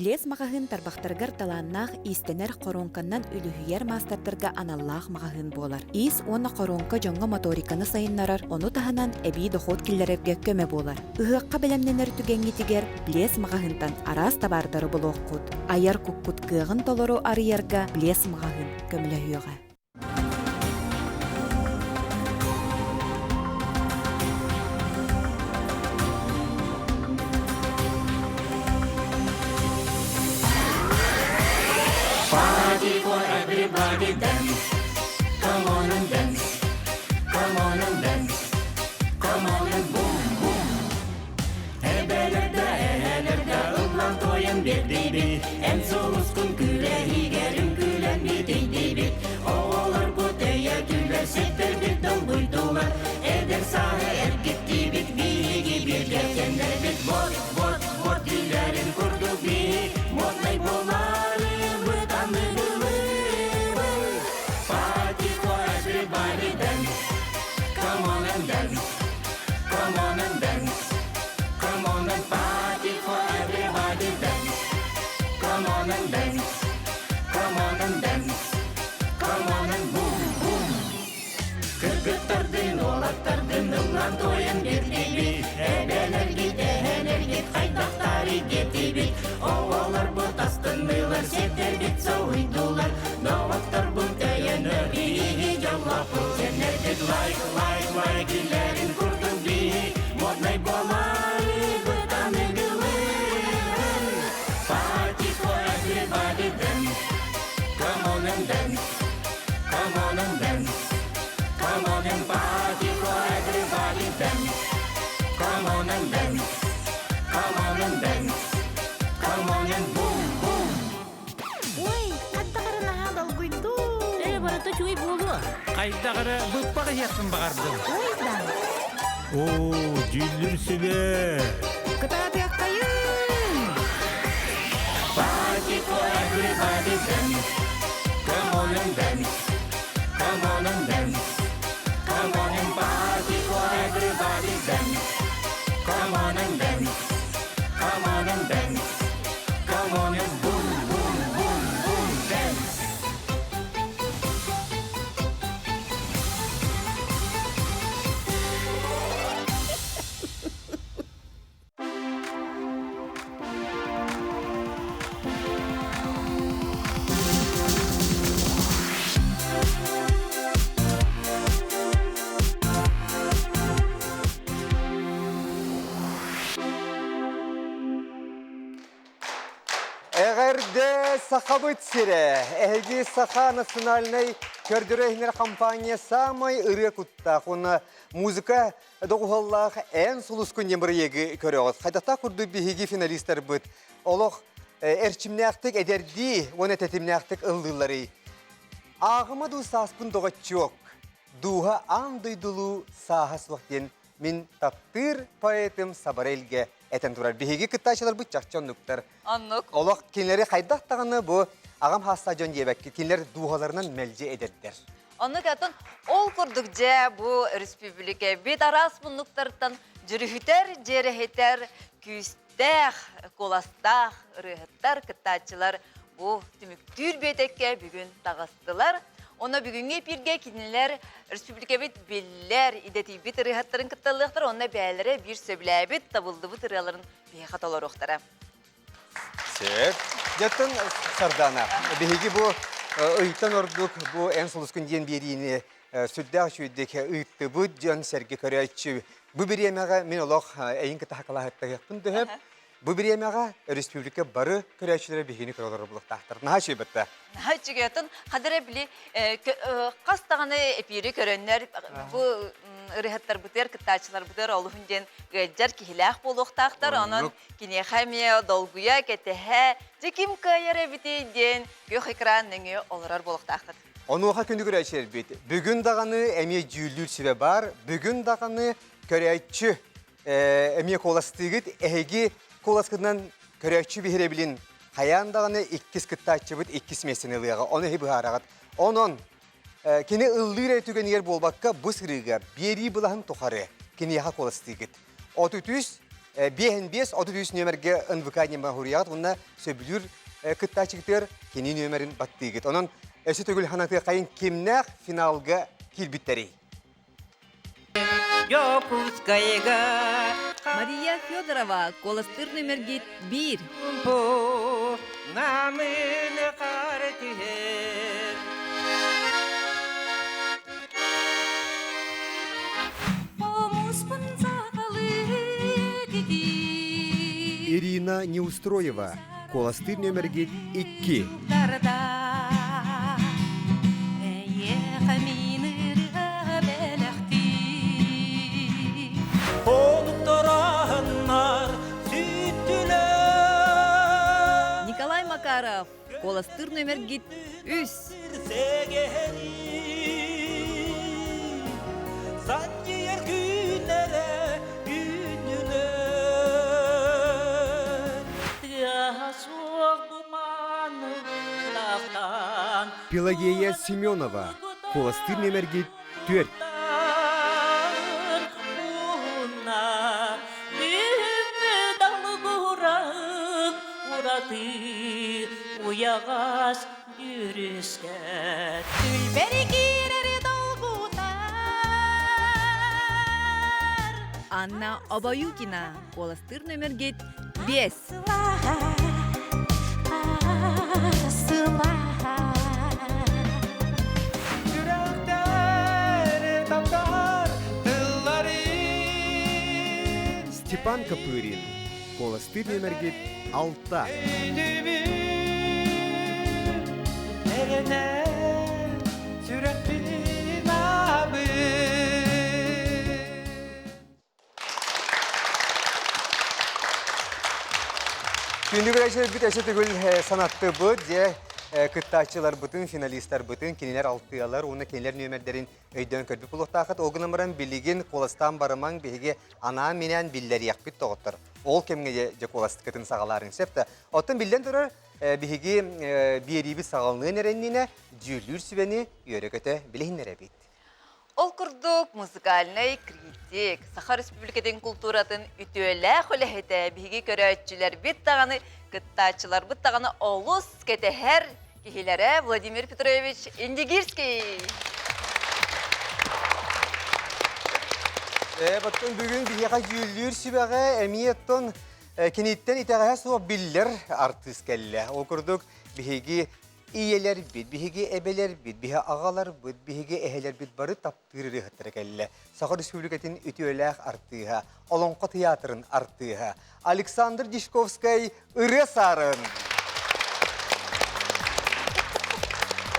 Блес маҕаһыын тарбахтарыгар талааннаах иистэнэр хоруоҥканнан үлүһүйэр маастардарга аналлаах маҕаһыын буолар. Иис уонна хоруоҥка дьоҥҥо моториканы сайыннарар, ону таһынан эбии дохуот киллэрэргэ көмө буолар. Ыһыахха бэлэмнэнэр түгэҥҥитигэр Блес маҕаһыынтан араас табаардары булуоххут. Айар куккут кыаҕын толору арыйарга Блес маҕаһыын көмөлөһүөҕэ. Party for everybody dance. Come on and dance. Come on and dance. Come on and boom boom. Эбэлэрдэ эһэлэрдэ ыллан туойан биэрдибит, эн сулускун күрэһигэр үҥкүүлэн битийдибит. Оҕолорбут өйөтүлэр, ситтэрбит долгуйдулар, эдэр сааһы эргиттибит, биһиги бииргэ сэннэрбит. Вот, вот, вот дииллэрин курдук биһи моднай буоларыбыт аныгылыыбыт. Party for everybody dance, come on and dance. Come on and dance. Come on and party for everybody dance. Come on and dance. Come on and dance. Come on and boom boom. Кыргыттардын, уолаттардын ыллан туойан биэрдибит. Эбэлэргит, эһэлэргит хайдахтарый диэтибит. Оҕолорбут астыннылар, сиэттэрбит соһуйдулар. Доҕотторбут өйөнөр биһиги дьоллоохпут. Сэнэрбит лайк, лайк, лайк илэрин курдук биһи моднай буоларыбыт аныгылыыр. Party for everybody dance. Come on and dance. Come on and dance. Come on and party for everybody dance. Come on and dance. Come on and dance. Come on and boom boom. Ой, хаттах эрэ наһаа долгуйдум. Ээ, барыта үчүгэй буолуо. Хайдах эрэ быппах иһиэхпин баҕардым. Ой да. Оо, дьүүллүр сүбэ. Кытаатыаххайын! Party for everybody dance. Come on and dance. Come on and dance. Come on and party for everybody dance. Come on and dance. Come on and dance. Come on and boom, boom, boom, boom, dance. Эҕэрдэ Сахабыт сирэ! Эһиги Саха национальнай көрдөрөр компания саамай ырыа куттаах уонна музыка доҕуһуоллаах Эн сулускун диэн бырайыагы көрөҕүт. Хайдахтаах курдук биһиги финалистарбыт олох эрчимнээхтик эдэрдии уонна тэтимнээхтик ыллыылларый. Ааҕыма дуу сааспын доҕоччуок, дууһа аан дойдулуу сааһа суох диэн Мин таптыыр поэтым Сабарельге этэн турар. Биһиги кыттааччыларбыт чахчы оннуктар. Оннук. Олох кинилэри хайдах даҕаны бу аҕам хаастаах дьон диэбэккэ, кинилэр дууһаларынан мэлдьи эдэрдэр. Оннук атын ол курдук дьэ бу республикабит араас муннуктартан дьүрүһүтэр, дьиэрэһитэр күүстээх, куоластаах ырыаһыттар, кыттааччылар бу түмүктүүр биэтэккэ бүгүн таҕыстылар. Онно бүгүҥҥү эпииргэ кинилэр республикабыт биллэр, идэтийбит ырыаһыттарын кытталлыахтар, онно бэйэлэрэ биир сөбүлээбит, табыллыбыт ырыаларын биһиэхэ толоруохтара. Сөп. Дьэттэн Сардана, биһиги бу ыйтан ордук бу эн сулускун диэн биэриини сүрдээх үчүгэйдик ыыттыбыт дьон сэргэ көрөөччү. Бу бириэмэҕэ мин олох эйин кытта хакалаһыттаһыахпын дөһөп. Бу бириэмэҕэ республика бары көрөөччүлэрэ биһигини көрө олорор буолуохтаахтар. Наһаа үчүгэй батта. Наһаа үчүгэй. Оттон хадара били хас даҕаны эпиири көрөннөр бу ырыһаттарбытыгар, кыттааччыларбытыгар олуһун диэн ыалдьар киһилээх буолуохтаахтар. Онон киниэхэ эмиэ долгуйа, кэтэһэ, дьэ ким кыайар эбитий диэн күөх экран нөҥүө олорор буолуохтааххыт. Онуоха күнү көрөөччүлэрбит. Бүгүн даҕаны эмиэ дьүүллүүр сүбэ баар. Бүгүн даҕаны көрөөччү эмиэ куоластыыгыт. Эһиги куоласкытынан көрөөччү биһирэбилин хайаан даҕаны иккис кыттааччыбыт иккис миэстэни ылыаҕа. Ону эһи быһаараҕыт. Онон кини ыллыыр эрэ түгэнигэр буолбакка бу сырыыга биэрии былаһын тухары киниэхэ куоластыыгыт. 33. 5 33 нүөмэргэ НВК ньыма хуруйаҕыт уонна сөбүлүүр кыттааччыгытыгар кини нүөмэрин баттыыгыт. Онон өссө төгүл ханатыаххайын кимнээх финалга киирбиттэрий? Дьокуускайга Мария Федорова куоластыыр нүмергит биир. Намын хаар түһэр. Ирина Неустроева куоластыыр нүмергит икки. Николай Макаров, куоластыыр нүмергит үс. Пелагея Семенова, куоластыыр нүмергит түөрт. Уйаҕас Дьүрүскэ Түлбэри киирэри долгутар. Анна Обоюкина, куоластыыр нүмергит биэс. Степан Копырин, куоластыыр нүмергит алта. Күндү көрөөччүлэрбит өссө төгүл санаттыбыт, дьэ кыттааччыларбытын, финалистарбытын, кинилэр алтыалар уонна кинилэр нүөмэрдэрин өйдөөн көрбүт буолуохтааххыт. Ол гынан баран билигин куоластаан барымаҥ, биһиги анаан-минээн биллэриэхпит доҕоттор. Ол кэмҥэ дьэ куоластыкытын саҕалаарыҥ сөп да. Оттон биллэн турар, биһиги биэриибит саҕаланыан эрэннинэ дьүүллүүр сүбэни үөрэ-көтө билиһиннэрэбит. Ол курдук музыкальнай критик, Саха Республикатын култууратын үтүөлээх үлэһитэ биһиги көрөөччүлэрбит даҕаны, кыттааччыларбыт даҕаны олус кэтэһэр киһилэрэ Владимир Петрович Индигирский. Баттан бүгүн биһиэхэ дьүүллүүр сүбэҕэ эмиэ оттон киниттэн итэҕэһэ суох биллэр артыыс кэллэ. Ол курдук биһиги ийэлэрбит, биһиги эбэлэрбит, биһи аҕаларбыт, биһиги эһэлэрбит бары таптыыр ырыаһыттара кэллэ. Саха Республикатын үтүөлээх артыыһа, Олоҥхо тыйаатырын артыыһа Александр Дьячковскай ырыа саарын.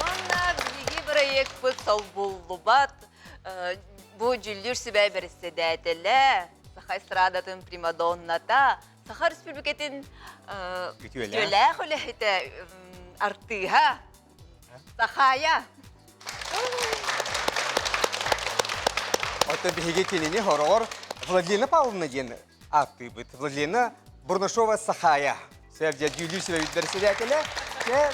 Уонна биһиги бырайыакпыт солбуллубат бу дьүүллүүр сүбэ бэрэссэдээтэлэ, Саха эстрадатын примадонната, Саха Республикатын үтүөлээх үлэһитэ, артыыһа Сахая. Оттон биһиги кинини хороҕор Владлена Павловна диэн ааттыыбыт. Владлена Бурнашова Сахая. Сәбдьэ дьүүллүүр сүбэбит бэрэссэдээтэлэ. Дьэ,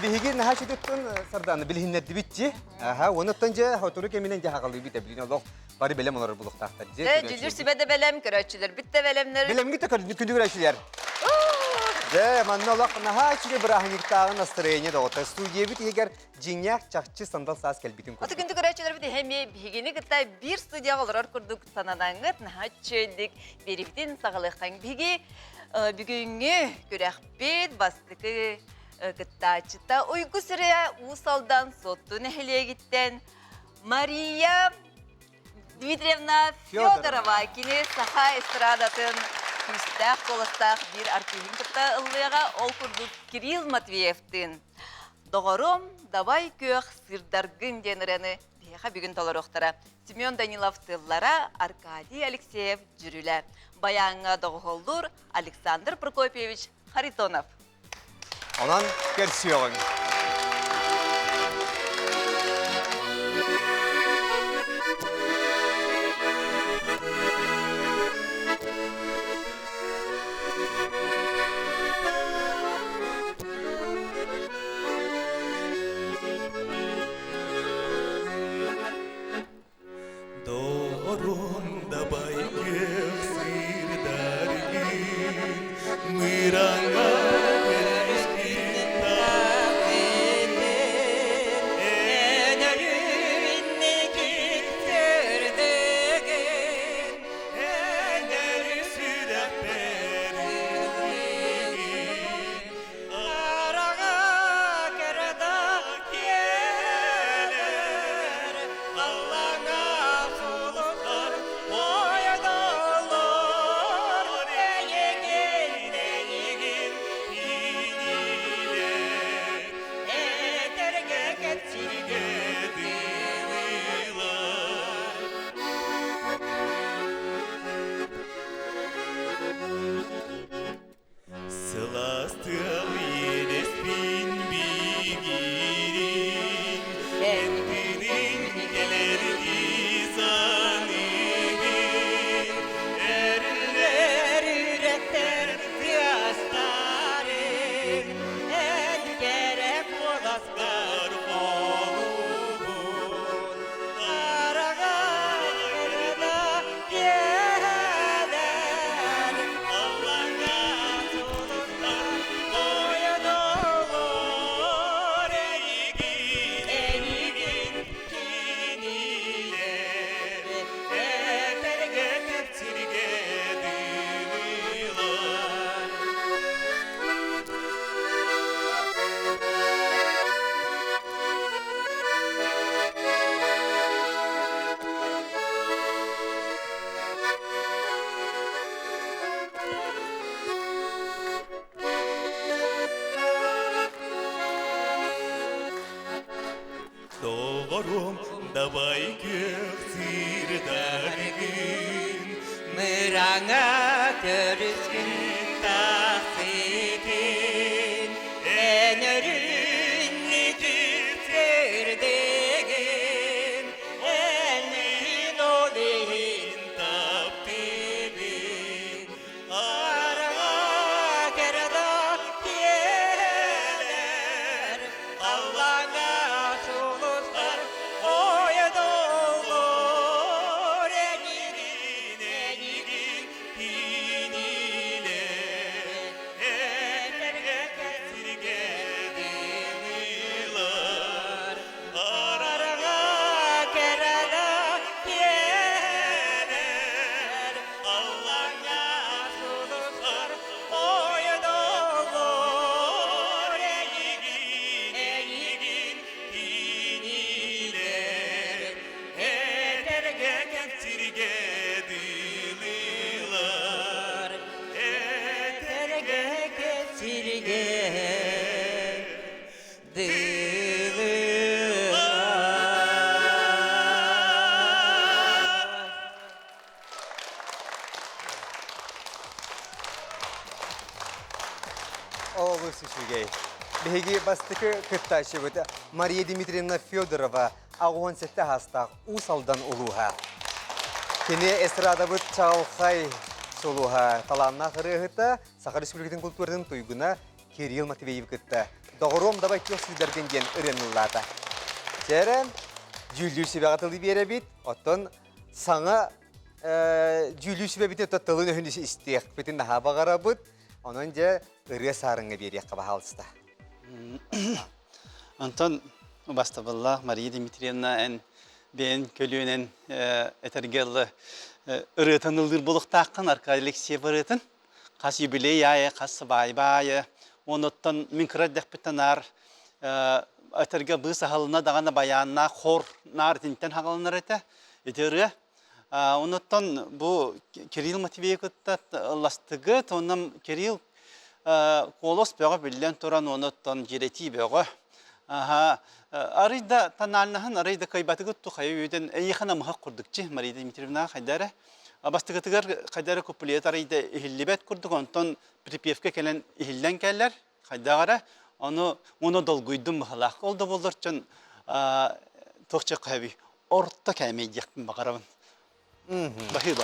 биһиги наһаа чутуттан Сардаана билиһиннэрдибит дьи. Аха, онуттан дьэ хотуру кэминэн дьэ хагалыыбыт эбилин олох бары бэлэм олорор булуктаахтар дьи. Дьэ, дьүүллүүр сүбэ да бэлэм, көрөөччүлэрбит да бэлэмнэр. Бэлэмҥит да күндү көрөөччүлэр. Дьэ, манна олох наһаа үчүгэй бырааһынньыктааҕы настроение доҕоттор. Студиябыт иһигэр дьиҥнээх чахчы сандал саас кэлбитин курдук. Аты күндү көрөөччүлэрбит эһэми биһигини кытта биир студияҕа олорор курдук сананаҥҥыт наһаа үчүгэйдик биэрибитин саҕалыаххайыҥ. Биһиги бүгүҥҥү күрэхпит бастакы кыттааччыта Уйгу сирэ Уус Алдан Суотту нэһилиэгиттэн Мария Дмитриевна Федорова. Кини саха эстрадатын күүстээх куоластаах биир артыыһын кытта ыллыаҕа. Ол курдук Кирилл Матвеевтыын «Доҕорум, давай күөх сырдаргын» диэн ырыаны биһиэхэ бүгүн толоруохтара. Семен Данилов тыллара, Аркадий Алексеев дьүрүлэ. Байааҥҥа доҕуһуоллуур Александр Прокопьевич Харитонов. Онон көрсүөҕүҥ. Доҕорум дабай күөх сыырдар. Эн кэрэ куоласкар холуубун Хараҕа кырда киэһэлэр Аллаҥа сулустар ойоноллор Эйигин, эйигин кинилэр Этэргэ кэпсиргэ дылылар. Доҕорум, давай күөх сыырдаргын, Мыраҥа көрүскүн тахсытын, Эн өрүннүтүк сырдыгын, Эн ол иһин таптыыбын. Араҥа кэрэ киэлэр, Аллаҥа сулустар ойдоллор эйигин, эйигин кинилэр этэргэ сиргэ дылылар. Араҥа кэрэ киэлэр, Аллаҥа сулустар ойдоллор эйигин, эйигин кинилэр этэргэ кэпсиргэ дылылар. Этэргэ кэпсиргэ дылылар. Олус үчүгэй. Биһиги бастакы кыттааччыбыт Мария Дмитриевна Федорова 87 аастаах Уус Алдан улууһа. Кини эстрадабыт чаҕылхай сулуһа, талааннаах ырыаһыта, Саха Республикатын культуратын туйгуна Кирилл Матвеев кытта «Доҕоруом давай күөх сыыдаргын» диэн ырыаны ыллаата. Чээрэ, дьүүллүүр сүбэҕэ тылы биэрэбит, оттон саҥа дьүүллүүр сүбэбитин тылын өһүн истиэхпитин наһаа баҕарабыт. Онон дьэ ырыа саарыҥҥа биэриэххэ баһаалыста. Онтон убастабыллаах Мария Дмитриевна эн бэйэн көлүөнэн этэргэ ылы ырыатын ыллыыр буолуохтааххын Аркадий Алексеев ырыатын хас юбилей аайы, хас сыбаайба аайы онуттан мин кыра эрдэхпиттэн наар этэргэ быыс аһылына даҕаны байааннаах хор наар итинтэн хаҕаланар этэ ити ырыа. Онуттан бу Кирилл Матвеев кытта ылластыгыт, онон Кирилл куолас бөҕө биллэн туран, онуттан дьиэрэтии бөҕө. Аха, арый да тональнаһын, арый да кыайбатыгыт ту хайа үйден эйиэхэ намыһах курдукчи Мария Дмитриевна хайда эрэ. Бастакытыгар хайда эрэ куплет арый да иһиллибэт курдук, онтон припевка кэлэн иһиллэн кэллэр, хайдах эрэ. Ону ону долгуйдум быһалаах. Ол да буоллар дьон туох чекхэби орто кээмэй диэхпин баҕарабын. Баһыыба.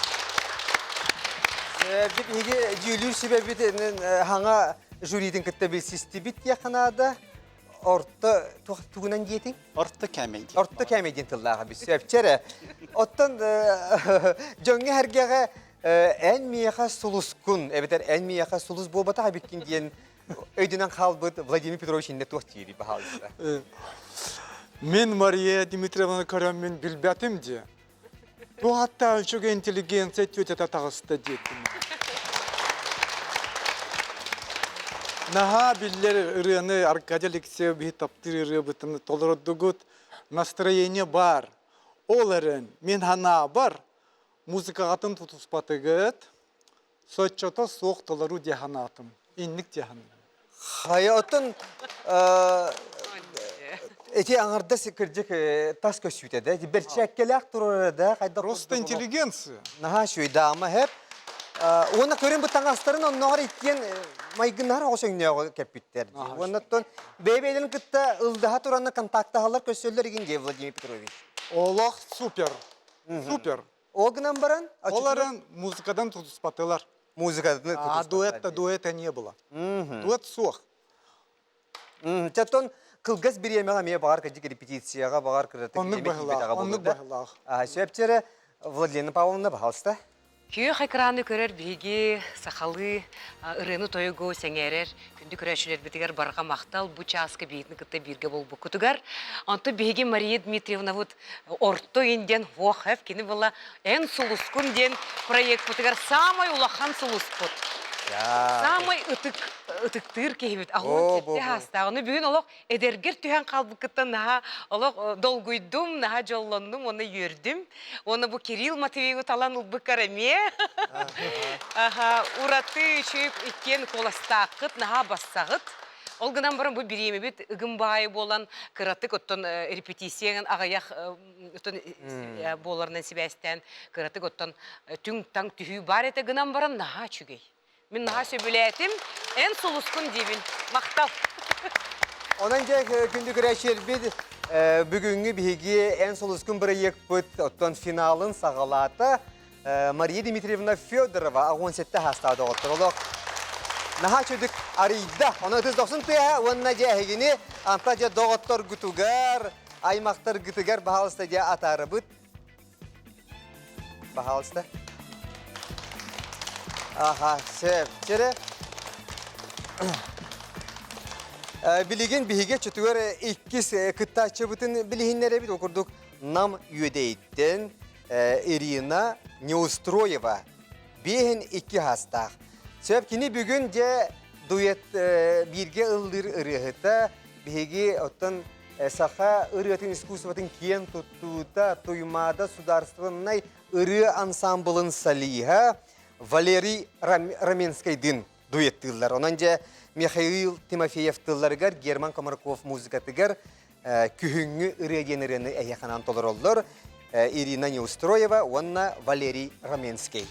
Бит иһиги дьүүлүүр сүбэбит хаҥа жюритин кытта билсистибит диэххэ наада. Орто тугунан диэтиҥ? Орто кээмэй диэн. Орто кээмэй диэн тыллааҕа бүссү эпчэрэ. Оттон дьоҥҥо эргэҕэ эн миэхэ сулускун эбэтэр эн миэхэ сулус буолбатах эбиккин диэн өйдөнөн хаалбыт Владимир Петрович иннэ туох диирий баһаалыста. Мин Мария Дмитриевна көрөммүн билбэтим дии. Туохаттаа үчүгэй интеллигенция тетята таҕыста диэтим. Наһаа биллэр ырыаны Аркадий Алексеев биһи таптыыр ырыабытын толордугут. Настроение баар. Ол эрэн мин санаабар музыкаҕытын тутуспатыгыт, соччото суох толору дии санаатым. Инник дии саныыбын. Хайа оттон эти аҥардас кырдьык тас көссүүтэ да бэрчээккэлээх турара да хайдах Просто интеллигенция. Наһаа үчүгэй даама хэп. Уонна көрүн бу таҥастарын оннооҕор иккиэн майгыннаһар оҕус өҥнөөҕү кэппиттэр. Уонна оттон бэйэ-бэйэлэрин кытта ылдаһа туранна контактаһаллар көссөллөр игин дии Владимир Петрович. Олох супер. Супер. Ол гынан баран, Ол эрэн музыкадан тутуспатылар. Музыканы А дуэта дуэта не было. Дуэт суох. Чаттон кылгас бириэмэҕэ эмиэ баҕар кырдьык репетицияҕа баҕар кыратык Оннук быһыылаах, оннук быһыылаах. Сөп Владлена Павловна, пожалуйста. Күөх экраны көрөр биһиги сахалыы ырыаны-тойугу сэҥээрэр күндү көрөөччүлэрбитигэр барҕа махтал бу чааска биһигини кытта бииргэ буолбуккутугар. Онтон биһиги Мария Дмитриевнабыт Орто Индиан ВОХФ кини была Эн сулускун диэн проекпытыгар самай улахан сулуспут. Самай ытык ытыктыыр киһибит. Аһуун кирти хаастааҕыны бүгүн олох эдэргэр түһэн хаалбыккыттан наһаа олох долгуйдум, наһаа дьоллоннум уонна үөрдүм. Уонна бу Кирилл Матвеевы талан ылбыккар эмиэ. Аха, ураты үчүгэй иккиэн куоластааххыт, наһаа бассаҕыт. Ол гынан баран бу бириэмэбит ыгым баайы буолан кыратык оттон репетицияҥын аҕыйах оттон буоларынан сибээстээн кыратык оттон түҥ-таҥ түһүү баар этэ гынан баран наһаа үчүгэй. Мин наһаа сөбүлээтим. Эн сулускун диибин. Махтал. Онон дьэ күндү көрөөччүлэрбит бүгүҥҥү биһиги Эн сулускун бырайыакпыт оттон финалын саҕалаата Мария Дмитриевна Федорова 17 хаастаах доҕоттор олох наһаа чөдүк арыйда. Онон ытыс дохсун тыаһа уонна дьэ эһигини анта дьэ доҕотторгутугар, аймахтаргытыгар баһаалыста дьэ атаарабыт. Пожалуйста. Аха, сөп. Чere. Билигин биһиги чөтүгэр иккис кыттааччыбытын билиһиннэрэбит. Ол курдук Нам Үөдэйиттэн Ирина Неустроева биэһин икки хаастаах. Сөп кини бүгүн дьэ дуэт бииргэ ыллыыр ырыаһыта биһиги оттон саха ырыатын искусствотын киэн туттуута Туймаада судаарыстыбаннай ырыа ансамблын солиһа Валерий Раменскайдыын дуэттыыллар. Онон дьэ Михаил Тимофеев тылларыгар, Герман Комарков музыкатыгар күһүҥҥү ырыа диэн ырыаны эһиэхэнэн толороллор Ирина Неустроева уонна Валерий Раменский.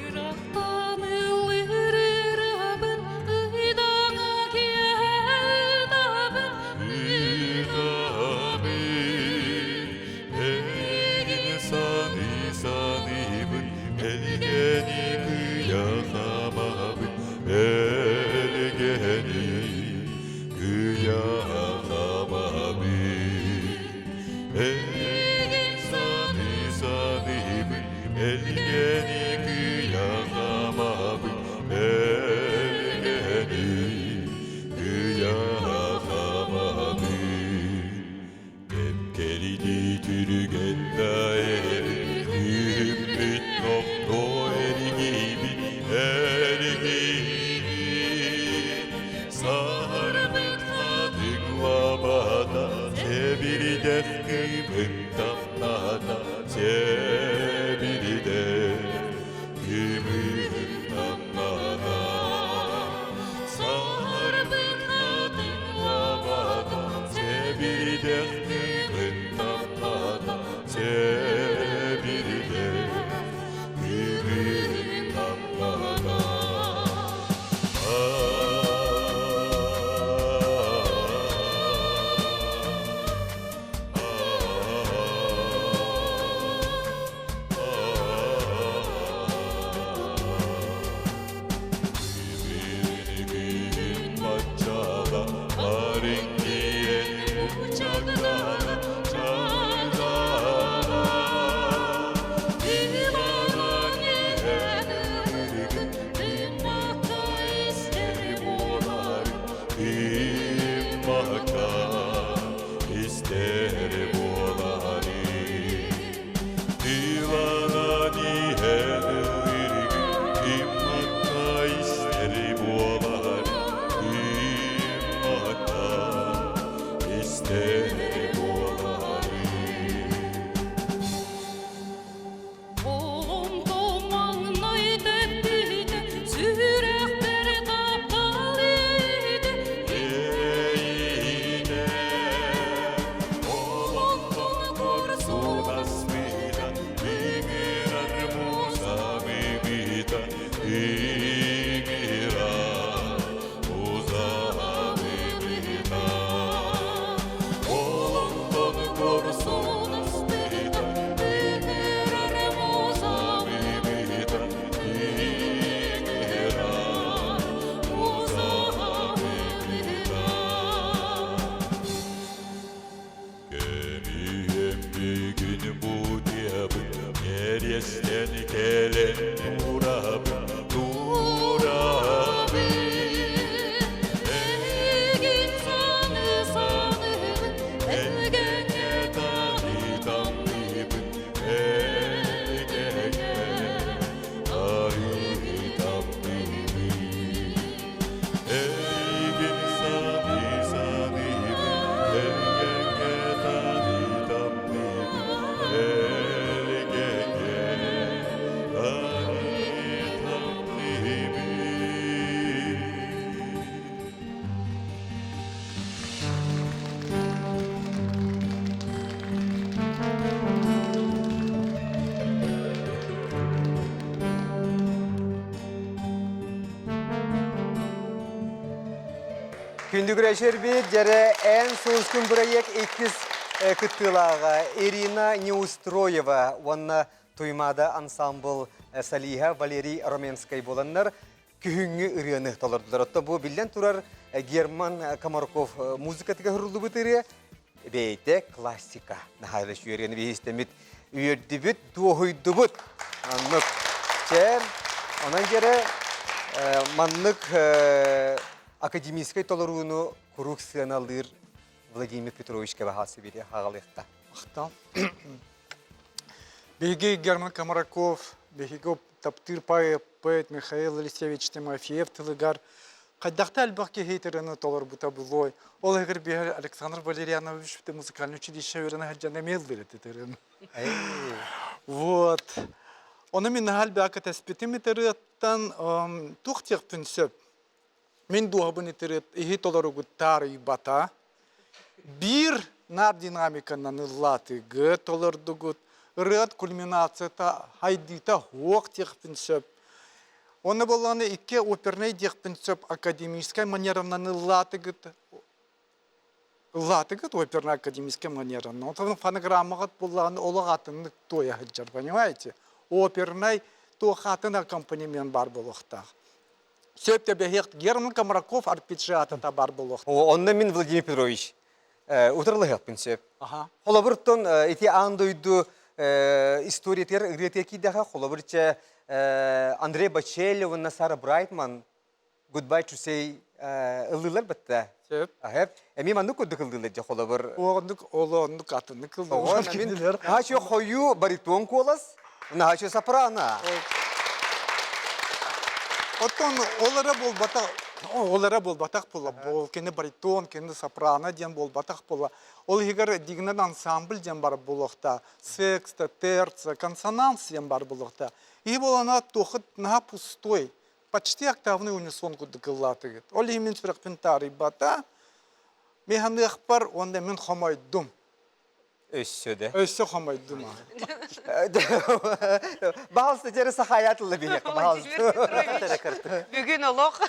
Ырахтан ыллыыр-ырыабын, ыйдаҥа киэһэ-ытабын, Ытабын, эйигин саныы-саныыбын. Күндү көрөөччүлэрбит, дьэрэ эн сулускун бырайыак иккис кыттыылааҕа Ирина Неустроева уонна Туймаада ансамбл солиһа Валерий Роменскай буоланнар күһүҥҥү ырыаны толордулар. Оттон бу биллэн турар Герман Комарков музыкатыгар суруллубут ырыа бэйэтэ классика. Наһаа үөрүөн биһистэммит үөрдүбүт, дуоһуйдубут. Оннук. Чэ, онон дьэрэ маннык академическай толорууну куруук сыаналыыр Владимир Петрович Кэбэхаасы бири хаҕалыахта. Махтал. Биһиги Герман Комараков, биһиги таптыыр поэт Михаил Алексеевич Тимофеев тылыгар хайдахта элбэх киһи ырыаны толорбута булуой. Ол иһигэр биһиги Александр Валерьянович музыкальный училище үөрэнэ сылдьан эмиэ ыллыыр этэ ырыаны. Вот. Ону мин наһаа элбэххэ кэтэспитим ырыаттан туох диэхпин сөп. Мин дууһабын итирит иһи толоругут таарыйбата. Биир наар динамиканан ыллаатыгы толордугут. Ырыат кульминацията хайдыыта хуох диэхпин сөп. Онно буоллаҕына икки опернай диэхпин сөп академическай манеранан ыллаатыгыт. Ыллаатыгыт опернай академическай манеранан. Онтон фонограммаҕыт буоллаҕына олох атыннык туойа сылдьар, понимаете? Опернай туох атын аккомпанемент баар буолуохтаах. Сөп тэбэһиэх Герман Комраков арпеджиатата бар буолуохтаах. Онно мин Владимир Петрович утарылаһыахпын сөп. Холобур, ити аан дойду историятыгар ырыатыгар киирдэхэ, холобур, чэ Андрей Бачелли уонна Сара Брайтман Goodbye to say ыллыылар бытта. Сөп. Эмиэ маннык курдук ыллыылар дьэ холобур. Оннук олоннук атыннык ыллыылар кинилэр. Наһаа хойуу баритон куолас, наһаа сопрано. Оттон ол эрэ буолбатах, ол эрэ буолбатах буола. Ол кини баритон, кини сопрано диэн буолбатах буола. Ол иһигэр дигинэн ансамбль диэн бар буолуохта. Секста, терция, консонанс диэн бар буолуохта. И буолана туохут наһаа пустой. Почти октавный унисон курдук ыллаатыгыт. Ол иһин мин сүрэхпин таарыйбата. Мин ханыахпар уонна мин хомойдум. Өссө да. Өссө хомойдум. Баһалста дьэрэ сахаятылла биһиэхэ баһалста. Бүгүн олох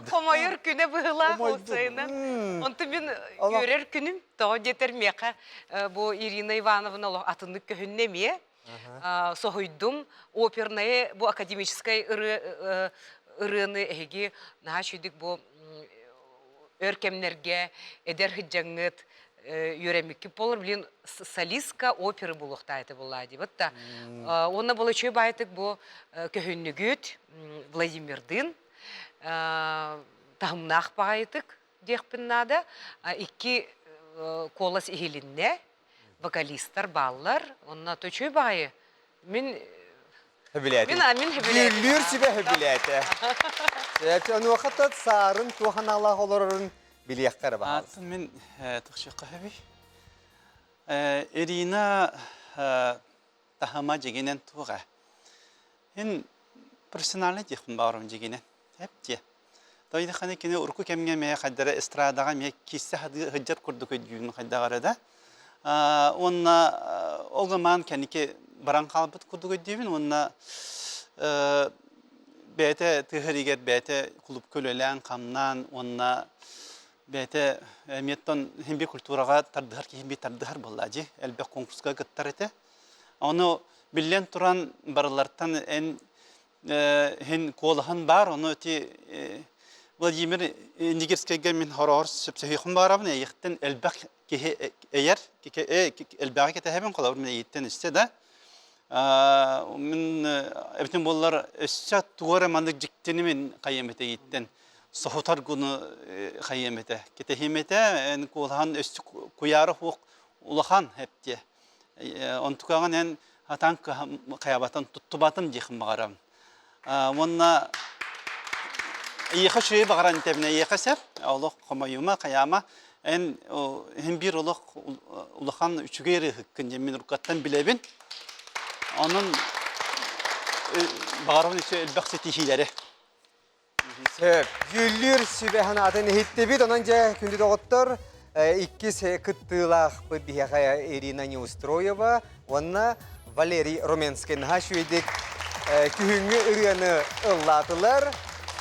хомойор күнэ быһылаах уопсайынан. Онтон мин үөрэр күнүм тоҕо диэтэр миэхэ бу Ирина Ивановна олох атыннык көһүннэ эмиэ. Соһуйдум. Опернайы бу академическай ырыаны эһиги наһаа үчүгдүк бу өр кэмнэргэ эдэр сыдьаҥҥыт үөрэммиккит буолар блин солистка оперы буолуохтаах этэ буоллаа диэбит да уонна болочуй баайтык бу көһүннүгүт Владимирдыын таһымнаах баҕайытык диэхпин наада икки куолас иһилиннэ вокалистар бааллар онно төчүй баҕайы мин Хөбүлээтим. Мин мин хөбүлээтим. Дьүүллүүр сүбэ хөбүлээтэ. Онуоха тот саарын туох аналаах олорорун билиэххэ эрэ баҕалыс. Атын мин тохсуохха хөбүй. Ирина таһыма дьигинэн туоҕа. Ин профессиональный диэхпин баҕарым дьигинэн. Эп дьиэ. Тойдаханы кини урукку кэмҥэ эмиэ хайдара эстрадаҕа эмиэ киирсэ сылдьар курдук өйдүүбүн хайдах эрэ да. Уонна ол гынан кэнники баран хаалбыт курдук өйдүүбүн уонна бэйэтэ тыаһаригэр бэйэтэ клубка үлэлээн, хамнаан уонна бэйэтэ эмиэттэн химби культураҕа тардыһар киһи би тардыһар буолла дьи элбэх конкурска кыттар этэ. Ону биллэн туран барылартан эн Һин куолаһын баар, ону ити Владимир Индигирскэйгэ мин хороҕор сөпсөһүөхпүн баҕарабын, эйиэхтэн элбэх киһи эйэр, элбэҕи кэтэһэбин, холобур мин эйиттэн өссө да. Мин эбитин буоллар өссө тугу эрэ маннык дьиктини мин хайыам этэ эйиттэн соһутар гуну хайыам этэ. Кэтэһиэм этэ, эн куолаһын өссө куйаара хуох улахан эптиэ. Онтукаҕын эн атаан хайабатын туттубатым диэхин баҕарабын. Уонна эйиэхэ үчүгэй баҕаран итэбинэ эйиэхэ сэр олох хомойума хайаама эн иһин биир олох улахан үчүгэй ырыаһыккын диэн мин уруккаттан билэбин. Онон баҕарабын өссө элбэх ситиһиилэри. Сөп. Дьүүллүүр сүбэ санаатын иһиттибит. Онон дьэ, күндү доҕоттор, иккис кыттыылаахпыт биһиэхэ Ирина Неустроева уонна Валерий Руменский наһаа үчүгэйдик күһүҥҥү ырыаны ыллаатылар.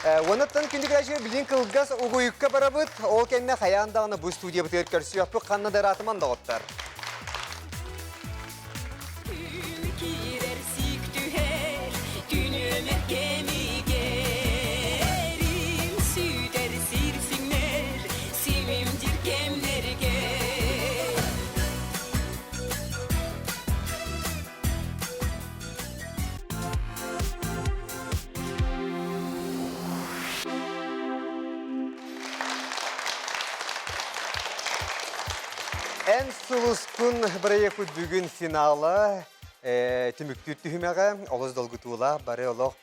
Уонаттан күндү көрөөччүлэр билигин кылгас угуйукка барабыт. Ол кэннэ хайаан даҕаны бу студиябытыгар көрсүөхпүт ханна да ыраатыман доҕоттор. Киирэр сиик түһэр, күн өмөр кэмигэр сүтэр сир сиҥнэр, симимдир кэмнэргэ. Эн сулускун бырайыакпыт бүгүн финала түмүктүүр түһүмэҕэ олус долгутуулаах бары олох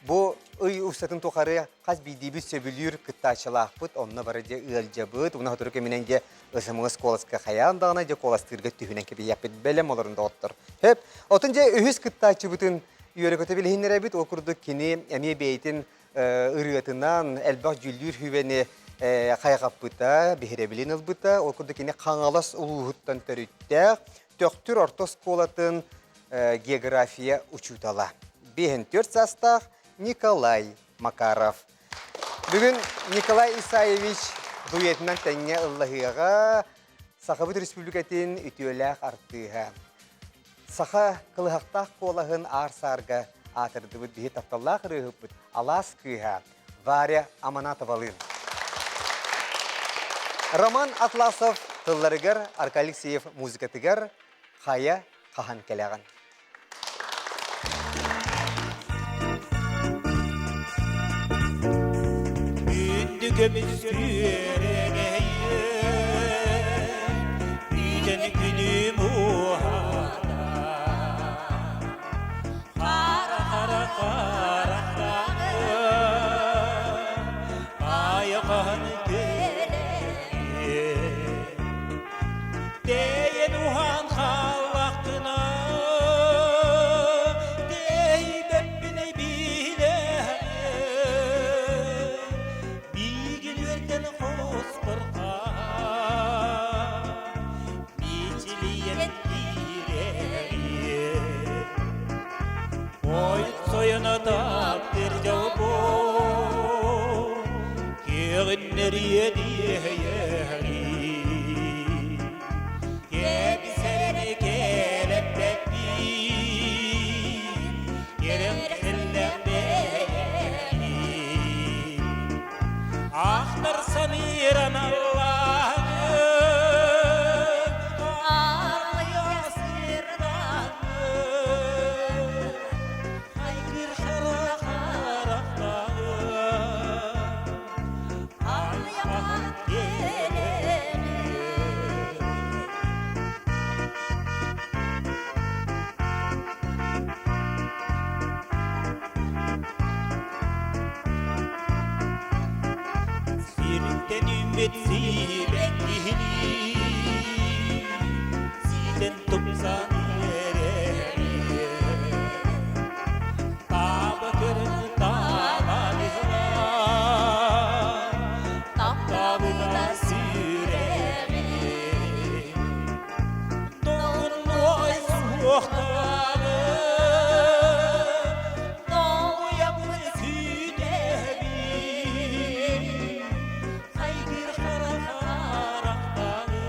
бу ый устатын тухары хас биирдиибит сөбүлүүр кыттааччылаахпыт онно бары дьэ ыалдьабыт уна сотору кэминэн дьэ СМС куоласка хайаан даҕаны дьэ куоластыырга түһүнэн кэбиһиэхпит бэлэм олорун доҕоттор. Хөп. Отун дьэ үһүс кыттааччыбытын үөрэ-көтө билиһиннэрэбит. Ол курдук кини эмиэ бэйэтин ырыатынан элбэх дьүүллүүр сүбэни хайҕаппыта, биһирэбилин ылбыта. Ол курдук кини Хаҥалас улууһуттан төрүттээх, Төхтүр орто оскуолатын география учуутала. 54 саастаах Николай Макаров. Бүгүн Николай Исаевич дуэтынан тэҥҥэ ыллаһыаҕа Сахабыт Республикатын үтүөлээх артыыһа. Саха кылыһахтаах куолаһын аар-саарга аатырдыбыт биһи тапталлаах ырыаһыппыт Алаас кыыһа Варя Аманатовалыын. Роман Атласов тылларыгар Аркадий Алексеев музыкатыгар «Хайа хаһан кэлэҕин?» Күндү көмүс күөрэгэйэ, Бүтэн күнүм уһаата. Хара-хара харахтааҕы, Айаҕаһын кэлэйэ. Тэйэн уһаан хааллаххына, Тэйбэппин билэҕин. Миигин үөрдэн хоспор Мичилийэн киирэҕин. Ой сойоно таптыр дьолбун, Киэҕиннэриэ диэһэйэҕин. Кэпсэрини кэлэппэппин, Кэрэхсэллэх бэйэҕин. Ахтар саныыран Аллаһым, Арая сырдаҕым, Хайгыр хара харахтаҕым, Арыйаҕын кэлэҕин. Сиртэн үүммүт сиибэк киһини сиитэн тупсан эрэриэ. Таба көрөн таалан ыһылар, таптабыта сүрэҕи. Долунуой суохтааҕы, долуйабын күүтэбин. Хайгыр хара харахтааҕы,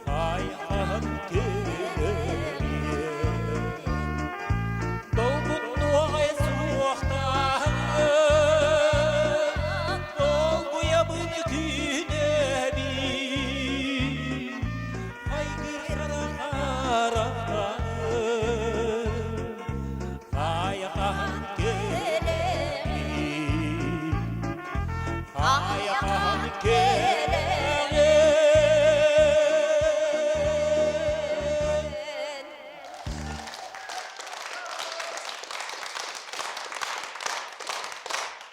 хайҕаһан кэлиэ. Долгуннуоҕай суохтааҕы, долгуйабын күүтэбин. Хайгыр хара харахтааҕы, хайҕаһан кэлэҕин. Хайҕаһан кэлэҕин.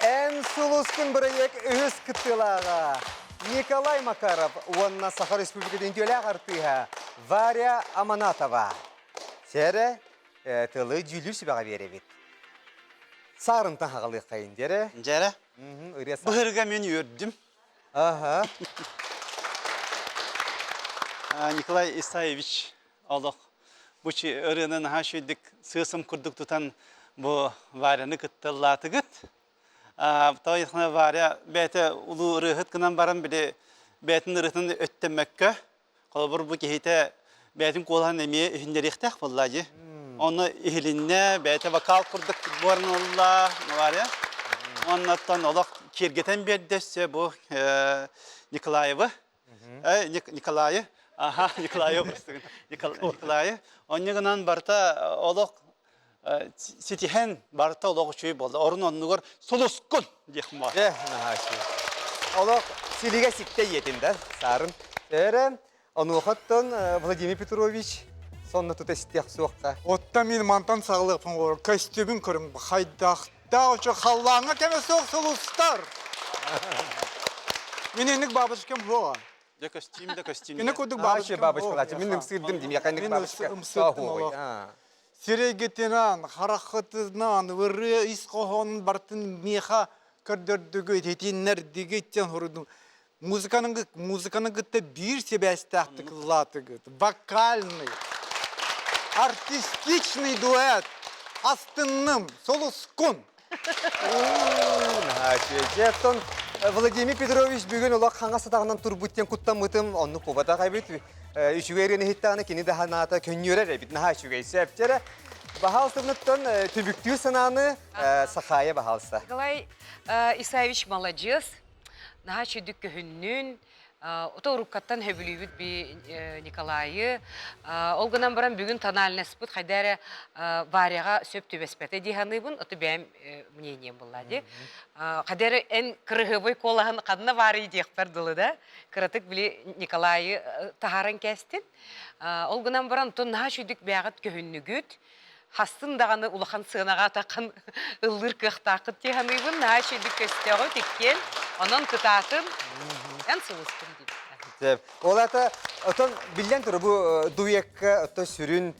Эн сулускун бырайыак үһүс кыттыылааҕа Николай Макаров уонна Саха Республикатын үтүөлээх артыыһа Варя Аманатова. Сэрэ тылы дьүүллүүр сүбэҕэ биэрэбит. Саарынтан хаҕалыаххайын диэрэ. Дьэрэ. Ырыа Быһырга мен үөрдүм. Аха. Николай Исаевич олох бу ырыаны наһаа үчүгүйдик сыасым курдук тутан. Бу Варяны кытта ыллаатыгыт. Тоҕо Варя бэйэтэ улуу ырыаһыт гынан баран били бэйэтин ырыатын өттөммөккө, холобур бу киһитэ бэйэтин куолаһын эмиэ иһиннэриэхтээх буолла дии. Онно иһилиннэ, бэйэтэ вокал курдук буоран ылла Варя. Оннуттан олох киэргэтэн биэрдэ өссө бу Николаевы. Николайы. Аха, Николаев Николайы. Онньа гынан барыта олох ситиһэн барыта олох үчүгэй буолла. Орун оннугар сулускун диэх баар. Э, наһаа үчүгэй. Олох силигэ ситтэ иэтин да, саарын. Эрэ, онуохаттан Владимир Петрович сонно тута истиэх суохха. Отта мин мантан саҕалыахпын олорор көстүүбүн көрүҥ хайдахтаах очо халлааҥҥа кэмэ суох сулустар. Мин инник бабочкам суоҕа. Дьэ көстүүм да көстүүм. Кини курдук бабочка бабочка. Мин ымсыырдым дим, яканнык бабочка. Ымсыырдым олох. Сирэйгитинэн, хараххытынан, ырыа ис хоһоонун бартын миэхэ көрдөрдүгүт, итиннэрдигит диэн хоруйдум. Музыканы, музыканы кытта биир сибээстээхтик ыллаатыгыт. Вокальный, артистичный дуэт. Астынным, солускун. Дьэ, оттон Владимир Петрович бүгүн олох хаҥас атаҕынан турбут диэн куттаммытым, оннук кубатах эбит. Үчүгэй ырыаны иһиттэҕинэ кини да санаата көнньүөрэр эбит, наһаа үчүгэй. Сөптөрө баһаалтыбыныттан түбүктүүр санааны Сахаайа баһаалса. Николай Исаевич маладьыас, наһаа үчүгдүк көһүннүн, Ото уруккаттан сөбүлүүбүт би Николайы. Ол гынан баран бүгүн тональностьпыт хайда эрэ Варяҕа сөп түбэспэтэ дии саныыбын. Ото бэйэм мнением буолла дии. Хайда эрэ эн кырыһыабай куолаһын ханна баарый диэхпэр дылы да. Кыратык били Николайы таһааран кээстин. Ол гынан баран онтон наһаа үчүгдүк бэйэҕит көһүннүгүт. Хастын даҕаны улахан сыанаҕа атаххын ыллыыр кыахтааххыт дии саныыбын. Наһаа үчүгдүк көстөөҕүт иккиэн. Онон кытаатын. Эн сылыспын диибит. Ол аата, оттон биллэн турар, бу дуэкка оттон сүрүн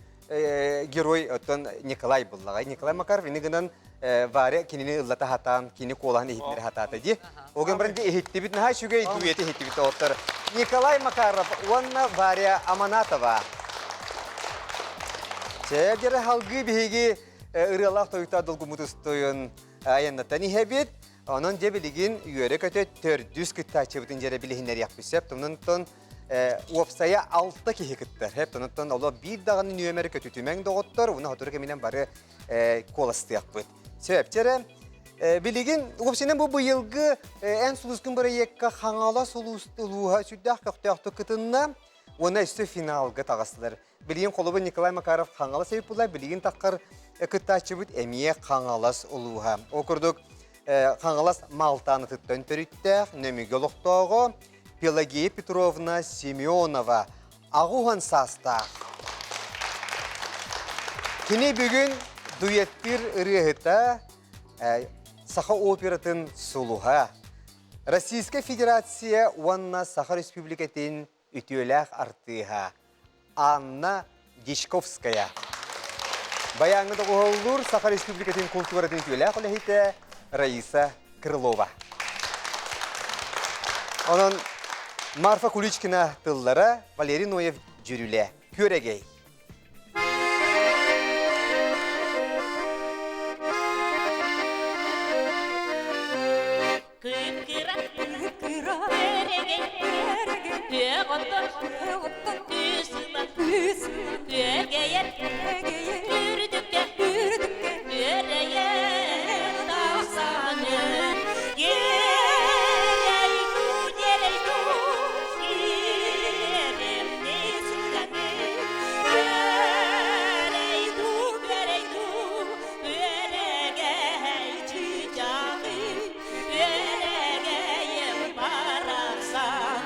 герой оттон Николай буллаҕа. Николай Макаров ини гынан Варя кинини ыллата хатаан, кини куолаһын иһитиннэрэ хатаата дии. Ол гынан баран иһиттибит, наһаа үчүгэй дуэти иһиттибит оҕоттор. Николай Макаров уонна Варя Аманатова. Чэ, дьэрэ халгыы биһиги ырыалаах тойуктаах долгуммут устуйун айаннатан иһэбит. Онон дьэ билигин үөрэ-көтө төрдүс кыттааччыбытын дьэрэ билиһиннэриэхпит сөп. Онон уопсайа алта киһи кыттар. Хэп, онон оло биир даҕаны нүөмэри көтүтүмэҥ доҕоттор, уна хотуру кэминэн бары куоластыахпыт. Сөп, дьэрэ билигин уопсайынан бу быйылгы эн сулускун бырайыакка Хаҥалас улууһа сүрдээх көхтөөхтүк кытынна уонна өссө финалга таҕыстылар. Билигин холобур Николай Макаров Хаҥалас эбит билигин таххар кыттааччыбыт эмиэ Хаҥалас улууһа. Ол курдук Хаҥалас Малтаанатыттан төрүттээх Нөмүгү олохтооҕо Пелагея Петровна Семенова аҕуһан саастаах. Кини бүгүн дуэттыыр ырыаһыта, саха оператын сулуһа, Российскай Федерация уонна Саха Республикатын үтүөлээх артыыһа Анна Дьячковская. Баяҥҥа доҕуһуоллуур Саха Республикатын култууратын үтүөлээх үлэһитэ Раиса Крылова. Онон Марфа Куличкина тыллара Валерий Ноев дьүрүлэ. Күөрэгэй. Кыып-кыра, кыра, күөрэгэй, күөрэгэй, күөх оттон, күөх оттон, үс ылан, үс ылан, күөгэйэр, күөгэйэр, үрдүккэ, үрдүккэ, күөрэйэр тахсаны. Дьиэрэй дуу, дьиэрэй дуу, сиэримни сүрэҕи, күөрэй дуу, күөрэй дуу, күөрэгэй чыычааҕы, Күөрэгэйим барахсан.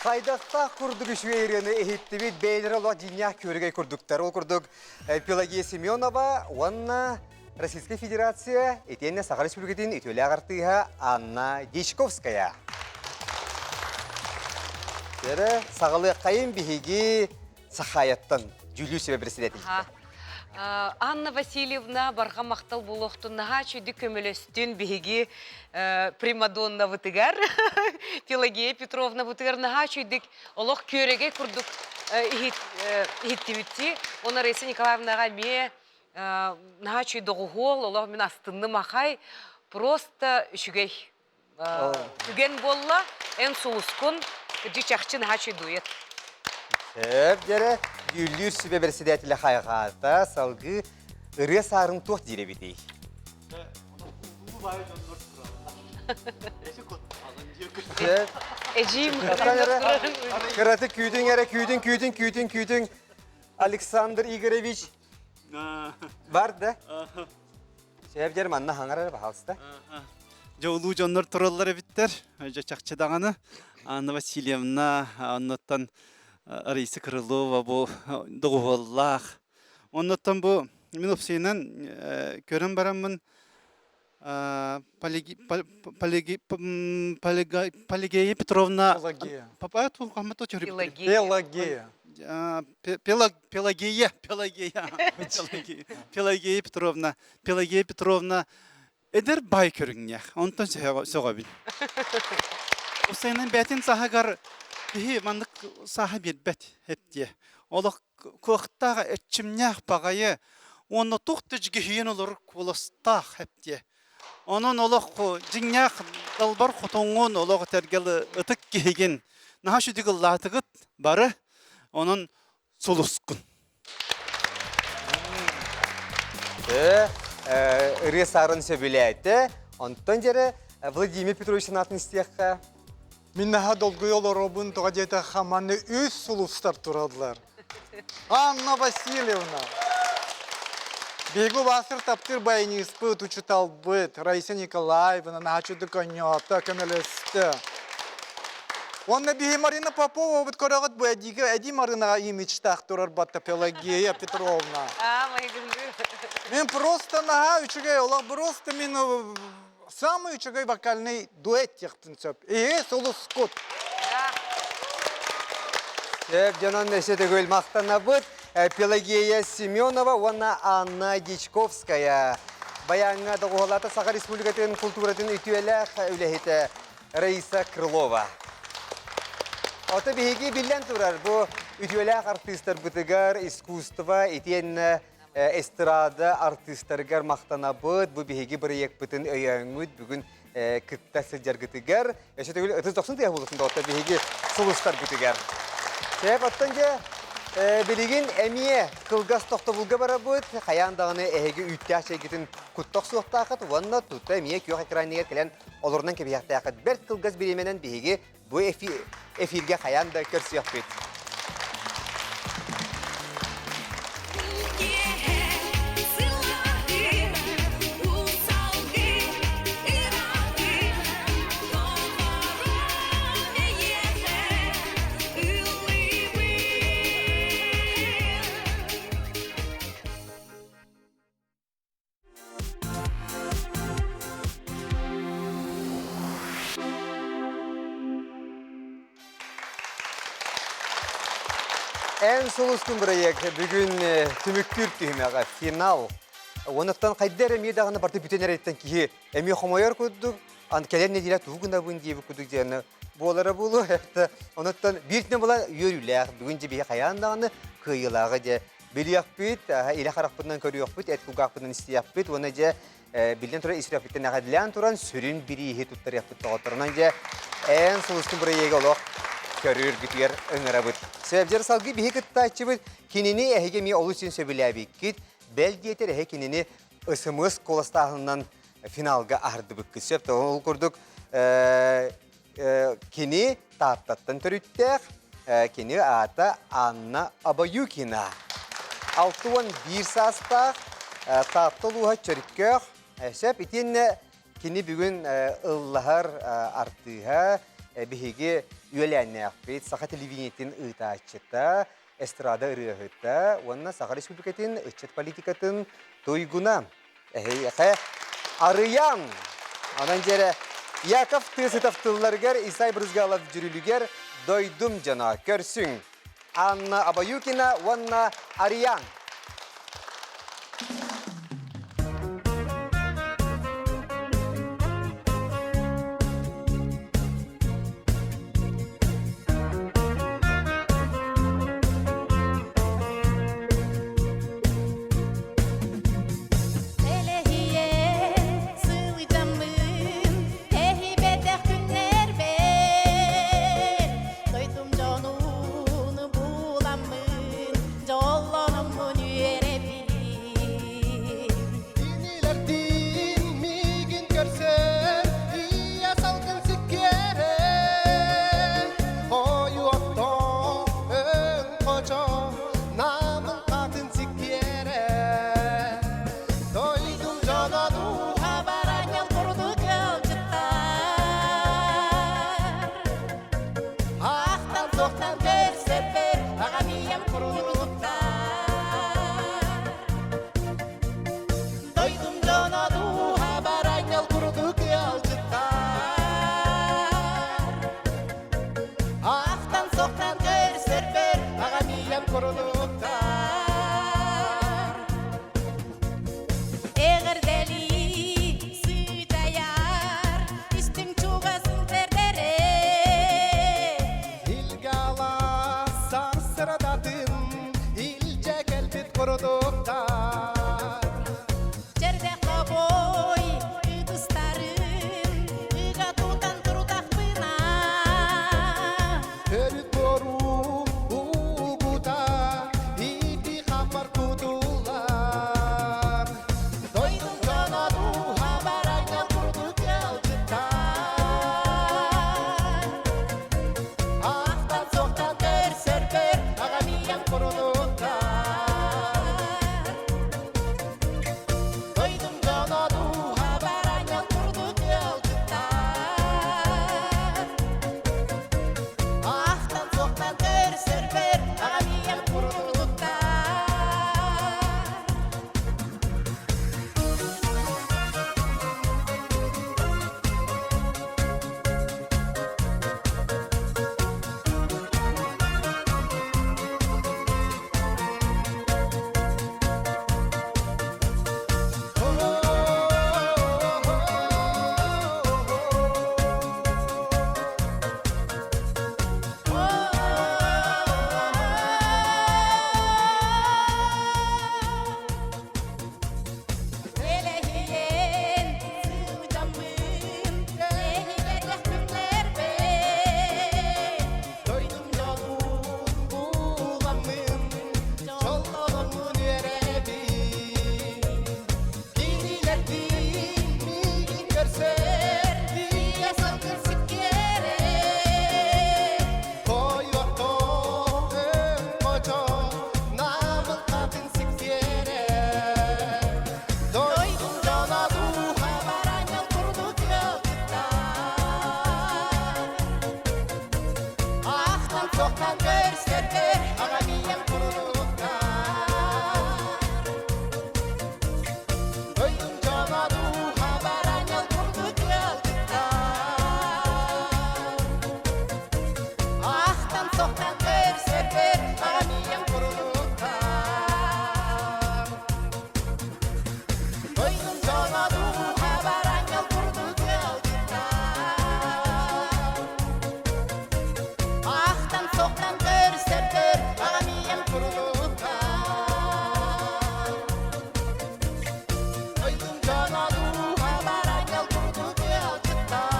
Хайдахтаах курдук үчүгэй ырыаны иһиттибит, бэйэлэрэ олох дьиҥнээх күөрэгэй курдуктар. Ол курдук Пелагея Семенова уонна Российскай Федерация итиэннэ Саха Республикатын үтүөлээх артыыһа Анна Дьячковская. Эрэ саҕалыаххайын биһиги Сахаяттан Дьүүллүүр сүбэ председателиттэн. Анна Васильевна барҕа махтал буолуохтун наһаа үчүгдүк көмөлөстүн биһиги примадоннабытыгар Пелагея Петровнабытыгар наһаа үчүгдүк олох күөрэгэй курдук иһиттибитти. Оны Раиса Николаевнаҕа эмиэ наһаа үчүгэй доҕуһуол, олох мин астынным ахай. Просто үчүгэй Түгэн буолла, эн сулускун, дьи чахчы наһаа чуйдуйат. Сөп дьэрэ, дьүүллүүр сүбэ председателэ хайҕаата, салгыы ырыа саарын туох диир эбитий? Эдьиим Кыраты күүтүҥ эрэ, күүтүҥ, күүтүҥ, күүтүҥ, күүтүҥ. Александр Игоревич бар да? Сөп дьэр манна хаҥар эрэ баһаалыста. Дьэ улуу дьоннор тураллар эбиттэр. Дьэ чахчы даҕаны Анна Васильевна оннуттан Раиса Крылова бу доҕуһуоллаах. Оннуттан бу мин опсайынан көрөн бараммын Пелагея Петровна Папа Пелагея. Пелагея, Пелагея, Пелагея Петровна, Пелагея Петровна эдэр бай көрүҥнээх, онтон сөҕөбүн. Усайынан бээтин саһагар киһи маннык сааһа биэрбэт эптиэ. Олох кыахтаах эрчимнээх баҕайы уонна туох да дьигиһийэн олорор куоластаах эптиэ. Онон олох дьиҥнээх далбар хотоҥҥун олох этэргэл ытык киһигин наһаа сүдү ыллаатыгыт бары онон сулускун. Ырыа саарын сөбүлээтэ. Онтон дьэрэ Владимир Петрович санаатын истиэххэ. Мин наһаа долгуйа олоробун, тоҕо диэтэххэ манна үс сулустар тураллар. Анна Васильевна, биһиги убаастыр таптыыр баяниспыт, учуталбыт Раиса Николаевна наһаа чудук оонньоото, көмөлөстө. Уонна биһи Марина Поповабыт көрөҕүт бу Эдигэ Эди Марынаҕа имиджтаах турар батта Пелагея Петровна. А, майгыныы. Мин просто наһаа үчүгэй олох просто мин самый үчүгэй вокальный дуэт диэхпин сөп. Эһи сулускут. Сөп дьонон өссө төгүл махтанабыт. Пелагея Семенова уонна Анна Дьячковская. Баяҥҥа доҕуһалаата Саха Республикатын култууратын үтүөлээх үлэһитэ Раиса Крылова. Ото биһиги биллэн турар бу үтүөлээх артыыстарбытыгар искусство итиэннэ эстрада артыыстарыгар махтанабыт. Бу биһиги бырайыакпытын өйөөҥҥүт бүгүн кытта сылдьаргытыгар. Өссө төгүл ытыс дохсун тыаһа буолуохтун доҕоттор биһиги сулустарбытыгар. Сөп, оттон дьэ билигин эмиэ кылгас тохтобулга барабыт. Хайаан даҕаны эһиги үүттээх чэйгитин кутта охсуохтааххыт уонна тута эмиэ күөх экраныгар кэлэн олорунан кэбиһиэхтээххит. Бэрт кылгас бириэмэнэн биһиги бу эфиргэ хайаан да көрсүөхпүт. Эн сулускун бырайыак бүгүн түмүктүүр түһүмэҕэ финал. Онуттан хайда эрэ эмиэ даҕаны барыта бүтэн эрэриттэн киһи эмиэ хомойор курдук, ан кэлэр нэдиэлэ тугу гынабын диэбит курдук диэн буолара буолуо. Онуттан биир түнэ була үөрүүлээх. Бүгүн дьэ биһи хайаан даҕаны кыайыылааҕы дьэ билиэхпит, илэ харахпытынан көрүөхпүт, эт кулгаахпытынан истиэхпит уонна дьэ биллэн турар ис сүрэхпиттэн эҕэрдэлээн туран сүрүн бирииһи туттарыахпыт доҕотторунан дьэ эн сулустун бырайыага олох көрүүргүтүгэр ыҥырабыт. Сөбдьэр салгыы биһи кыттааччыбыт кинини эһиги эмиэ олус син сөбүлээбиккит, бэл диэтэр эһи кинини СМС куоластааһынынан финалга аһардыбыккыт. Сөп ол курдук Кини Тааттаттан төрүттээх, кини аата Анна Абаюкина. 61 саастаах, Таатта улууһа Чөркөөх, сөп итиэннэ кини бүгүн ыллаһар артыыһа, биһиги үөлээннээхпит саха телевидениетин ыытааччыта, эстрада ырыаһыта уонна Саха Республикатын ыччат политикатын туйгуна эһиэхэ Арыйан! Онон дьэрэ Яков Тысытов тылларыгар Исай Брызгалов дьүрүлүгэр Дойдум дьоно көрсүҥ! Анна Абаюкина уонна Ариян. Элэһиэн сылдьаммын, эһибэтэх күннэрбэр, дойдум дьонун буламмын, дьоллономмун үөрэбин. Инилэрдиин миигин көрсөн, ийэ салгын сиккиэрэ, ойуоттон өҥ хочо, намын хатын сиккиэрэ. Дойдум дьоно дууһа Баранньал курдук ыалдьыттар. Ахтан суохтан көрсөрбөр аҕам ийэм курдуктар. Дойдум дьоно дууһа баранньал курдук ыалдьыттар. Ахтан сохтан көрсөрбөр аҕам ийэм курдуктар. Эҕэрдэлии сыдьайар истиҥ чугас бэрдэрэ. Илгала сарсырадатын илдьэ кэлбит курдуктар. Чердэх тобой ытыстарын ыга тутан турдахпына. Төрүт боруу угута ити хапар кутулар. Дойдум дьоно дууһа барайга курдук ыалдьыттар. Ахтан суохтан көрсөрбөр аҕам ийэм курдуктар. Дойдум дьоно дууһа барайга курдук ыалдьыттар. Ахтан суохтан көрсөрбөр аҕам ийэм курдуктар. Элэһиэн сылдьаммын, эһигэтэх күннэрбэр. Дойдум дьолун буламмын, дьоллономмун үөрэбин. Кинилэрдиин миигин көрсөр, Ийэ салгын сиккиэрэ. Тойотон өҥ-хочо, намын хатын сиксиэрэ. Дойдум дьоно дууһа Баранньал курдук ыалдьыттар. Ахтан суохтан көрсөрбөр аҕам ийэм курдуктар. Дойдум дьоно дууһа Баранньал курдук ыалдьыттар. Ахтан суохтан көрсөрбөр аҕам ийэм курдуктар. Дойдум дьоно дууһа Баранньал курдук ыалдьыттар. Ахтан суохтан көрсөрбөр аҕам ийэм курдуктар. Дойдум дьоно дууһа Баранньал курдук ыалдьыттар.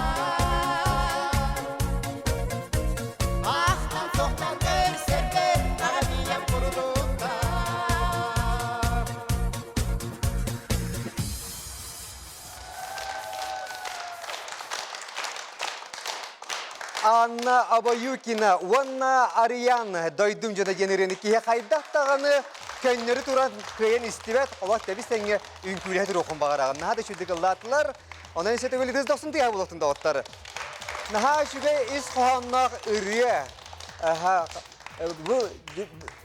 Ахтан суохтан көрсөрбөр аҕам ийэм курдуктар. Анна Абаюкина уонна Ариян дойдум дьоно диэн ырыаны киһи хайдах даҕаны көннөрү туран кыайан истибэт, олох тэбис-тэҥҥэ үҥкүүлэһэ туруоххун баҕараҕын. Наһаа да үчүгдүк ыллаатылар. Онон исэ төгүл ытыс дохсун тыаһа буолуохтун доҕоттор. Наһаа үчүгэй ис хоһоонноох ырыа. Аха, бу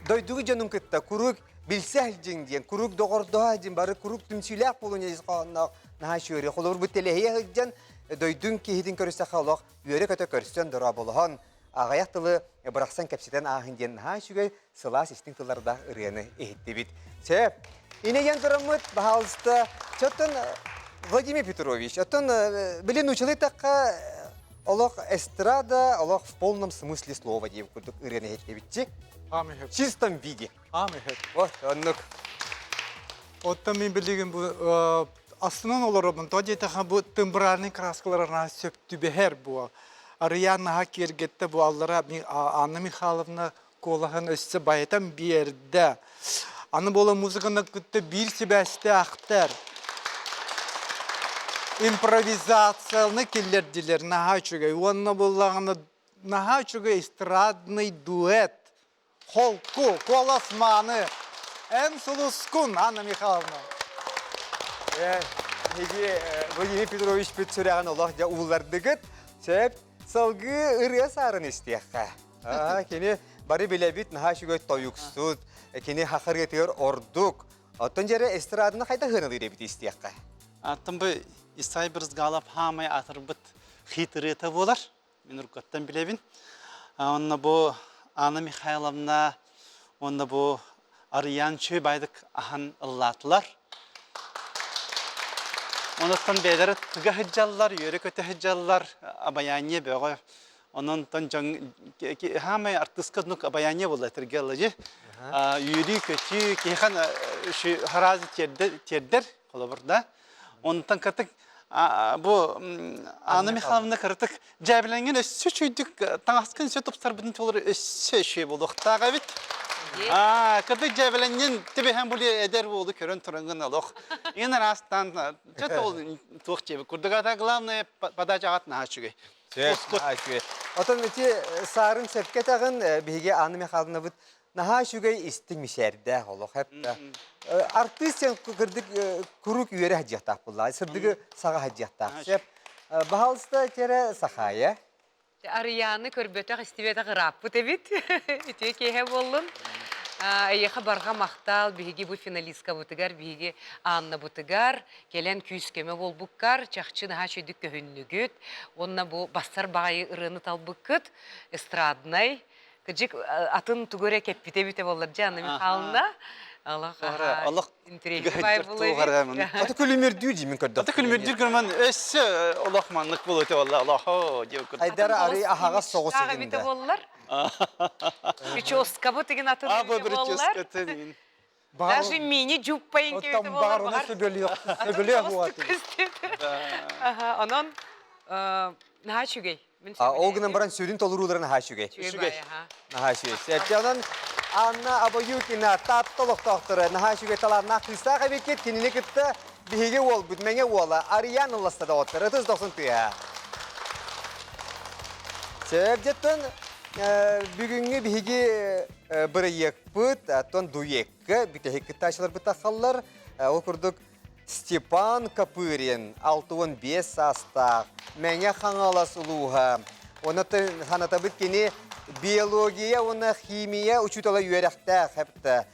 дойдугу дьонун кытта куруук билсэ сылдьыҥ диэн, куруук доҕордоһо сылдьын, бары куруук түмсүүлээх буолун ис хоһоонноох наһаа үчүгэй ырыа. Холобур, бу тэлэһийэ сылдьан дойдуҥ киһитин көрүстэххэ олох үөрэ-көтө көрсөн, дорооболоһон, аҕыйах тылы бырахсан кэпсэтэн ааһын диэн наһаа үчүгэй сылаас истиҥ тыллардаах ырыаны иһиттибит. Сөп. Инэйэн тураммыт, баһаалыста, чоттон Владимир Петрович, оттон билин училый тахха олох эстрада, олох в полном смысле слова диэн курдук ырыаны иһиттибитчи. В чистом виде. Вот, оннук. Оттон мин билигин бу астынан олоробун. То диэтэхэ бу тембральный краскаларына сөп түбэһэр бу. Арыйаан наһаа киэргэттэ бу аллара Анна Михайловна куолаһын өссө байытан биэрдэ. Аны буола музыканы кытта биир сибээстээхтэр. Импровизацияны киллэрдилэр наһаа үчүгэй. Уонна буоллаҕына наһаа үчүгэй эстрадный дуэт. Холку, куолас мааны. Эн сулускун, Анна Михайловна. Эһиги Владимир Петрович бүт сүрэҕин олох дьэ ууллардыгыт. Сөп, салгыы ырыа саарын истиэххэ. Кини бары билэбит наһаа үчүгэй тойуксут, кини хахарыатыгар ордук. Оттон дьэрэ эстраданы хайда хыаналыыр эбит истиэххэ. Аттан бу Исай Брызгалов хаамай атырбыт хит ырыата буолар. Мин уруккаттан билэбин. Онно бу Анна Михайловна уонна бу Арыйаан Чүй байдык ахан ыллаатылар. Онуттан бэйэлэрэ тыга сылдьаллар, үөрэ-көтө сылдьаллар, обаяние бөҕө. Онон дьон хаамай артыыска оннук обаяние буолла этэргэ ыллажы. Үөрүү-көтүү киһихан хараазы тиэрдэр, холобур да. Онтон кытык бу Анна Михайловна кырытык дьээбилэҥҥин өссө үчүйдүк таҥаскын өссө тупсарбытын туолар өссө үчүгэй буолуохтаах эбит. Кырдык дьээбилэҥҥин түбэһэн бу эдэр уолу көрөн турангын олох ин араастаан чэ ол туох диэбит курдук ата главное подача аҕат наһаа үчүгэй. Наһаа үчүгэй. Отон ити саарын сөпкө этэҕин биһиги Анна Михайловнабыт наһаа үчүгэй истиҥ мичээрдээх олох эптэ. Артыыс сен кырдык куруук үөрэ сылдьыахтаах буоллаҕа, сырдыгы саҕа сылдьыахтаах. Сөп. Баһаалыста кэрэ Сахаайа. Арыйааны көрбөтөх, истибэтэх ырааппыт эбит. Үтүө киэһэ буоллун. Эйиэхэ барҕа махтал, биһиги бу финалисткабытыгар, биһиги Аннабытыгар кэлэн күүс-көмө буолбуккар, чахчы наһаа үчүгүйдүк көһүннүгүт. Уонна бу бассар баҕайы ырыаны талбыккыт, эстраднай, Кыдьык атын тугу эрэ кэппитэ эбитэ буоллар дьэ Анна Михайловна Аллах Аллах интириэһи буолар Аты күлүмүрдүү дии мин көрдөх. Аты күлүмүрдүүр көрмөн өссө олох маннык буолуо этэ валла Аллахо диэ көрдөх. Айдар ары аһаҕас соҕус эбитэ буоллар. Прическабыт игин атын эбитэ буоллар. Даже мини жуппайын кебите болар Баарына сөбөлүөх Онон наһаа үчүгэй. Ол гынан баран сүрүн толорууларын наһаа үчүгэй. Үчүгэй. Наһаа үчүгэй. Сэргэ онон Анна Абаюкина Таатта олохтоохторо наһаа үчүгэй талааннаах кыыстаах эбиккит. Кинини кытта биһиги уолбут Мэҥэ уола Арыйаан ылласта доҕоттор. Ытыс дохсун тыаһа. Сэргэттэн бүгүҥҥү биһиги бырайыакпыт, оттон дуэкка бүтэһик кыттааччыларбыт тахсаллар. Ол курдук Степан Копырин, 65 саастаах, Мэҥэ Хаҥалас улууһа. Оны санатабыт кини биология уонна химия учуутала үөрэхтээх эптэ.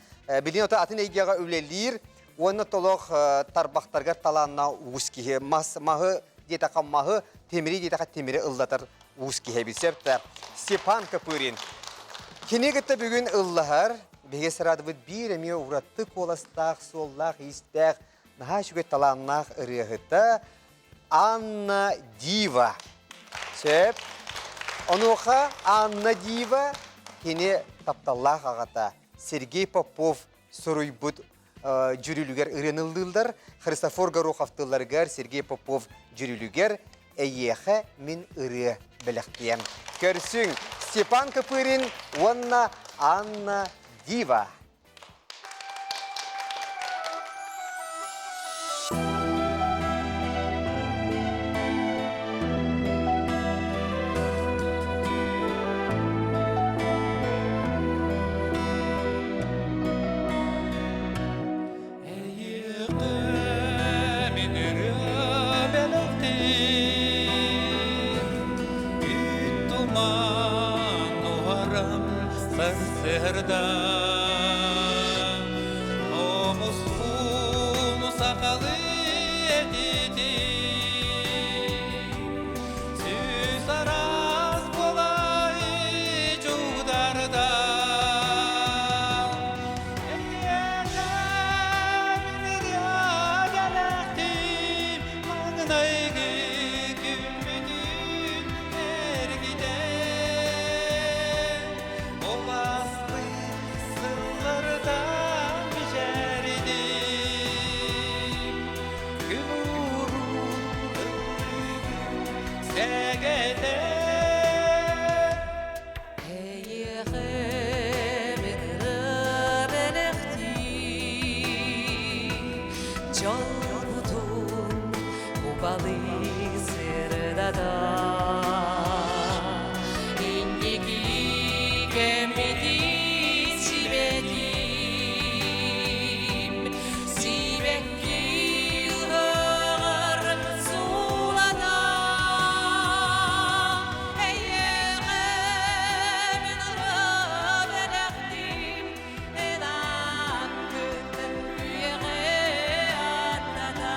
Билин ото атын эйгэҕэ үлэлиир уонна толох тарбахтаргар талааннаах уус киһи. Мас, маһы диэтэхэ маһы, тимири диэтэхэ тимири ыллатар уус киһи эбит сөптө. Степан Копырин. Кини кытта бүгүн ыллаһар, Биһиги эстрадабыт биир эмиэ ураты куоластаах, суоллаах-иистээх, наһаа үчүгэй талааннаах ырыаһыта Анна Дива. Сөп. Онуоха Анна Дива кини тапталлаах аҕата Сергей Попов суруйбут дьүрүлүгэр ырыаны ыллыыллар. Христофор Горохов тылларыгар Сергей Попов дьүрүлүгэр «Эйиэхэ мин ырыа бэлэхтиэм». Көрсүҥ Степан Копырин уонна Анна Дива. Эйиэхэ мин ырыа бэлэхтиир. сарсыарда Омускун сахалыы этитин Сүүс араас буолай чугдарда Маҥнайгы күммүтүн эргитэн Ол ааспыт сыллардан мичээрдим Күн уурун ыллыгын сэгэтэн Эйиэхэ бэлэхтии дьолбутун кубалыы сырдата инники кэммитин сибэтиим сибэкки ыһыаҕар суулана Эйиэхэ мин ырыа бэлэхтиим эн ааккын үйэҕэ ааттата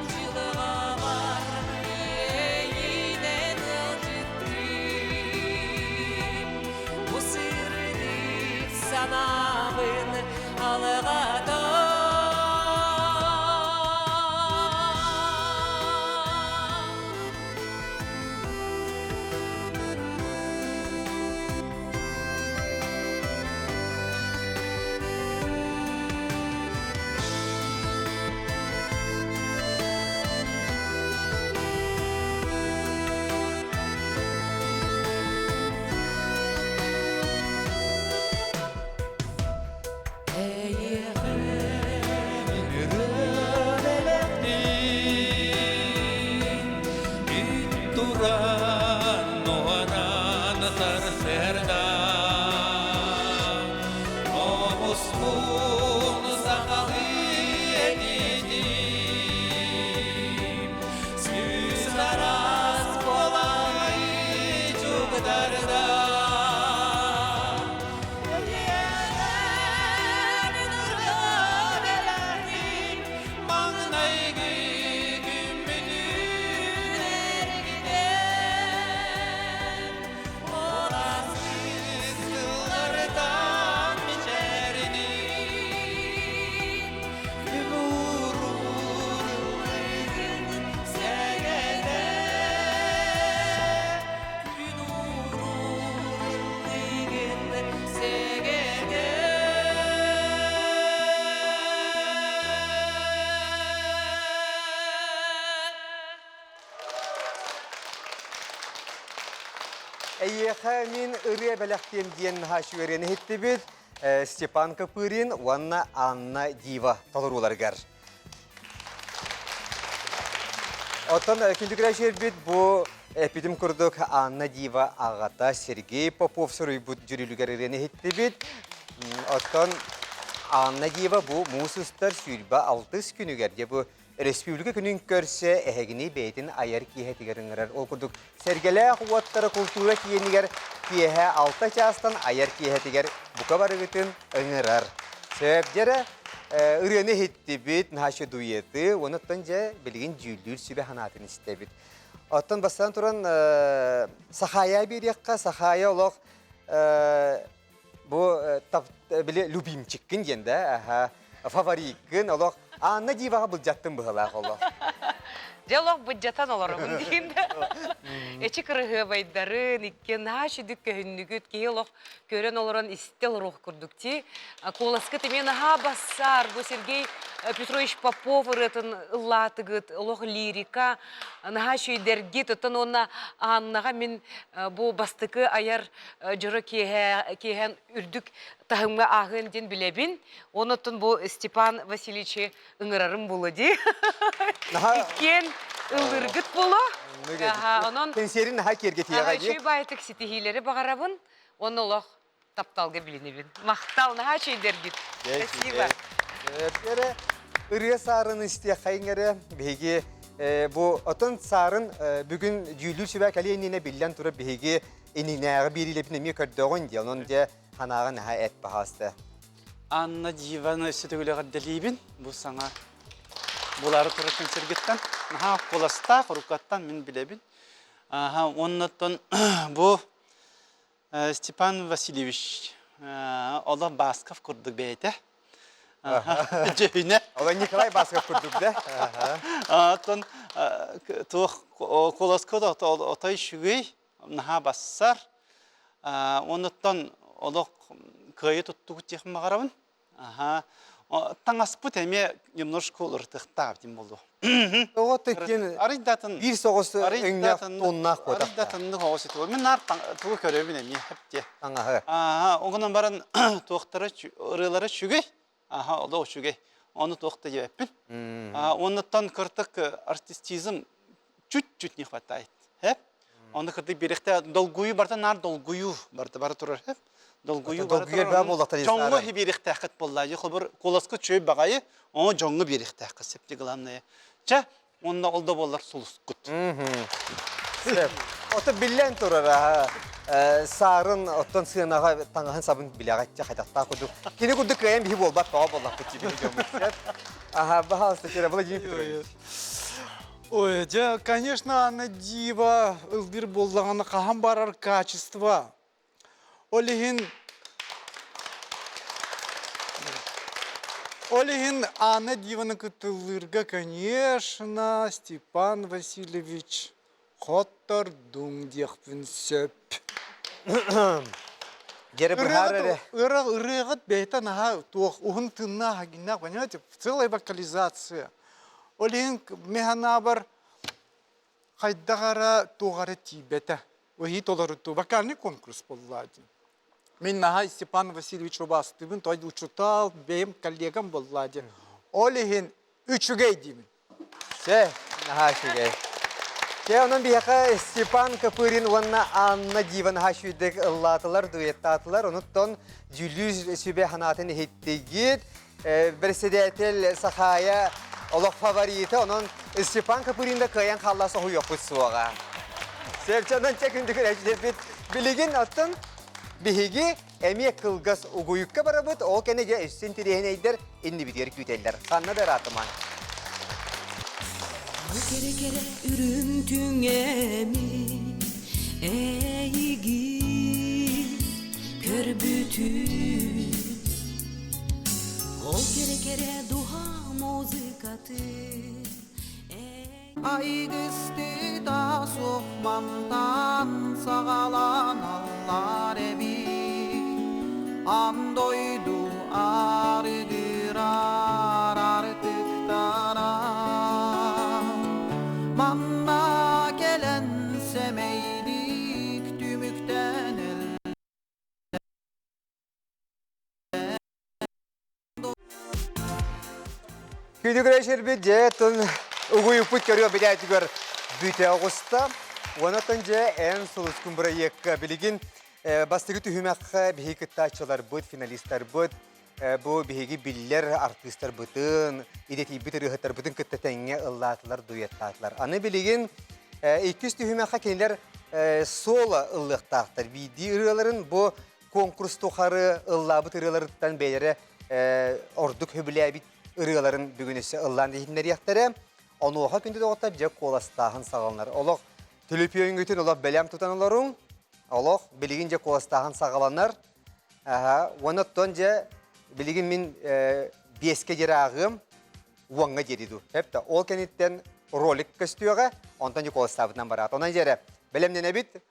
дьылҕабар иэйиинэн ыалдьыттыым бу сырдык санаабын алҕата. Туран уһанан сарсыарда Омуспун сахалыы этитим Сүүс араас буолай чугдарда Маҥнайгы күммүтүн эргитэн Оласты сыллартан мичээрдим Күн уурун сэгэтэ Күн уурун сэгэтэ Эйиэхэ мин ырыа бэлэхтиэм диэн наһаа үчүгэй иһиттибит. Степан Копырин уонна Анна Дива толорууларыгар. Оттон күндү көрөөччүлэрбит бу эппитим курдук Анна Дива аҕата Сергей Попов суруйбут дьүрүлүгэр ырыаны иһиттибит. Оттон Анна Дива бу муус устар 26 күнүгэр дьэ бу Республика күнүн көрсө эһэгини бэйэтин айар киэһэтигэр ыҥырар. Ол курдук Сэргэлээх уоттара култуура киинигэр киэһэ 6 чаастан айар киэһэтигэр бука барыгытын ыҥырар. Сөп дьэрэ ырыаны иһиттибит, наһаа дуеты, онуттан дьэ билигин дьүүллүүр сүбэ санаатын истэбит. Оттон бастаан туран Сахаайа биэриэххэ, Сахаайа олох бу били любимчиккин диэн да, фавориккын олох Анна Диваҕа былдьаттым быһылаах олох. Дьэ олох быдьатан олоробун диин да. Эчи кырыһыабайдарын, икки наһаа сүдүк көһүннүгүт, киһи олох көрөн олорон истэ олоруох курдук ти. Куоласкыт эмиэ наһаа бассаар, бу Сергей Петрович Попов ырыатын ыллаатыгыт, олох лирика, наһаа үчүгэйдэргит, оттон уонна Аннаҕа мин бу бастакы айар дьоро киэһэ киэһэн үрдүк таһымҥа ааһыан диэн билэбин. Онуттан бу Степан Васильевичи ыҥырарым буолуо дии. Иккиэн ыллыргыт буолуо. Онон Кэнсиэрин наһаа киэргэтиэҕэ дии. Үчүгэй баайтык ситиһиилэри баҕарабын. Уонна олох тапталга билинэбин. Махтал, наһаа үчүгэйдэргит. Спасибо. Эрэ ырыа саарын истиэххэйиҥ эрэ биһиги. Бу отон саарын бүгүн дьүүллүүр сүбэ кэлиэ иннинэ биллэн турар биһиги иннинээҕи биэриилэбин эмиэ көрдөҕүн дии. Онон дьэ ханаҕа наһаа эт баһаалыста. Анна Дивана өссө төгүл эҕэрдэлиибин. Бу саҥа булаары турар концергыттан. Наһаа куоластаах, уруккаттан мин билэбин. Аха, оннуттан бу Степан Васильевич олох Басков курдук бэйэтэ. Дьүһүнэ. Олох Николай Басков курдук да? Оттон туох куоласка отой үчүгэй, наһаа бассар. Онуттан олох кыайы туттубут диэх баҕарабын. Аха. Таҥаспыт эмиэ немножко уларытыахтаах дим болу. Тоҕо теккен Арыйдатын биир соҕус өҥнөөх тоннаах буотах. Арыйдатыннык оҕус ити. Мин наар тугу көрөбүн эмиэ хепте. Таҥаһы. Аха, оҕунан баран туохтара ырыалара үчүгэй. Аха, олох үчүгэй. Ону туох да диэбэппин. Оннуттан кыртык артистизм чуть-чуть не хватает. Хеп? Оны кырдык бириэхте долгуйу барда наар долгуйу барда бара турар хеп. Долгуйу бара Долгуйар баа буоллахтар Дьоҥҥо биэриэхтээххит буоллаа. Холбор куоласка үчүгэй баҕайы, ону дьоҥҥо биэриэхтээххит септи главное. Чэ, онно ол да буоллар сулускут. Ото биллэн турар саарын оттон сыанаҕа таҥаһын сабын билэҕит хайдахтаах курдук. Кини курдук кыайан биһи буолбат тоҕо буоллахпыт дии биһи дьоммут. Аха, баһаалыста, Владимир Петрович. Ой, дьэ, конечно, Анна Дива ылбир буоллаҕына хаһан барар качество. Ол иһин Ол иһин Анна Диваны кытыллыырга, конечно, Степан Васильевич хоттордуҥ диэхпин сөп. Дьэрэ быһаар эрэ. Ырыаҕыт бэйэтэ наһаа туох уһун тыыннаах агиннаах, понимаете, целая вокализация. Ол иһин механабар хайдах эрэ туох эрэ тиийбэтэ. Ыһыы толорутуу вокальный конкурс буолла дии. Мин наһаа Степан Васильевич убаастыыбын, той учутал, бэйэм коллегам буолла дии. Ол иһин үчүгэй диибин. Чэ, наһаа үчүгэй. Чэ, онон биһиэхэ Степан Копырин уонна Анна Дива наһаа үчүгэйдик ыллаатылар, дуэттаатылар. Онуттан дьүүллүүр сүбэ санаатын иһиттигит. Председатель Сахая олох фаворита, онон Степан Копырин да кыайан хаалла соһуйуохпут суоҕа. Севчанан чэ күндү көрөөччүлэрбит билигин оттон биһиги эмиэ кылгас угуйукка барабыт, ол кэннэ дьэ өссө интэриэһинэйдэр иннибитигэр күүтэллэр. Ханна да ыраатымаҥ. Кэрэ-кэрэ үрүҥ түҥэми эйигин көрбүтүм Ол кэрэ-кэрэ духа музыкатын Айгыстыта суох мантан саҕаланаллар эбит Аан дойду арыгырар артыктара Манна кэлэн сэмэйдик түмүктэнэллэр Күнүгүрэ дьэ тун угуйуппут көрүө бэдээтигэр бүтэ оҕуста. Уонатан дьэ эн сулускун бырайыакка билигин бастакы түһүмэххэ биһиги кыттааччыларбыт, финалистарбыт бу биһиги биллэр артыыстарбытын, идэтийбит ырыаһыттарбытын кытта тэҥҥэ ыллаатылар, дуэттаатылар. Аны билигин иккис түһүмэххэ кинилэр соло ыллыахтаахтар. Биирдии ырыаларын бу конкурс тухары ыллаабыт ырыаларыттан бэйэлэрэ ордук сөбүлээбит ырыаларын бүгүн өссө ыллаан иһитиннэриэхтэрэ. Онуоха күндү доҕоттор дьэ куоластааһын саҕаланар. Олох төлөпүөҥҥүтүн олох бэлэм тутан олоруҥ. Олох билигин дьэ куоластааһын саҕаланар. Уонна оттон дьэ билигин мин биэскэ диэри ааҕыам, уоҥҥа диэри дуу. Эптэ ол кэнниттэн ролик көстүөҕэ, онтон дьэ куоластаабытынан бараат. Онон дьэ эрэ бэлэмнэнэбит.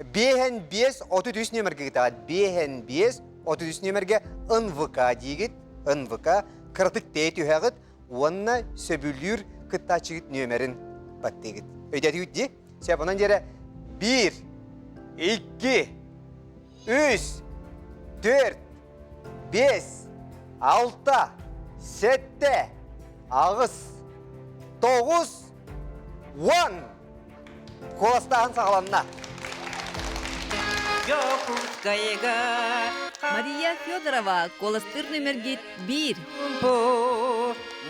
Биэһэн биэс 33 нүөмэргэ ыытаҕыт. Биэһэн биэс 33 нүөмэргэ НВК диигит. НВК кыратык тэйэ түһэҕит уонна сөбүлүүр кыттааччыгыт нүөмэрин баттыыгыт. Өйдөөтүгүт дии? Сөп, онон дьэрэ биир, икки, үс, түөрт, биэс, алта, сэттэ, аҕыс, тоҕус, уон! Куоластааһын саҕаланна. Мария Федорова куоластыыр нүмергит биир.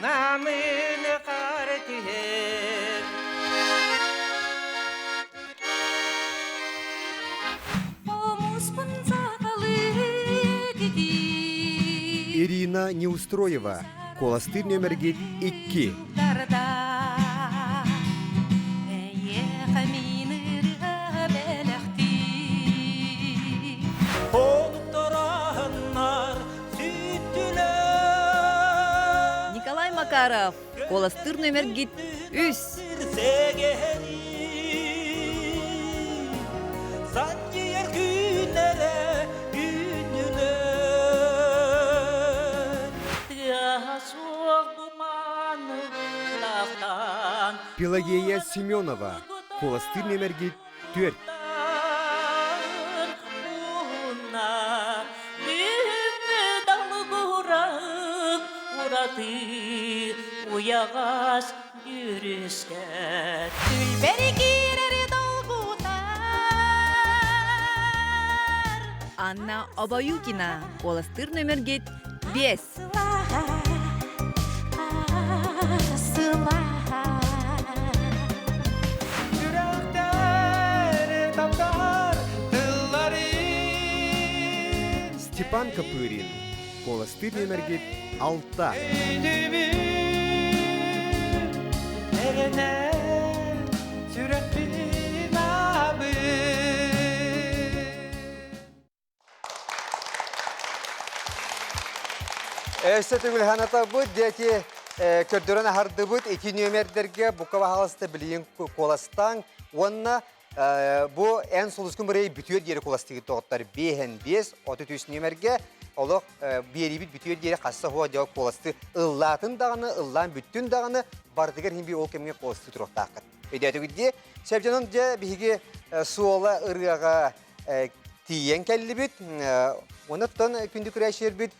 Намын хаар түһэр. Ирина Неустроева, куоластыыр нүөмэргит 2. Николай Макаров, куоластыыр нүөмэргит 3. Пелагея Семенова, куоластыыр нүөмэргит 4. Уйаҕас Дьүрүскэ Түлбэри киирэри долгутар. Анна Обоюкина, куоластыыр нүөмэргит 5. Степан Копырин, куоластыыр нүөмэргит 6. Өссө төгүл ханатабыт диэки көрдөрөн аһардыбыт ити нүөмэрдэргэ бука баһаалыста билигин куоластаан уонна Бу эн сулускун бырай бүтүөр диэри куластыгыт доҕоттор биэһэн биэс 33 нүөмэргэ олох биэриибит бүтүөр диэри хасса хуа дьо куоласты ыллаатын даҕаны ыллаан бүттүн даҕаны барытыгар иһин би ол кэмҥэ куоласты туруохтааххыт. Өйдөөтүгүт дии. Сөп дьэ биһиги суола ырыаҕа тиийэн кэллибит. Онуттан күндү күрээччилэрбит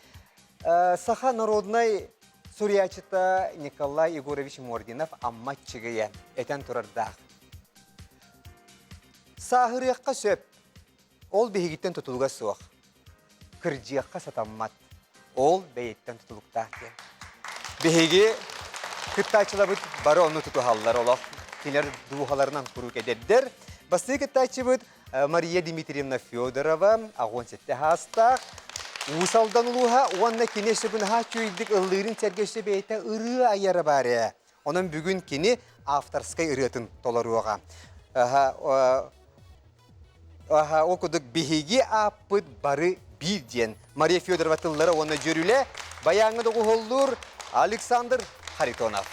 Саха народнай суруйааччыта Николай Егорович Мординов Амма Чыгыйа этэн турардаах. Сааһырыахха сөп. Ол биһигиттэн тутулуга суох. Кырдьыахха сатаммат. Ол бэйэттэн тутулуктаах диэн. Биһиги кыттааччыларбыт бары ону тутуһаллар олох. Кинилэр дууһаларынан куруук эдэрдэр. Бастакы кыттааччыбыт Мария Дмитриевна Федорова, 87 саастаах, Уус Алдан улууһа уонна кини өссө наһаа үчүгэйдик ыллыырын сэргэ өссө бэйэтэ ырыа айара баар ээ. Онон бүгүн кини авторскай ырыатын толоруоҕа. Аха, ол курдук биһиги ааппыт бары биир диэн Мария Федорова тыллара уонна дьүрүлэ баяҥҥа доҕуһуоллуур Александр Харитонов.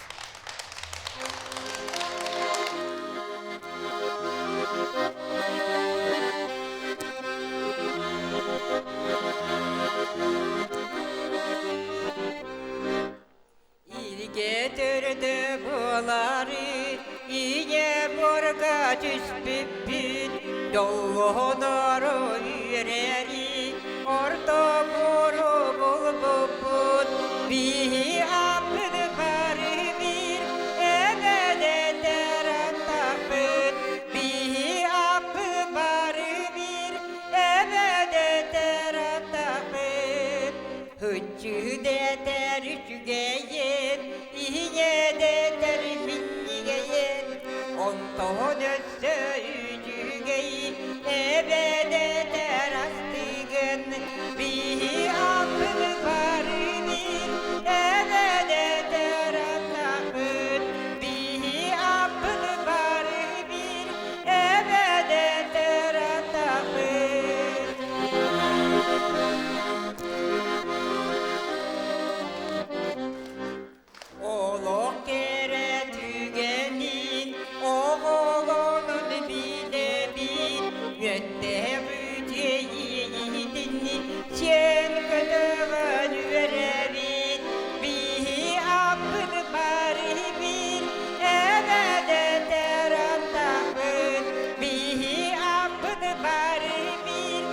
Илгэ төрдө буолары ийэ буорга түспүппүт доллоһонору үөрэри орто буору булбуппут биһи аппыт бары биир эбэдэтэр аттаппыт биһи аппыт бары биир эбэдэтэр аттаппыт Үчүгэтэр үчүгэйин, иһиҥэдэтэр минньигэйин, онтон өссө үчүгэй эбэдэтэр астыгын, биһи аппыт барыбыт, эбэдэтэр атахпыт, биһи аппыт барыбыт, эбэдэтэр атахпыт. Олох кэрэ түгэнин оҕолонун билэбин, үөттээх үтүөйиитин сиэн көтөҕөн үөрэбин, биһи аппыт бары бир, эбэдэтэр аттахпыт, биһи аппыт бары бир,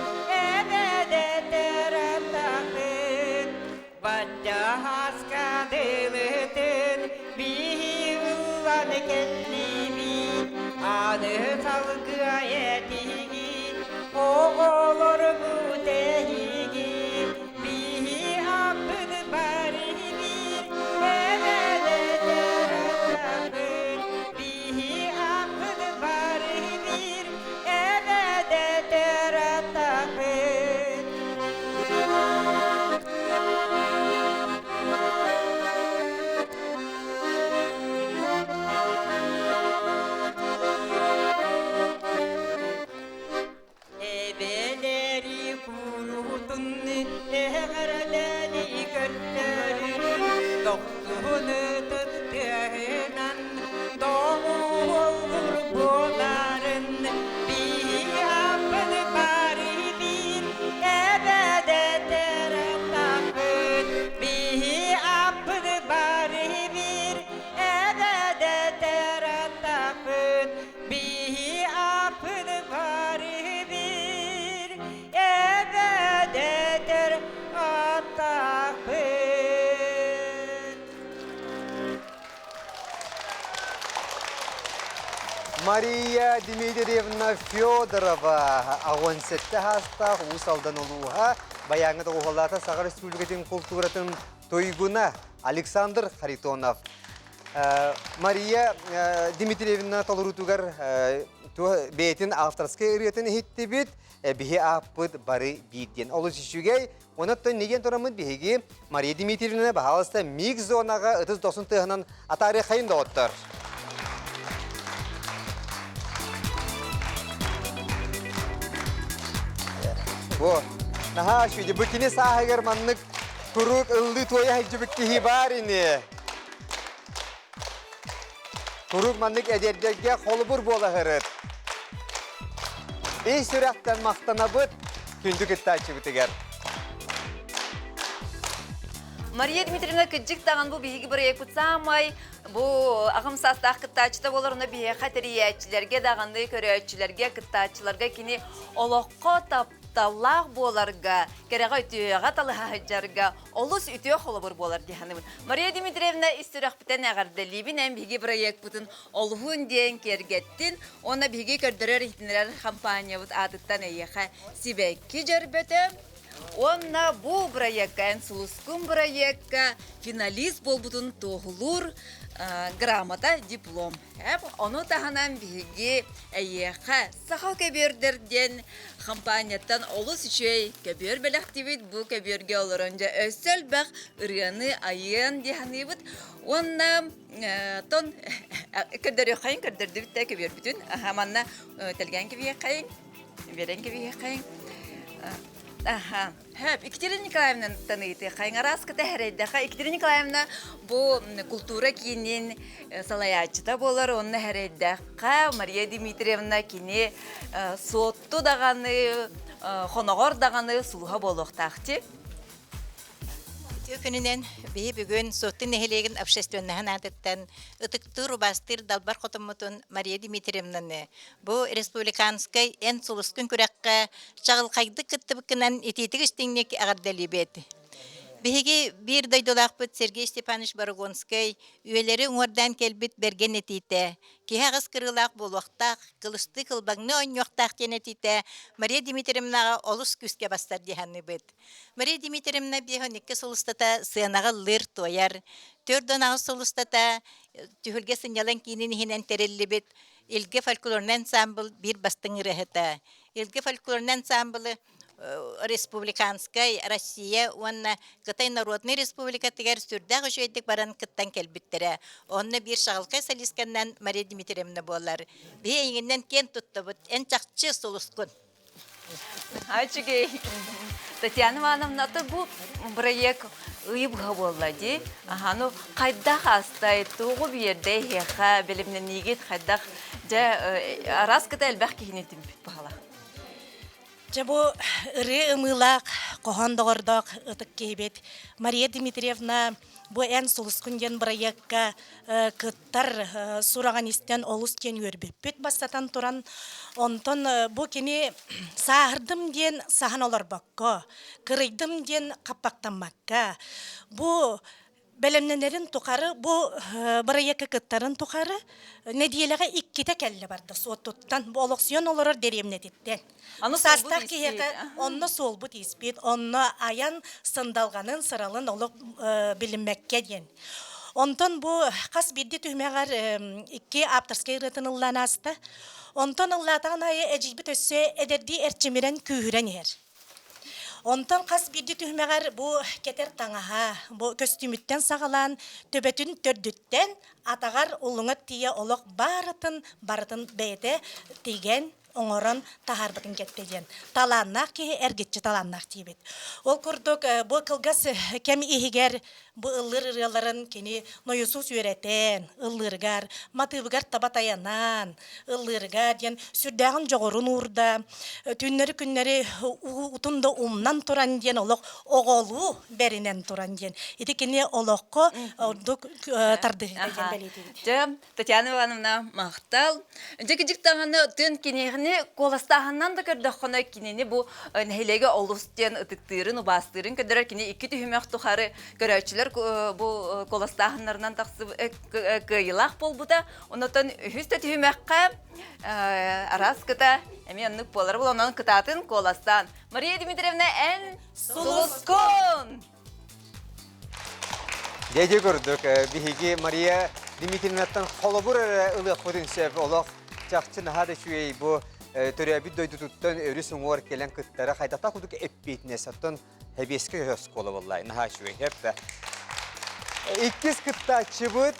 Баччаһаска дылытын биһи ыллан кэллибит, аны салгыа этигит, оҕолорбут эһиги, биһи аппыт бары бир, эбэлэтэр атахпыт, биһи аппыт бары бир, эбэдэтэр атахпыт. Мария Дмитриевна Федорова 87 саастаах Уус Алдан улууһа Баяҥҥа тоҕуһалаата Саха Республикатын култууратын туйгуна Александр Харитонов. Мария Дмитриевна толоруутугар бэйэтин авторскай ырыатын иһиттибит, биһи ааппыт бары биир диэн. Олус үчүгэй. Онон нэгэн тураммыт биһиги Мария Дмитриевна баһаалыста микс зонаҕа ытыс дохсун тыаһынан атаарыаххайын доҕоттор. Бу наһаа үчүгэй. Бу кини сааһыгар маннык куруук ыллыы туойа сылдьыбыт киһи баар ини. Куруук маннык эдэрдэргэ холобур буола сырыт. Ис сүрэхтэн махтанабыт күндү кыттааччыбытыгар. Мария Дмитриевна кыдьык даҕан бу биһиги бырайыакпыт саамай бу аҕам саастаах кыттааччыта буолар онно биһиэхэ тэрийээччилэргэ даҕаны көрөөччүлэргэ кыттааччыларга кини олоххо тапталлаах буоларга кэрэҕэ үтүөҕэ талыһа сылдьарга олус үтүө холобур буолар дии саныыбын. Мария Дмитриевна ис сүрэхпитин эҕэрдэлиибин эн биһиги бырайыакпытын олуһун диэн киэргэттин уонна биһиги көрдөрөр-иһитиннэрэр хампаанньабыт аатыттан эйиэхэ сибэкки дьөрбөтө уонна бу бырайыакка эн сулускун бырайыакка финалист буолбутун туоһулуур грамота диплом Ону таһынан биһиги эйиэхэ Саха көбүөрдэр диэн хампаанньаттан олус үчүгэй көбүөр бэлэхтиибит. Бу көбүөргэ олорон дьэ өссө элбэх ырыаны айыан дии саныыбыт. Уонна тон көрдөрүөххэйин көрдөрдүбүт да көбүөрбүтүн. Аха манна тэлгээн кэбиһиэххэйин, биэрэн кэбиһиэххэйин. Аха. Хөп, Екатерина Николаевна таныйты хайҥараас кыта хэрэйдэхэ. Екатерина Николаевна бу култуура киинин салайааччыта буолар, онно хэрэйдэххэ Мария Дмитриевна кини суотту даҕаны, хоноҕор даҕаны сулуһа буолуохтаахчы. Үтүө күнүнэн биһи бүгүн Суотту нэһилиэгин общественноһын аатыттан ытыктыыр, убаастыыр далбар хотоммутун Мария Дмитриевнаны бу республиканскай эн сулускун күрэххэ чаҕылхайдык кыттыбыккынан итиитик истиҥник эҕэрдэлиибит. Биһиги биир дойдулаахпыт Сергей Степанович Борогонскай үйэлэри уҥуордаан кэлбит бэргэн этиитэ киһи аҕыс кырыылаах буолуохтаах, кылыстыы кылбаҥныы оонньуохтаах диэн этиитэ Мария Дмитриевнаҕа олус күүскэ бастар дии саныыбыт. Мария Дмитриевна 52 сыл устата сыанаҕа ыллыыр-туойар, 48 сыл устата түһүлгэ сынньалаҥ киинин иһинэн тэриллибит Илгэ фольклорнай ансаамбыл биир бастыҥ ырыаһыта. Илгэ фольклорнай ансаамбылы республиканскай Россия уонна Кытай Народнай Республикатыгар сүрдээх үчүгэйдик баран кыттан кэлбиттэрэ. Онно биир чаҕылхай солистканнан Мария Дмитриевна буолар. Биһи эйигиннэн киэн туттабыт, эн чахчы сулускун. Үчүгэй. Татьяна Ивановна, бу бырайыак ый быһа буолла дии. Аха, ну хайдах астай, тугу биэрдэ эһиэхэ, бэлэмнэниигит хайдах дьэ араас кыта элбэх киһини түмпүт баһала. Дьэ бу ырыа ымыылаах, хоһоон доҕордоох ытык киһибит Мария Дмитриевна бу эн сулускун диэн бырайыакка кыттар сураҕын истэн олус диэн үөрбүппүт бастатан туран. Онтон бу кини сааһырдым диэн саһан олорбокко, кырыйдым диэн хаппахтаммакка, бу бэлэмнэнэрин тухары бу бырайыакка кыттарын тухары нэдиэлэҕэ иккитэ кэллэ барда суоттуттан бу олохсуйан олорор дэриэбинэтиттэн Аны саастаах киһиэхэ онно суолбут ииспит онно айан сындалҕанын сыралын олох билиммэккэ диэн онтон бу хас биирдии түһүмэҕэр икки авторскай ырыатын ыллаан ааста онтон ыллаатаҕын аайы эдьиийбит өссө эдэрдии эрчимирэн күүһүрэн иһэр Онтон хас биирдии түһүмэҕэр бу кэтэр таҥаһа, бу көстүүмүттэн саҕалаан төбөтүн төрдүттэн атаҕар улуҥар тиийэ олох барытын барытын бэйэтэ тигэн, оҥорон таһаарбытын кэттэ диэн. Талааннаах киһи эргиччи талааннаах диибит. Ол курдук бу кылгас кэм иһигэр бу ыллыыр ырыаларын кини нойосуус үөрэтэн, ыллыырыгар, матыыбыгар таба тайанан, ыллыырыгар диэн сүрдээҕин дьоҕурун уурда, түүннэри-күннэри уутун да умнан туран диэн олох оҕолуу бэринэн туран диэн. Ити кини олоххо ордук тардыһыыта диэн бэлиэтиибит. Дьэ, Татьяна Ивановна, махтал. Дьэ, кидьик даҕаны тыын киниэхини. Кини куоластааһынынан да көрдөххүнэ, кинини бу нэһилиэгэ олус диэн ытыктыырын, убаастыырын көрдөрөр. Кини икки түһүмэх тухары көрөөччүлэр бу куоластааһыннарынан тахсыбыт кыайыылаах буолбута. Онотон үһүс да түһүмэххэ араас кыта эмиэ оннук буолар буолан, онон кытаатын куоластаан. Мария Дмитриевна, эн сулускун! Дьэ курдук, биһиги Мария Дмитриевнаттан холобур эрэ ылыахпытын сөп. Олох чахчы наһаа да үчүгэй бу төрөөбүт дойдутуттан өрүс уҥуор кэлэн кыттара хайдахтаах курдук эппиэтинэс. Оттон Хэбиэскэ оскуола буоллай, наһаа үчүгэй. Хэп. Иккис кыттааччыбыт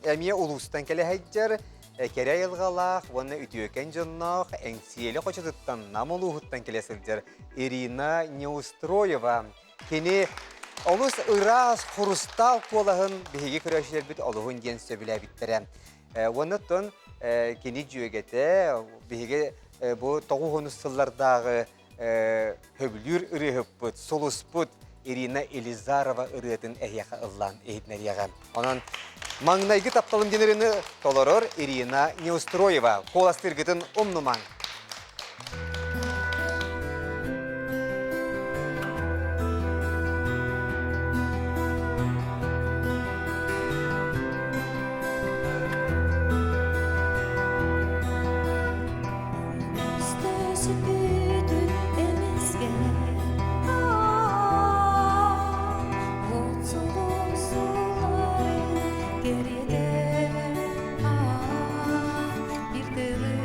эмиэ улуустан кэлэ сылдьар кэрэ айылҕалаах уонна үтүөкэн дьонноох Эҥсиэли хочотуттан Нам улууһуттан кэлэ сылдьар Ирина Неустроева. Кини олус ыраас хурустаал куолаһын биһиги көрөөччүлэрбит олуһун диэн сөбүлээбиттэрэ. Уонна оттон кини дьүөгэтэ биһиги бу тоҕус сыллардааҕы хөбүлүүр ырыаһыппыт, сулуспут Ирина Елизарова ырыатын эһиэхэ ыллаан иһитинэриэҕэ. Онон маҥнайгы тапталым диэн ырыаны толорор Ирина Неустроева. Куоластыыргытын умнумаҥ. Кэриэтэ, bir тылы.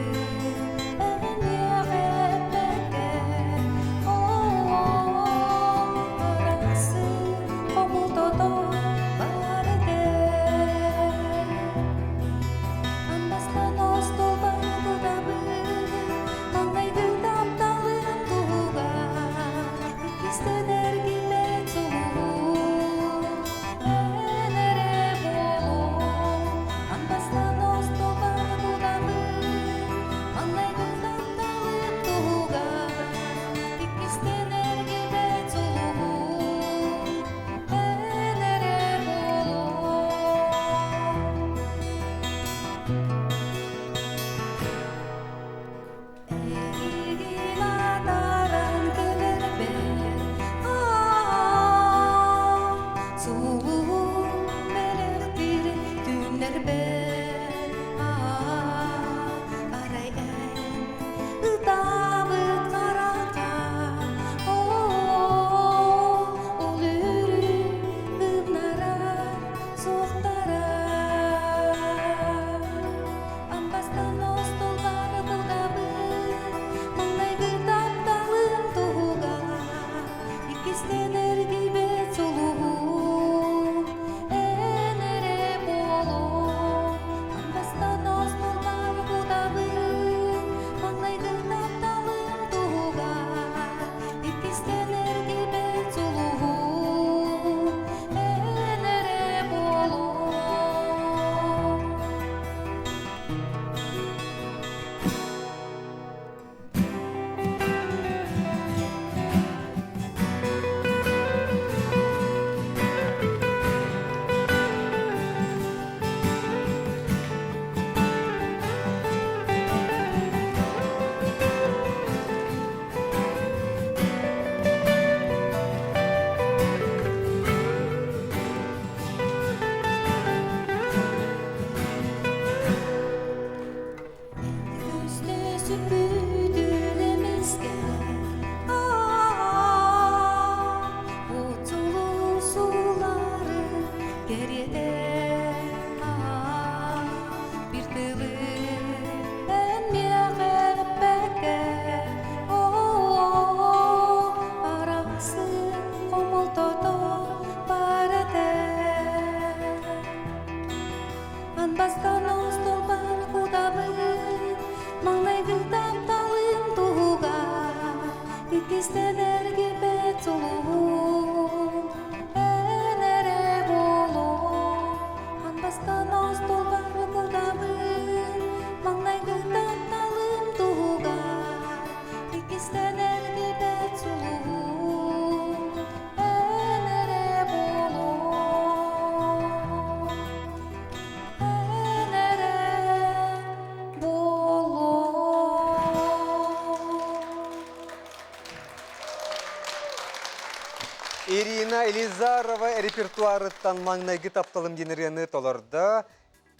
Ирина Елизарова репертуарыттан маҥнайгы тапталым диэн ырыаны толордо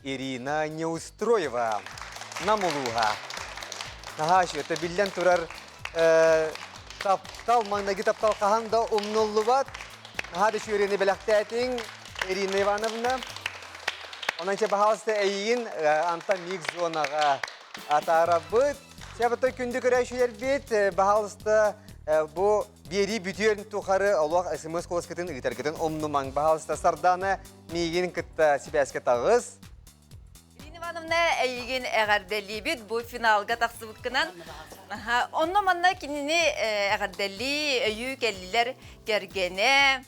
Ирина Неустроева. Нам улууһа. Наһаа үчүгэй. Биллэн турар, таптал, маҥнайгы таптал хаһан да умнуллубат. Наһаа да үчүгэй ырыаны бэлэхтээтиҥ, Ирина Ивановна. Онон чэ, баһаалыста эйигин Антон Микс зонаҕа атаарабыт. Сябытой күндү көрөөччүлэрбит, баһаалыста бу биэрии бүтүөн тухары олох смс куоласкытын ыытаргытын умнумаҥ. Баһаалыста Сардаана миигин кытта сибээскэ таҕыс. Ирина Ивановна, эйигин эҕэрдэлиибит бу финалга тахсыбыккынан. Онно манна кинини эҕэрдэлии, өйүү кэллилэр кэргэнэ,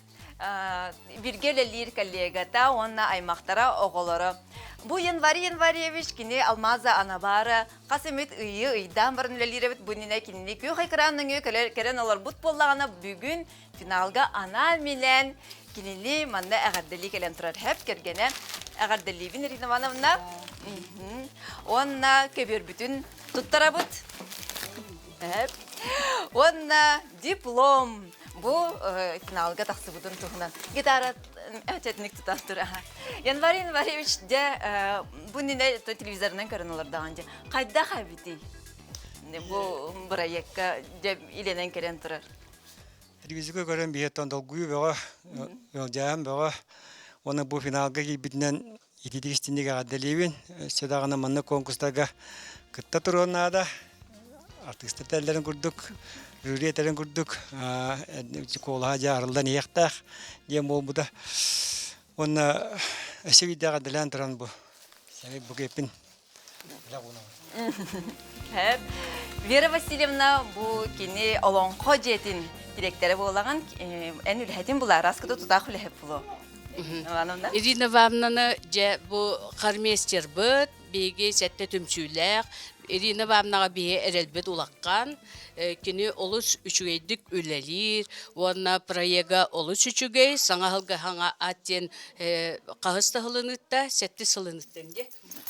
биргэ үлэлиир коллегата уонна аймахтара, оҕолоро. Бу Январь Январьевич кини Алмаза Анабара хас эмит ыйы ыйдаан баран үлэлиир эбит. Бу иннинэ кинини күөх экран нөҥүө кэлэн олорбут буоллаҕына, бүгүн финалга анаан-минээн кинини манна эҕэрдэлии кэлэн турар хэп кэргэнэ эҕэрдэлиибин Ирина Ивановна. Уонна көбүөрбүтүн туттарабыт. Уонна диплом бу финалга тахсыбытын туһунан гитара чэтник тутан тура. Январь Январевич дьэ бу иннинэ телевизорынан көрөн олордоҕун дьэ хайдах эбитий? Бу бырайыакка дьэ илэнэн кэлэн турар. Телевизорга көрөн биһиэттэн долгуйуу бөҕө, ыалдьаһан бөҕө. Уонна бу финалга киирбитинэн ититик истинник эҕэрдэлиибин. Өссө даҕаны маннык конкурстарга кытта туруон наада. Артыыстар этэллэрин курдук, жюри этэрин курдук, куолаһа дьэ арыллан иһиэхтээх диэн буолбута. Уонна өссө биирдэ эҕэрдэлээн туран бу сэмэй букеппин Вера Васильевна бу кини Олоҥхо дьиэтин директора буолаҕын эн үлэһитин булаар аскыта тутаах үлэһит булу. Ирина Ивановнаны дьэ бу хормейстербыт биһиги сэттэ түмсүүлээх Ирина Ивановнаҕа биһи эрэлбит улахан кини олус үчүгэйдик үлэлиир уонна проега олус үчүгэй саҥа сылга саҥа ат диэн хаһыс да сылыныытта сэттис сылыныттан дии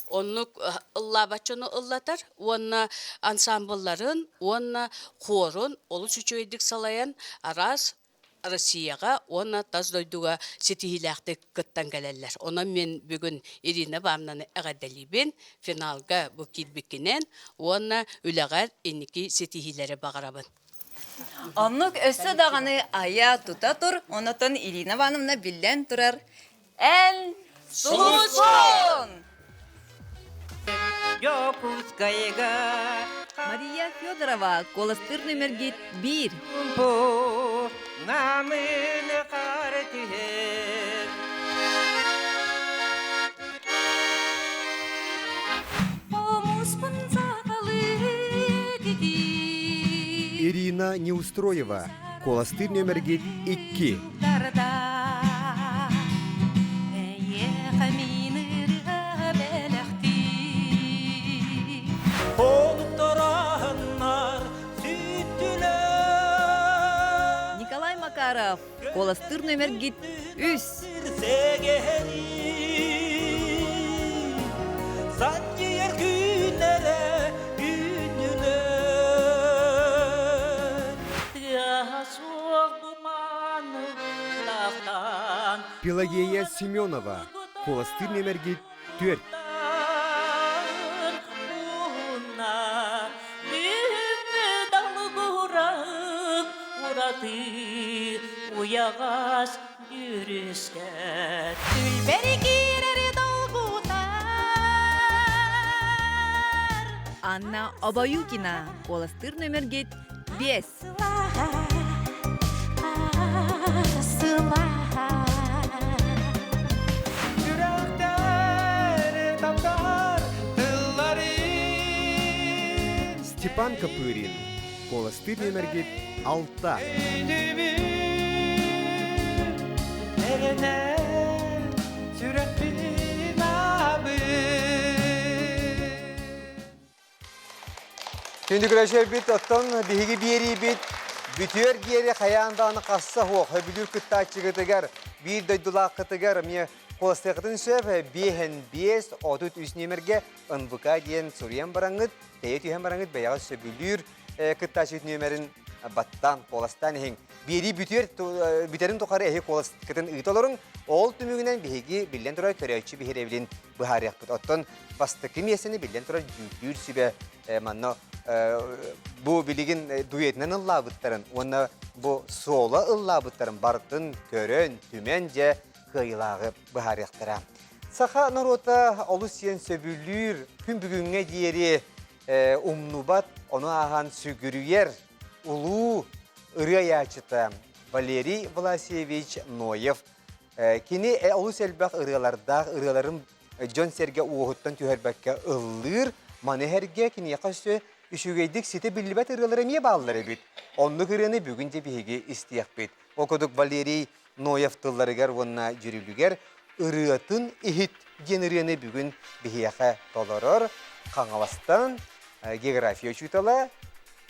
Оннук ыллаабат дьону ыллатар уонна ансаамбылларын уонна хуорун олус үчүгэйдик салайан араас Россияҕа уонна тас дойдуга ситиһиилээхтик кыттан кэлэллэр. Онон мин бүгүн Ирина Ивановнаны эҕэрдэлиибин, финалга бу киирбиккинэн уонна үлэҕэр инники ситиһиилэри баҕарабын. Оннук өссө даҕаны айа тута тур, онотон Ирина Ивановна биллэн турар Эн сулуспун! Дьокуускайга Мария Федорова куоластыыр нүмергит биир. Намын хаар түһэр. Ирина Неустроева куоластыыр нүмергит икки. Николай Макаров, куоластыыр нүмергит үс. Санньыйар күннэрэ үүннүлэр Тыаһа суох Пелагея Семенова, куоластыыр нүөмэргит түөрт. Уйаҕас дьүрүскэ Түлбэри киирэри долгутар Анна Обоюкина, куоластыыр нүөмэргит биэс. Степан Копырин, куоластыыр нүөмэргит алта. Күндү көрөөччүлэрбит, оттон биһиги биэриибит бүтүөр диэри хайаан даҕаны хасса суох сөбүлүүр кыттааччыгытыгар, биир дойдулааххытыгар эмиэ куоластыаххытын сөп 5 5 33 нүөмэргэ НВК диэн суруйан бараҥҥыт, тэйэ түһэн бараҥҥыт бэйэҕит сөбүлүүр кыттааччыгыт нүөмэрин баттаан, куоластаан иһиҥ. Биэрии бүтүөр бүтэрин тухары эһи куоласкытын ыыта олоруҥ. Ол түмүгүнэн биһиги биллэн турар көрөөччү биһирэбилин быһаарыахпыт. Оттон бастакы миэстэни биллэн турар дьүүллүүр сүбэ манна бу билигин дуэтинэн ыллаабыттарын уонна бу соло ыллаабыттарын барытын көрөн, түмэн дьэ кыайыылааҕы быһаарыахтара. Саха норуота олус сиэн сөбүлүүр, күн бүгүҥҥэ диэри умнубат, ону ааһан сүгүрүйэр улуу ырыа айааччыта Валерий Власьевич Ноев. Кини олус элбэх ырыалардаах, ырыаларын дьон-сэргэ уоһуттан түһэрбэккэ ыллыыр. Маны эргэ киниэхэ өссө үчүгэйдик ситэ биллибэт ырыалар эмиэ бааллар эбит. Оннук ырыаны бүгүн де биһиги истиэхпит. Ол курдук Валерий Ноев тылларыгар уонна дьүрүлүгэр «Ырыатын иһит» диэн ырыаны бүгүн биһиэхэ толорор Хаҥаластан география учуутала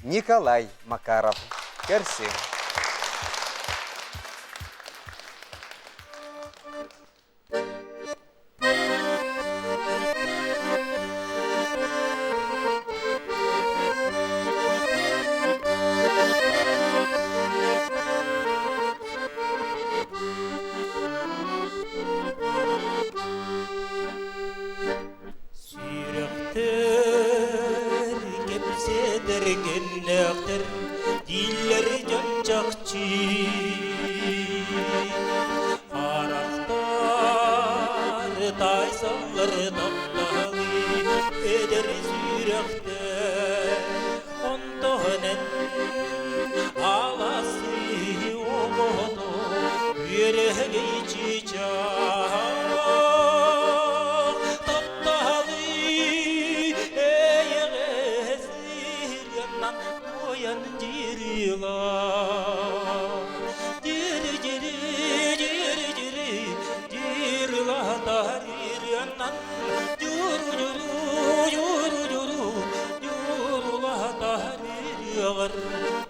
Николай Макаров. Көрсүҥ. Сүрэхтэр кэпсэтэр кэннээхтэр дииллэр дьон чахчы Харахтар таайсаллар тапталы эдэр сүрэхтэр онтоһунан аласы оҕото үөрэһэгэй чыычаах тапталы эйэҕэс ырыаннан туойан дьирила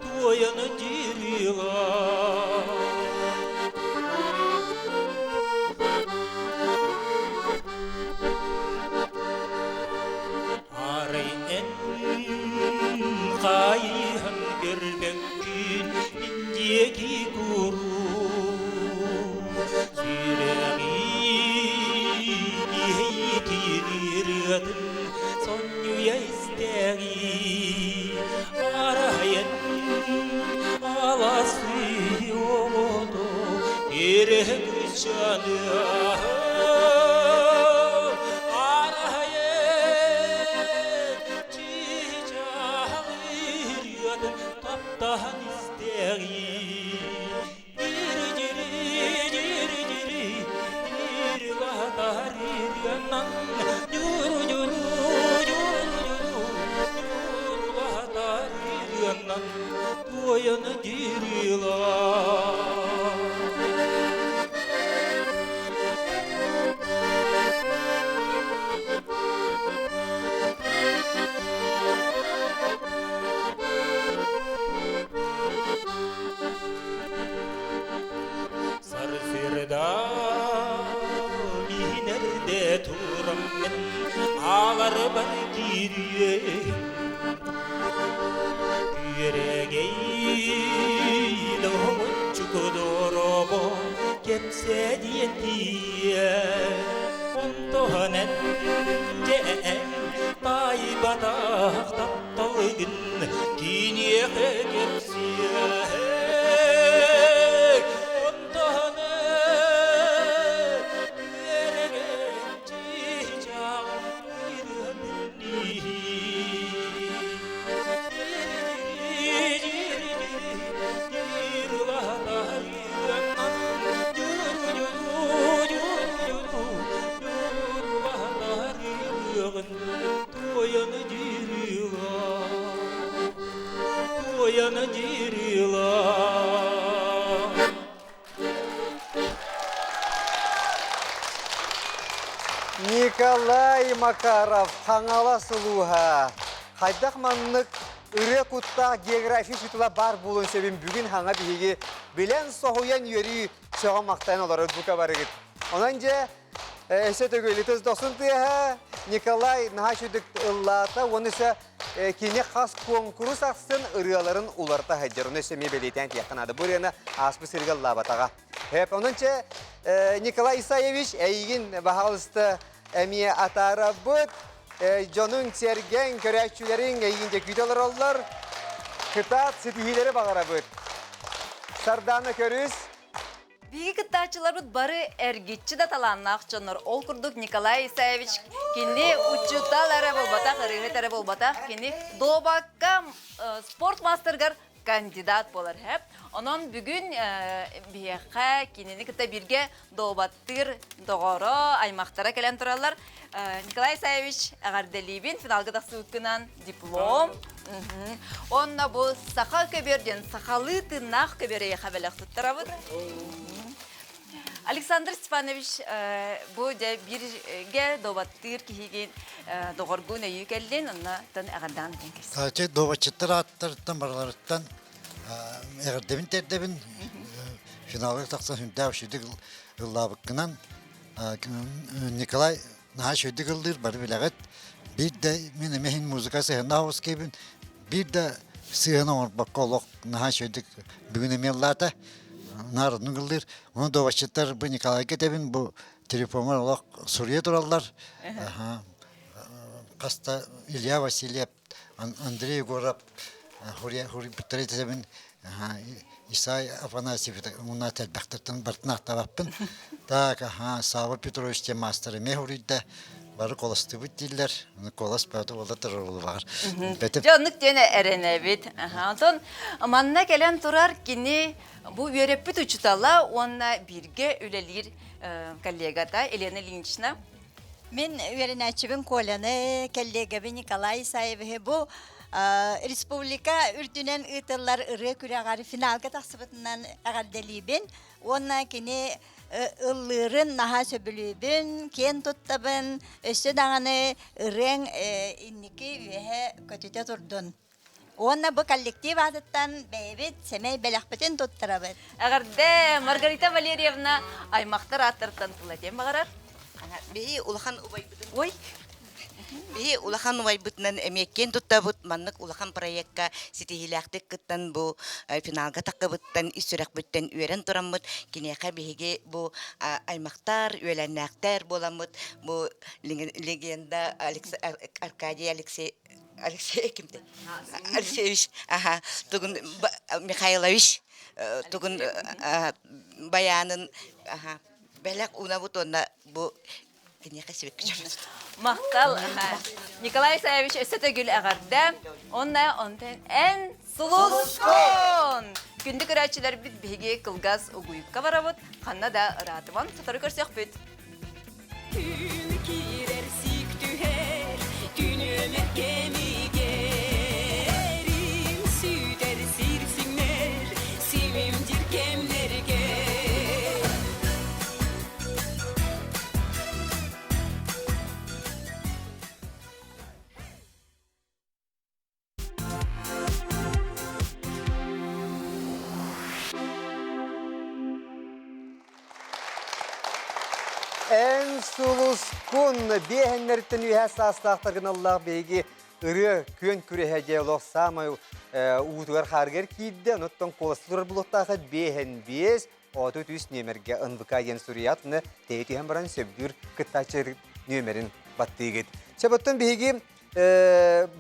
Туойан дьирила Арай эн хайыһан көрбөккүн мин диэки куруук сүрэҕи иһитин ырыатын сонньуйа истэҕи арайын аласы оҕото эрэ кычаныа таптаһан истэҕи Дири-дири, дири-дири, дири-ла-та-ри-ри-нан, дюру-дюру, дюру-дюру, дюру-ла-та-ри-ри-нан, туойан дирила. Сарсырда биһинэрде тураммын ааларбар киириэм Күөрэгэй доһумуччуку доробо кэпсээ диэн тиийэ Онтоһонэн дьэ таайбатах тапталыгын киниэхэ кэпсиэ Онтоһоно үөрэгэн чыычаах Николай Макаров, Хаҥалас улууһа. Хайдах маннык ырыа куттаах география учуутала баар буолуон сөбүн бүгүн хаҥа биһиги билэн соһуйан үөрүү сөҕө махтайан олорор бука барыгыт. Онон дьэ өссө төгүл ытыс дохсун тыаһа Николай наһаа үчүгдүк ыллаата уонна өссө кини хас куонкурус ахсын ырыаларын уларыта сылдьар. Ону өссө эмиэ бэлиэтээн этиэххэ наада. Бу ырыаны ааспыт сырыыга ыллаабатаҕа. Эп, онон чэ, Николай Исаевич, эйигин баһаалыста эмиэ атаарабыт. Дьонуҥ, сэргэҥ, көрөөччүлэриҥ эйигин дьэ күүтэ олороллор. Кытаат ситиһиилэри баҕарабыт. Сардаана көрүс. Биһиги кыттааччыларбыт бары эргиччи да талааннаах дьоннор. Ол курдук Николай Исаевич кини учуутал эрэ буолбатах, ырыаһыт эрэ буолбатах, кини дуобакка спорт маастарыгар кандидат буолар. Онон бүгүн биһиэхэ кинини кытта бииргэ дуобаттыыр доҕоро, аймахтара кэлэн тураллар. Николай Исаевич, эҕэрдэлиибин, финалга тахсыбыккынан диплом. Онно бу саха көбүөр диэн сахалыы тыыннаах көбүөр эйиэхэ бэлэх туттарабыт. Александр Степанович, бу дьэ бииргэ дуобаттыыр киһигин доҕоргун өйүү кэллин, онно тон эҕэрдэҕин этэн кэпсээ. Чэ, дуобатчыттар ааттарыттан барыларыттан эҕэрдэбин тиэрдэбин. Финалга тахсан сүрдээх үчүгдүк ыллаабыккынан Николай наһаа үчүгэйдик ыллыыр, бары билэҕит. Биир да мин эмиэ иһин музыка сыһыаннаах оҕус киһибин. Биир да сыыһаны оҥорбокко олох наһаа үчүгэйдик бүгүн эмиэ ыллаата. Наар оннук ыллыыр. Ону дуобатчыттар бу Николайга этэбин, бу телефоҥҥар олох суруйа тураллар. Хаста Илья Васильев Андрей Егоров хуруйбуттара этэбин Исай Афанасьев уна элбэхтэртэн бартын ахтабаппын. Так, аха, Сава Петрович диэн маастар эмиэ хуруйда. Бары колостубут дииллэр. Колос бөтө буолла турар Дьэ, оннук диэн эрэнэбит. Онтон манна кэлэн турар кини бу үөрэппит учутала уонна бииргэ үлэлиир коллегата Елена Ильинична. Мин үөрэнээччибин Коляны, кэллиэгэбин Николай Исаевиһы бу республика үрдүнэн ыытыллар ырыа күрэҕэр финалга тахсыбытынан эҕэрдэлиибин уонна кини ыллыырын наһаа сөбүлүүбүн, киэн туттабын, өссө даҕаны ырыаҥ инники үөһэ көтүтэ турдун. Уонна бу коллектив аатыттан бэйэбит сэмэй бэлэхпитин туттарабыт. Эҕэрдэ Маргарита Валерьевна аймахтар ааттарыттан тыл этиэн баҕарар. Биһи улахан убайбытын Ой Биһи улахан убайбытынан эмиэ киэн туттабыт маннык улахан проекка ситиһиилээхтик кыттан бу финалга таххыбыттан ис сүрэхпиттэн үөрэн тураммыт киниэхэ биһиги бу аймахтар үөлээннээхтэр буоламмыт бу легенда Аркадий Алексей Алексей кимтэй? Алексеевич, аха, тугун Михайлович тугун баянын аха бэлэх унабыт уонна бу киниэхэ сибэкки чөмөт. Махтал. Николай Исаевич өссө төгүл эҕэрдэ. Онна онтон эн сулускун! Күндү көрөөччүлэрбит биһиги кылгас угуйукка барабыт. Ханна да ыраатыман сотору көрсөхпүт. Түүн киирэр сиик түһэр, күн өмөр кэмигэр Им сүтэр сир сиҥнэр, симимдир кэмнэргэ Эн сулускун биэһэннэриттэн үөһэ саастаахтаргын аллаах биһиги ырыа күөн күрэһэ дьэ олох саамай уутугар хаарыгар киирдэ. Онуттан куоласта турар булуохтаахат 55 33 нүөмэргэ НВК диэн суруйаат, уну тэйэ түһэн баран сөбүлүүр кыттааччы нүөмэрин баттыыгыт. Сөп биһиги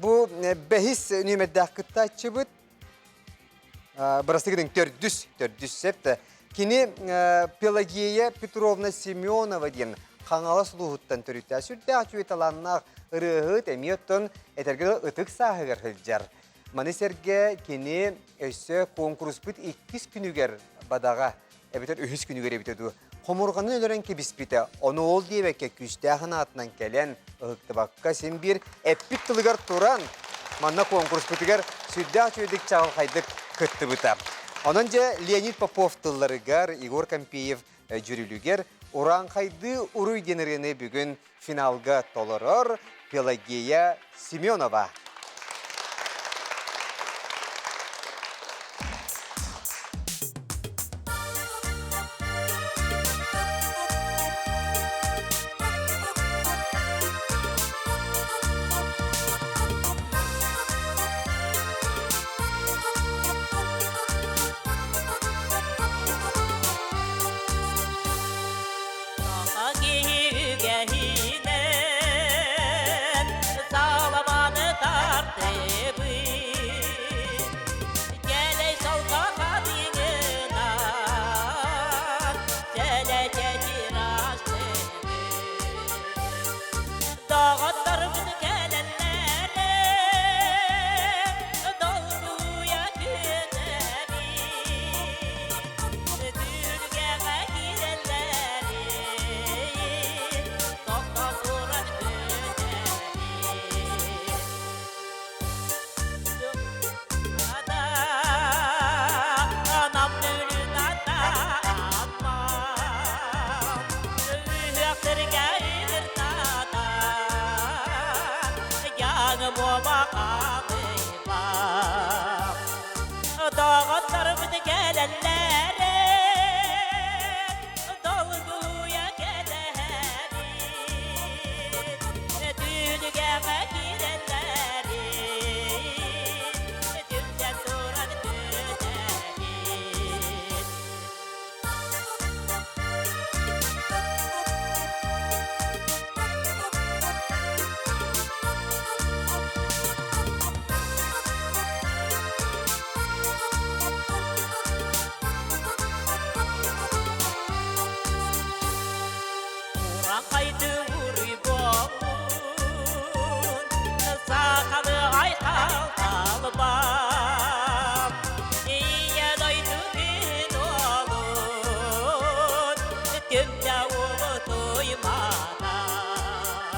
Бу бэһис нүөмэрдээх кыттааччыбыт бырастыгытын төрдүс, төрдүс септ. Кини Пелагея Петровна Семенова диэн Хаҥалас улууһуттан төрүттээх сүрдээх үчүгэй талааннаах ырыаһыт эмиэ оттон этэргэ ытык сааһыгар сылдьар. Маны сэргэ кини өссө куонкуруспут иккис күнүгэр бадаҕа эбэтэр үһүс күнүгэр эбитэ дуу Хомурҕаны өлөрөн кэбиспитэ, ону ол диэбэккэ күүстээх анаатынан кэлэн, ыһыктыбакка син биир эппит тылыгар туран, манна куонкуруспутугар сүрдээх үчүгэйдик чаҕылхайдык кыттыбыта. Онон дьэ Леонид Попов тылларыгар, Егор Кампеев дьүрүлүгэр «Урааҥхайдыы уруй» диэн ырыаны бүгүн финалга толорор Пелагея Семенова. хаалыйбат. Доҕотторбут кэлэллэр, долгуйа кэтэһэбит. Түлүгэҕэ киирэллэрин, түмсэн туран күтэбит. Ураңқайды уруй болун, сақалы айқал талбам. Ийэ дойду күн олун, түмтэ улу туймаатам.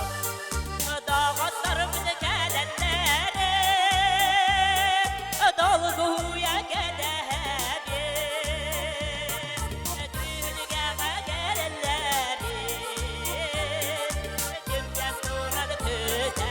Доҕотторбут кэлэллэрэ, долгуйа кэтэһэбит. Түһүлгэҕэ кэлэллэрин, түмтэ туран күтэбит.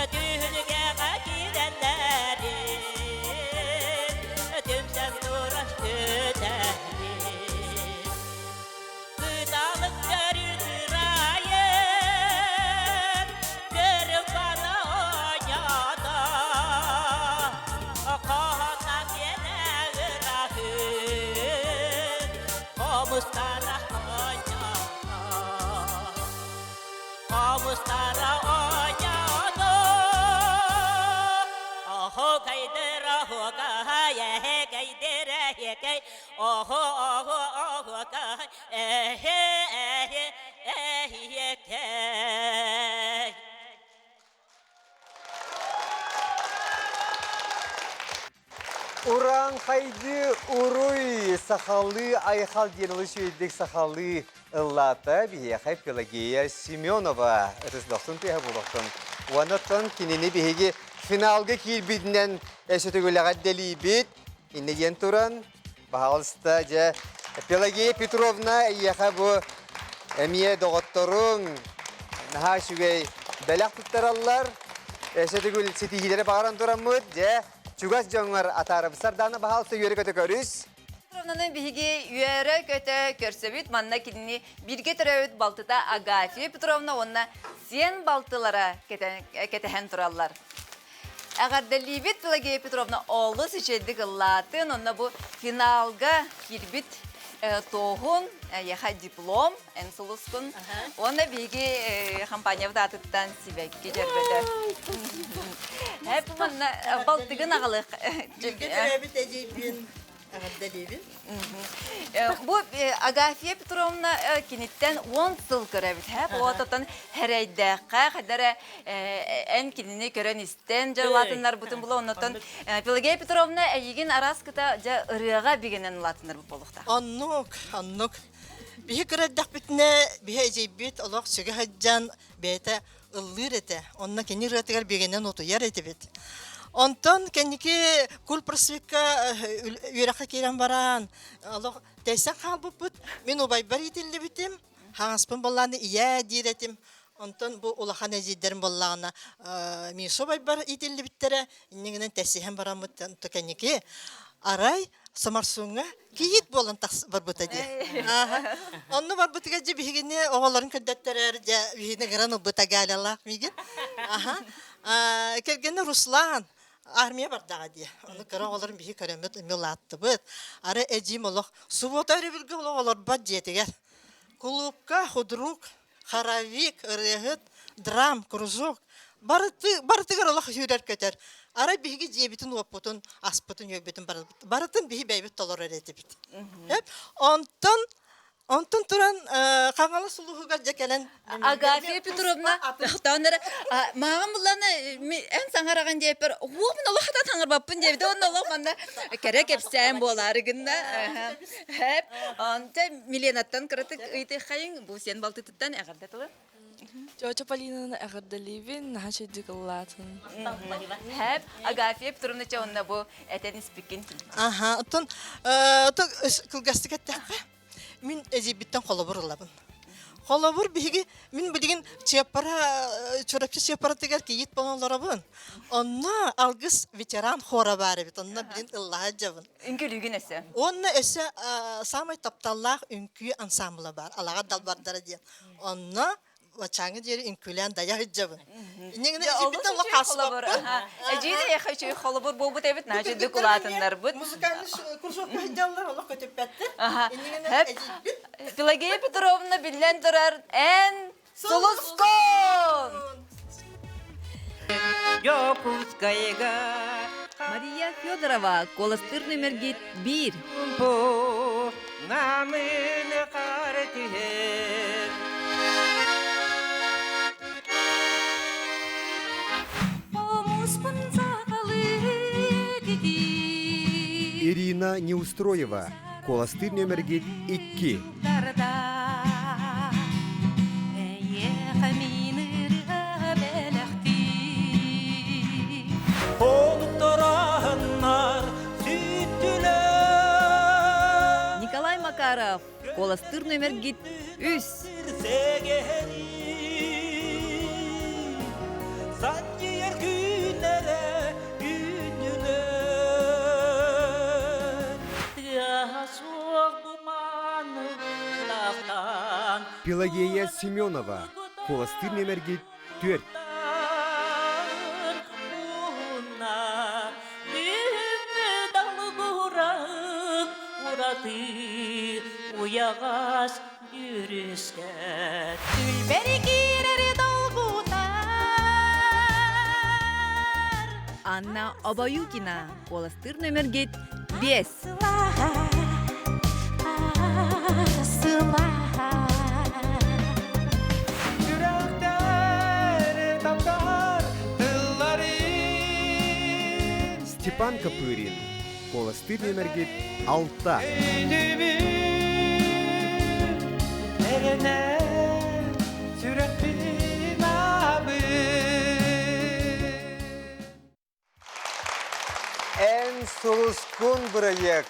Түһүлгэҕэ киирэллэрин түмсэн турар күтэбит. Кыталык көрү кырайын, көрү бана оонньоото. Хоһоно киэнэ ырахын, хомустара оонньоото. Хомустара оонньоото. Оһо кайдыра хока эһэ кайдыра хекэй оһо оһо оһо кай эһэ эһэ эһиэкэй. Урааҥхайды уруй сахалыы айхал диэн олус үчүгэйдик сахалыы ыллаата биһиэхэ Пелагея Семенова ытыс дохсун тыаһа буолуохтун. Уонна кинини биһиги финалга киирбитинэн өссө төгүлэҕэ дэлиибит. Иннэ диэн туран, баһаалыста дьэ Пелагея Петровна эйиэхэ бу эмиэ доҕотторуҥ наһаа үчүгэй бэлэх туттараллар. Өссө төгүл ситиһиилэри баҕаран тураммыт, дьэ чугас дьоҥҥор атаарабыт. Сардаана баһаалыста үөрэ-көтө көрүс. Петровнаны биһиги үөрэ-көтө көрсөбүт. Манна кинини бииргэ төрөөбүт балтыта Агафья Петровна уонна сиэн балтылара кэтэһэн тураллар. Эҕэрдэлиибит Пелагея Петровна олус үчүгэйдик ыллаатын, онно бу финалга киирбит туоһун, эйиэхэ диплом, эн сулускун. Уонна биһиги компаниябыт аатыттан сибэкки дьөрбөтө. Эп манна балтыгын аҕалыах. Бииргэ төрөөбүт эдьиийбин Эҕэрдэлиибин. Бу Агафья Петровна киниттэн 10 сыл көрөбүт. Ототон хэрэйдээххэ хайдара эн кинини көрөн истэн дьарылаатыннарбытын була оннотон Пелагея Петровна эйигин араас кыта дьэ ырыаҕа бигэнэн улаатыннарбыт буолуохтаах. Оннук, оннук. Биһи кыра эрдэхпитинэ биһи эдьиийбит олох сүгэ сылдьан бэйэтэ ыллыыр этэ. Онно кини ырыатыгар бигэнэн утуйар этибит. Онтон кэнники кульпросвекка үөрэххэ киирэн баран олох тэйсэн хаалбыппыт. Мин убайбар иитиллибитим. Хаҥаспын буоллаҕына ийээ диир этим. Онтон бу улахан эдьиийдэрим буоллаҕына Миша убайбар иитиллибиттэрэ. Иннигинэн тэсиһэн бараммыт кэнники арай Самарсуҥҥа кийиит буолан тахс барбыта дии. Онно барбытыгар дьэ биһигини оҕолорун көрдөттөрөр дьэ биһигини ыҥыран ылбыта Галялаах миигин. Аха. Кэргэнэ Руслан армия бардаҕа дии. Ону кыра оҕолорун биһи көрөммүт эмиэ улааттыбыт. Ары эдьиим олох субуота өрөбүлгэ олох олорбот дьиэтигэр. Кулуупка худрук хоровик, ырыаһыт, драм, кружок барыты, барытыгар олох сүүрэр-көтөр. Арай биһиги дьиэбитин-уоппутун, аспытын-үөлбүтүн барытын биһи бэйэбит толорор этибит. Онтон Онтон туран Хаҥалас улууһугар дьэ кэлэн Агафья Петровна тохтоон эрэ мааҕын булланы эн саҥараҕын диэппэр уопун олох хата саҥарбаппын диэбитэ уонна олох манна кэрэ кэпсээн буолаары гынна хэп онте Миленаттан кыратык ыйытыаххайыҥ бу сиэн балтытыттан эҕэрдэ тылы Чочо Полинаны эҕэрдэлиибин, наһаа үчүгүйдүк ыллаатын. Хэп Агафья Петровна чэ онно бу этэн испиккин Аха, оттон кылгастык эттэххэ, мин эдьиийбиттэн холобур ылабын. Холобур биһиги мин билигин Чыаппара Чурапчы Чыаппаратыгар кийиит буолан олоробун. Онно Алгыс ветеран хора баар эбит. Онно билин ыллаһа дьабын. Үҥкүүлүүгүн өссө. Уонна өссө саамай тапталлаах үҥкүү ансамбла баар. Алаҕар далбардара диэн. Онно бачааҥҥа диэри үҥкүүлээн дайа сылдьабын. Инньэ эдьиийбиттэн олох хаалсыбаппын. Эдьиий да эйиэхэ үчүгэй холобур буолбут эбит, наһаа үчүгэйдик улаатыннарбыт. Музыкальный кружокка сылдьаллар, олох көтүппэттэр. Инньэ Пелагея Петровна биллэн турар, эн сулускун! Дьокуускайга Мария Федорова, куоластыыр нүмергит биир. Намын хаар түһэр. Хомуспун сахалыы титии. Ирина Неустроева, куоластыыр нүмергит 2. Николай Макаров, куоластыыр нүмергит үс. Пелагея Семенова, куоластыыр нүмергит түөрт. Уйаҕас дьүрүскэт Күлбэри киирэри долгутар Анна Обоюкина, куоластыыр нүмергит биэс. Степан Копырин, куоластыыр нүмергит алта. Эн сулускун бырайыак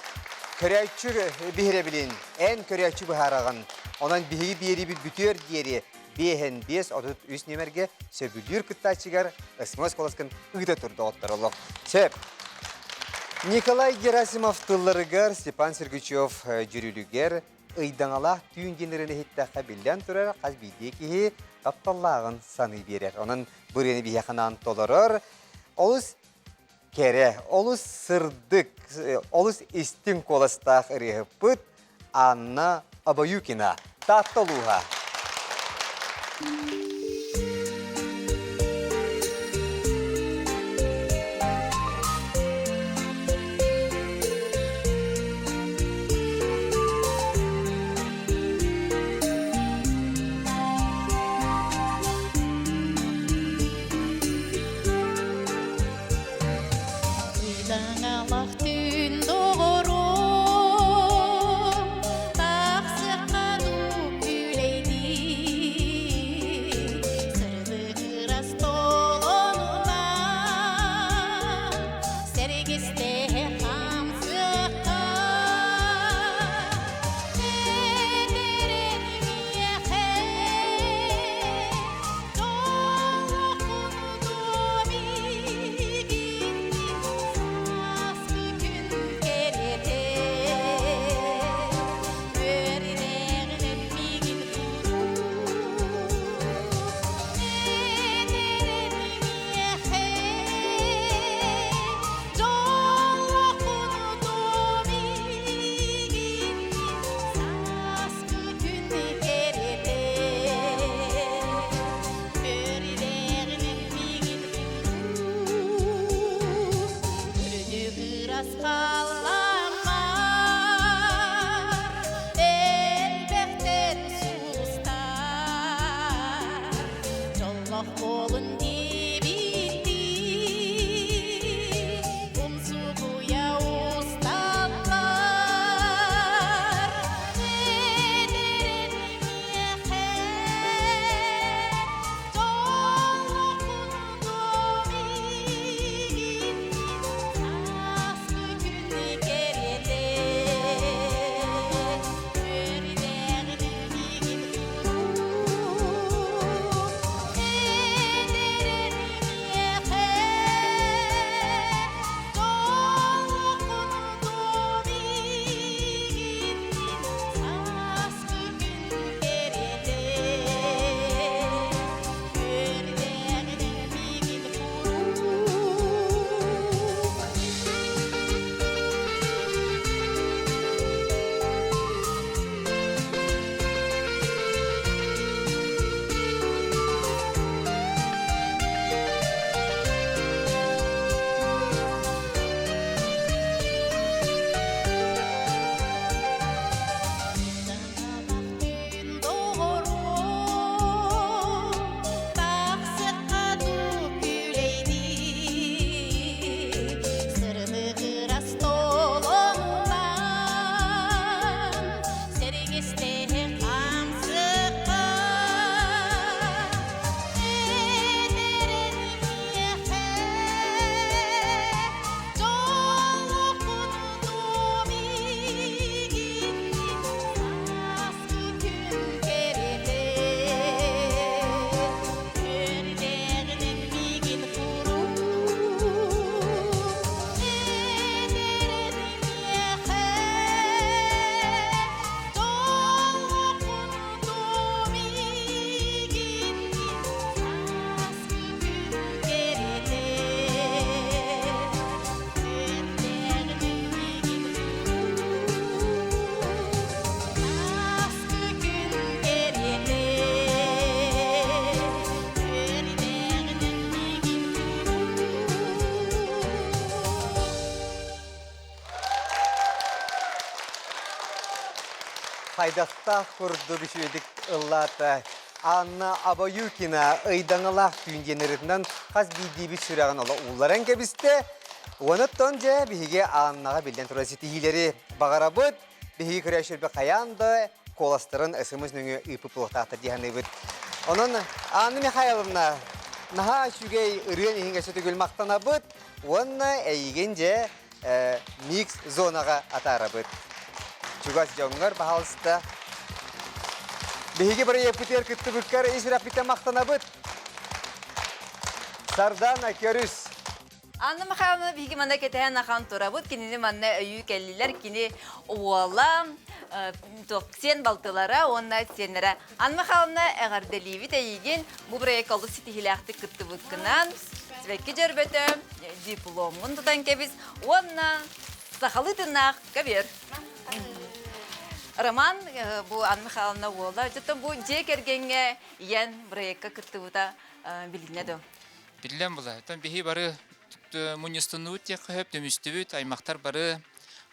көрөөччү биһирэбилин, эн көрөөччү быһаараҕын. Онон биһиги биэриибит бүтүөр диэри биэһэн 5 33 нүөмэргэ сөбүлүүр кыттааччыгар смс куоласкын ыыта тур доҕоттор олох. Сөп. Николай Герасимов тылларыгар Степан Сергучев дьүрүлүгэр ыйдаҥалаах түүн диэн ырыаны иһиттэххэ биллэн турар хас биирдии киһи тапталлааҕын саныы биэрэр. Онон бу ырыаны биһиэхэ анаан толорор. Олус кэрэ, олус сырдык, олус истиҥ куоластаах ырыаһыппыт Анна Обоюкина, Таатта улууһа. Ыйдаҥалах түүн доҕорум, тахсыахха дуу күүлэйдии. Хайдахтаах курдук үчүгэйдик ыллаата. Анна Абаюкина ыйдаҥалаах түүн диэн ырытынан хас биирдиибит сүрэҕин оло уулларан кэбистэ. Онуттан дьэ биһиги Аннаҕа биллэн турар ситиһиилэри баҕарабыт. Биһиги көрөөччүлэрбит хайаан да куоластарын смс нөҥүө ыыппыт буолуохтаахтар дии саныыбыт. Онон Анна Михайловна наһаа үчүгэй ырыан иһин өссө төгүл махтанабыт уонна эйигин дьэ микс зонаҕа атаарабыт. Чугас дьоҥҥор, баһаалыста. Биһиги бырайыакпытыгар кыттыбыккар ис сүрэхпиттэн махтанабыт. Сардана, көрүс. Анна Михайловна биһиги манна кэтэһэн ахан турабыт. Кинини манна өйүү кэллилэр. Кини уола, сиэн балтылара уонна сиэннэрэ. Анна Михайловна эҕэрдэлиибит эйигин. Бу проекка олус ситиһиилээхтик кыттыбыккынан. Сибэкки дьөрбөтө, дипломҥун тутан кэбис уонна сахалыы тыыннаах кавер. Роман бу Анна Михайловна уола. Дьоттон бу дьиэ кэргэҥҥэ ийэн проекка кыттыбыта билиннэ дуо? Биллэн була. Оттон биһи бары мунньустуннубут диэххэ сөп, түмүстүбүт, аймахтар бары.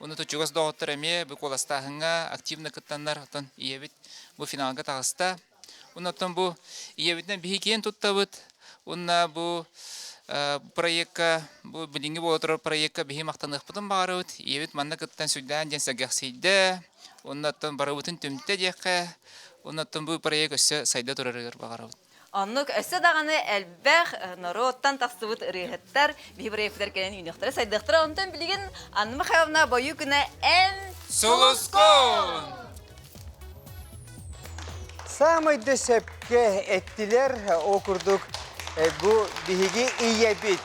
Уну чугас доҕоттор эмиэ бу куоластааһыҥҥа активно кыттаннар, оттон ийэбит бу финалга таҕыста. Оннуттан бу ийэбитинэн биһи киэн туттабыт. Уонна бу проекка, бу билиҥҥи буола турар проекка биһи махтаныахпытын баҕарабыт. Ийэбит манна кыттан сүрдээн диэн сэргэхсийдэ. Оннуттан барыбытын түмтэ диэххэ. Оннуттан бу проект өссө сайда турарыгар баҕарабыт. Оннук өссө даҕаны элбэх норуоттан тахсыбыт ырыаһыттар биһи проектар кэлэн үүнүөхтэрэ, сайдыахтара. Онтон билигин Анна Михайловна бойуу күнэ эн Сулускун! Саамай да сөпкө эттилэр, ол курдук бу биһиги ийэбит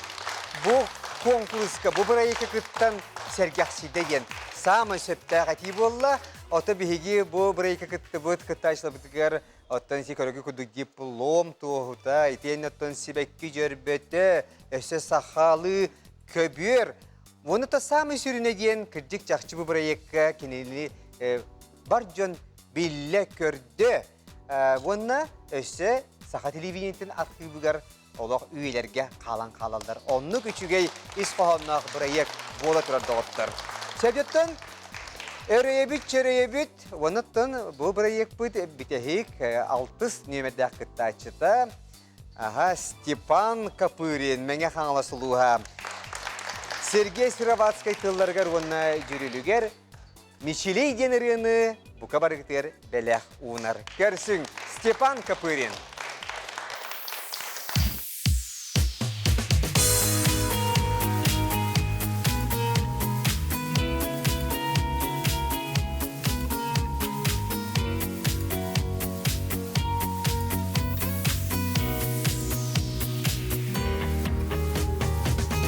бу куонкуруска, бу бырайыакка кыттан сэргэхсийдэ диэн саамай сөптөөх этии буолла. Ото биһиги бу бырайыакка кыттыбыт кыттааччыларбытыгар оттон ити көрөгү курдук диплом туоһута, итиэннэ оттон сибэкки дьөрбөтө, өссө сахалыы көбүөр. Уонна та самый сүрүнэ диэн кырдьык чахчы бу бырайыакка кинини бар дьон биллэ көрдө. Уонна өссө саха телевидениетин архыыбыгар олох үйэлэргэ хаалан хаалаллар. Оннук үчүгэй ис хоһоонноох бырайыак буола турар доҕоттор. Сөбүттэн өрөйөбүт чөрөйөбүт уоннаттан бу бырайыакпыт бүтэһик алтыс нүөмэрдээх кыттааччыта аха Степан Копырин Мэҥэ Хаҥалас улууһа Сергей Сыроватскай тылларыгар уонна дьүрүлүгэр Мичилий диэн ырыаны бука барыгытыгар бэлэх уунар. Көрсүҥ, Степан Копырин.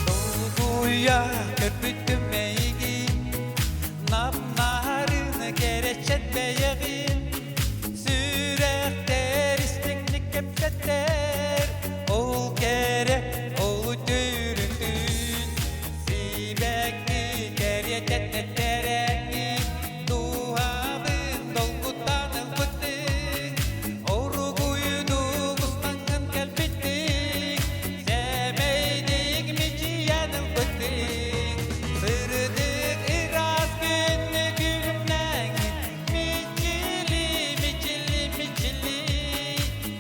Долгуйа көрбүтүм эйигин Намнарын кэрэчэт бэйэҕин Сүрэхтэр истиҥник кэпсэтэр Ол кэрэ, ол үтүрүтүн Сибэкки кэриэтэ тэттэрэҥҥин Дууһабын долгутан ылбытыҥ Оругуйдук устаҥҥын кэлбитиҥ Сэмэйдик мичийэн ылбытыҥ Сырдык ыраас күннү күлүмнэҥин Мичили, мичили, мичили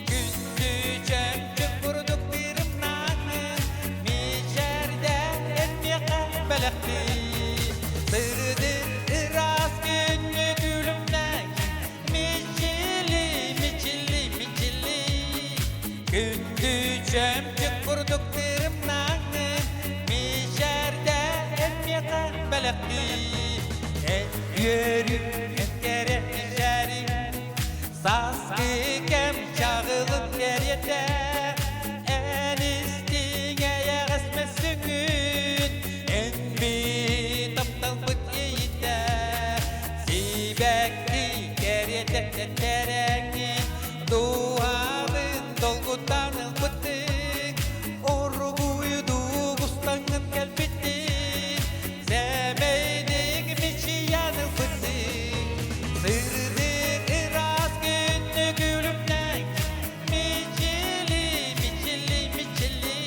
Күндү чөмчөк курдук тырымнаҥын Мичээрдээн миэхэ бэлэхтии Сырдык ыраас күннү күлүмнэҥин Мичили, мичили, мичили Күндү чөмчөк курдук тырымнаҥын Мичээрдээн миэхэ бэлэхтии Эн үөрүү, эн кэрэ мичээриҥ Сааскы кэм чаҕылын кэриэтэ Эн истиҥ эйэҕэс мөссүҥҥүн Эн би тапталбыт иэйиитэ Сибэкки кэриэтэ тэттэрэҥҥин Дууһабын долгутан ылбытыҥ Оргууйдук устаҥҥын кэлбитиҥ Сэмэйдик мичийэн ылбытыҥ Сырдык ыраас күннү күлүмнэҥ Мичили, мичили, мичили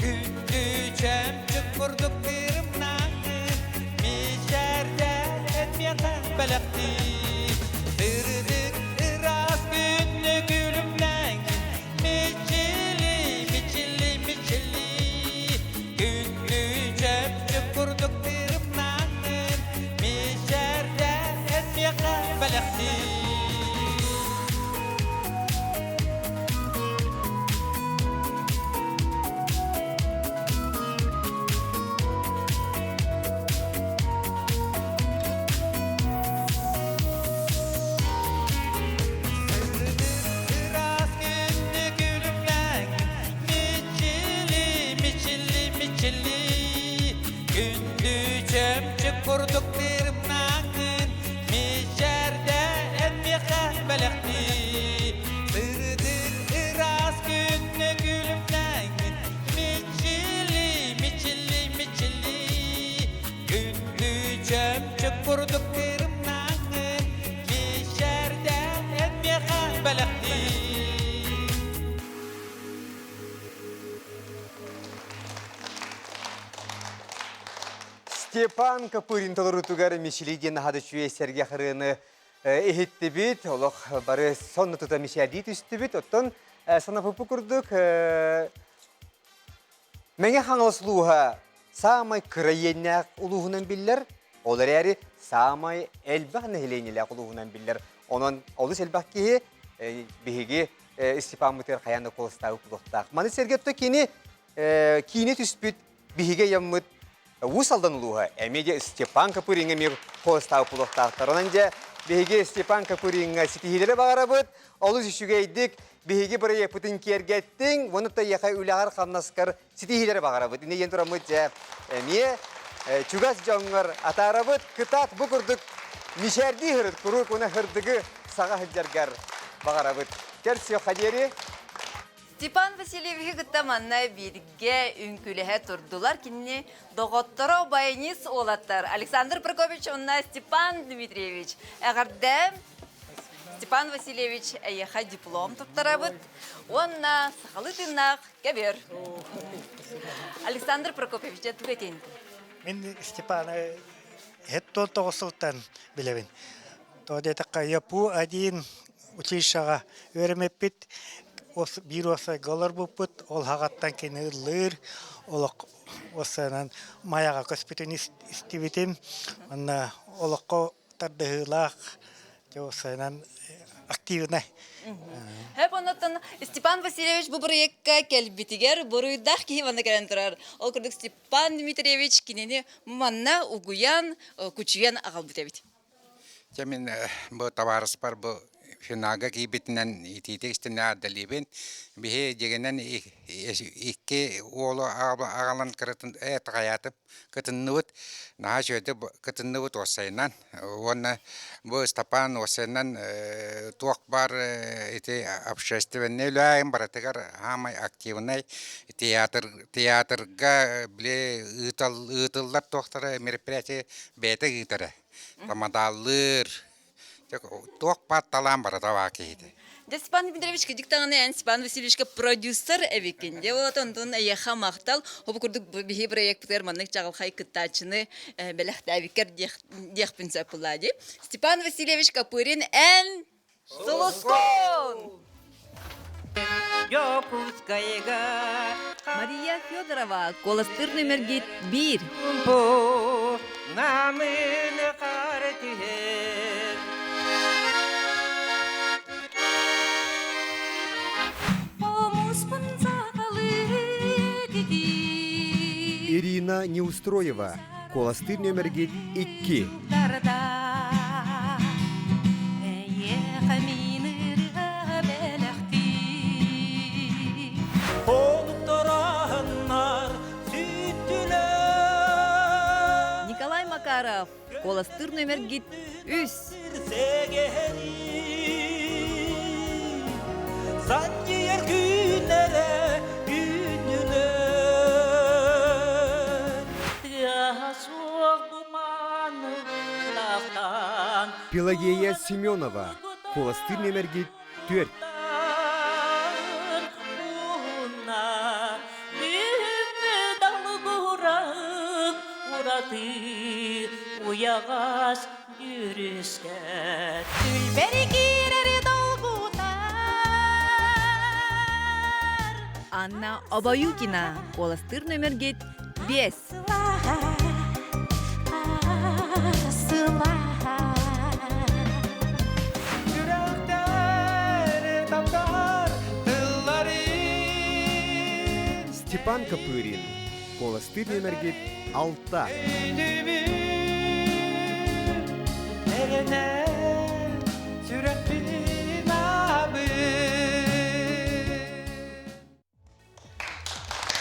Күндү чөмчүк курдук тырымнаҥын Мичээрдээн миэхэ бэлэхтии. бэлэхтии. Ыраас күндү күлүмнэҥ, мичили, мичили, мичили. Күндү чөмчүк курдук тырымнаҥын, мичээрдэ эн миэхэ бэлэхтии. Сырдык ыраас күндү күлүмнэҥин, мичили, мичили, мичили. Күндү чөмчүк курдук тырымнаҥын, мичээрдэ эн миэхэ бэлэхтии. Степан Копырин толоруутугар Мичили диэн аһады үчүгэй сэргэх ырыаны иһиттибит, олох бары сонно тута мичээрдии түстүбүт. Оттон санапыппы курдук Мэҥэ Хаҥалас улууһа саамай кыра иэннээх улууһунан биллэр, ол эрээри саамай элбэх нэһилиэнньэлээх улууһунан биллэр. Онон олус элбэх киһи биһиги Степаммытыгар хайаан да куоластаабыт буолуохтаах. Маны сэргэ кини киинэ түспүт биһиги айаммыт Уус Алдан улууһа эмиэ дьэ Степан Копыриҥҥа эмиэ куоластаабыт буолуохтаахтар. Онон дьэ биһиги Степан Копыриҥҥа ситиһиилэри баҕарабыт. Олус үчүгэйдик биһиги бырайыакпытын киэргэттиҥ. Уонна эйиэхэ үлэҕэр-хамнаскар ситиһиилэри баҕарабыт. Инньэ диэн тураммыт дьэ эмиэ чугас дьоҥҥор атаарабыт. Кытаат бу курдук мичээрдии сырыт, куруук уонна сырдыгы саҕа сылдьаргар баҕарабыт. Көрсүөххэ диэри. Степан Васильевиһы кытта манна бииргэ үҥкүүлэһэ турдулар. Кинини доҕотторо баянист уолаттар Александр Прокопьевич уонна Степан Дмитриевич. Эҕэрдэ! Степан Васильевич эйиэхэ диплом туттарабыт уонна сахалыы тыыннаах кэбиэр. Александр Прокопьевич, дьэ тугу этиэн? Мин Степаны 79 сылтан билэбин. То диэтэххэ, ЯПУ-1 училищеҕа үөрэммиппит, биир уопсайга олорбуппут, ол саҕаттан кини ыллыыр, олох уопсайынан Майаҕа көспүтүн истибитим. Уонна олоххо тардыһыылаах, дьэ уопсайынан активнай. Хөп оннуттан Степан Васильевич бу бырайыакка кэлбитигэр буруйдаах киһи манна кэлэн турар. Ол курдук Степан Дмитриевич кинини манна угуйан, кучуйан аҕалбыт эбит. Дьэ мин бу табаарыспар бу финалга киирбитинэн итиитик истинэ ардалиибин. Биһи дьигинэн икки уолу аҕалан кыратын такайаатым кытынныбыт. Наһаа үчүгэйдик кытынныбыт уоссайынан. Уонна бу Ыстапаан уоссайынан туох баар ити общественнай үлэһин барытыгар саамай активнай театр театрга били ыытыллар туохтара мероприятие бэйэтэ ыытара. Тамадааллыыр, туох баар талаан барыта баар киһитэ. Дьэ, Степан Дмитриевич, кырдьык даҕаны эн Степан Васильевичка продюсер эбиккин. Дьэ, вот онтон эйиэхэ махтал. Ол курдук биһи проектпытыгар маннык чаҕылхай кыттааччыны бэлэхтээбиккэр диэхпин сөп буолла дии. Степан Васильевич Копырин эн Сулускун! Дьокуускайга Мария Федорова, куоластыыр нүмергит биир. Намын хаар түһэр. Хомуспун сахалыы титии. Ирина Неустроева, куоластыыр нүмергит икки. Эйиэхэ мин ырыа бэлэхтии. Хонуктараһыннар сүттүлэр. Николай Макаров, куоластыыр нүмергит үс. Санньыйар күннэрэ үүннүлэр. Тыаһа суох Пелагея Семенова, куоластыыр нүөмэргит түөрт. Уйаҕас дьүрүскэ Күлбэри киирэри долгутар Анна Обоюкина, куоластыыр нүөмэргит биэс. Степан Копырин. Куоластыыр нүөмэргит алта.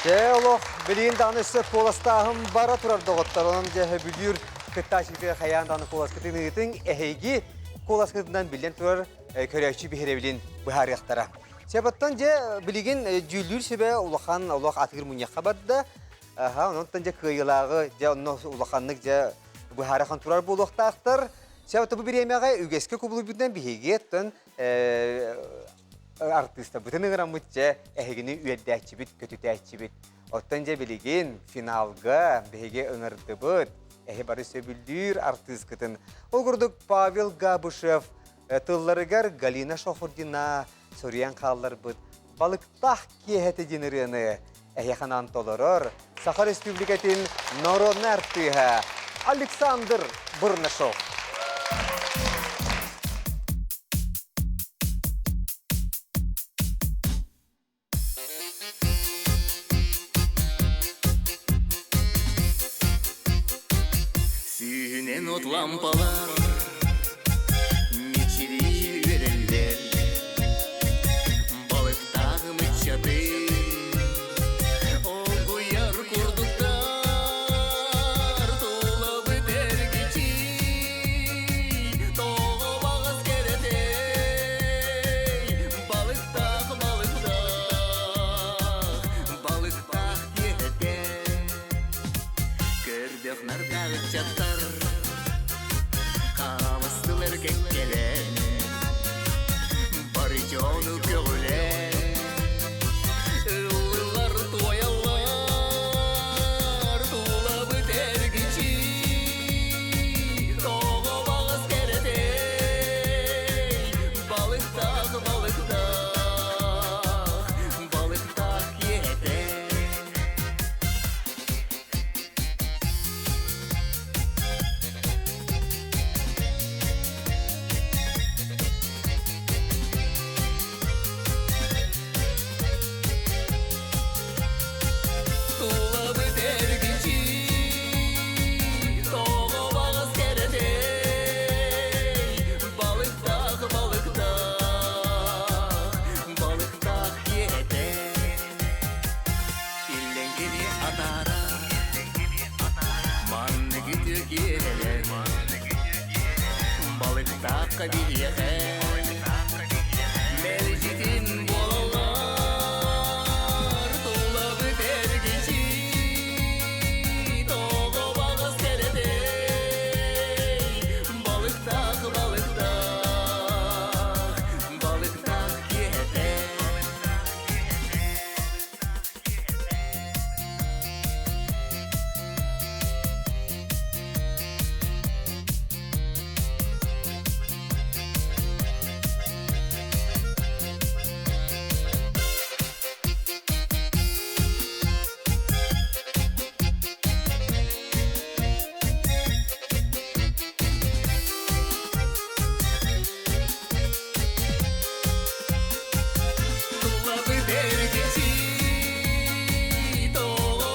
Дьэ, олох билигин даҕаны өссө куоластааһын бара турар доҕоттор. Онон дьэ сөбүлүүр кыттааччытыгар хайаан даҕаны куоласкытын ыытыҥ. Эһиги куоласкытынан биллэн турар көрөөччү биһирэбилин быһаарыахтара. Сепаттан дьэ билигин дьүүллүүр сүбэ улахан олох атыыр мунньахха барда. Аха, онон дьэ кыайыылааҕы дьэ онно улаханнык дьэ быһаарахан турар буолуохтаахтар. Сепатта бу бириэмэҕэ үгэскэ кубулуйбутунан биһиги оттон артыыстарбытын ыҥыраммыт дьэ эһигини үөрдээччибит, көтүтээччибит. Оттон дьэ билигин финалга биһиги ыҥырдыбыт. Эһи бары сөбүлүүр артыыскытын. Ол курдук Павел Габышев тылларыгар Галина Шохурдина суруйан хаалларбыт «Балыктаах киэһэтэ» диэн ырыаны эһиэхэ анаан толорор Саха Республикатын народнай артыыһа Александр Бурнашов. Сүүһүнэн от лампалар мичилии үөрэллэр Балыктаах ымыччаты Олгуйар курдуктар Тулабыт эргичий Тоҕо баҕас кэрэтэй Балыктаах, балыктаах, балыктаах киэһэтэ Көрдөх нардаах ыччаттар Хаамыстылар кэккэлээн Бары дьону көҕүлээн Ыллылар туойаллар Тулабыт эргичий Тоҕо баҕас кэрэтэй Балыктаах, балыктаах, балыктаах киэһэтэ. Тулабыт эргичий, тоҕо баҕас кэрэтэй, Балыктаах, балыктаах, балыктаах киэһэтэ. Иллэҥ кини атаара, маннык үтүө киэһэлэр, балыктаахха биһиэхэ, мэлдьитин буолаллар, тулабыт эргичий, тоҕо баҕас кэрэтэй, Балыктаах, балыктаах, балыктаах киэһэтэ. Тулабыт эргичий, тоҕо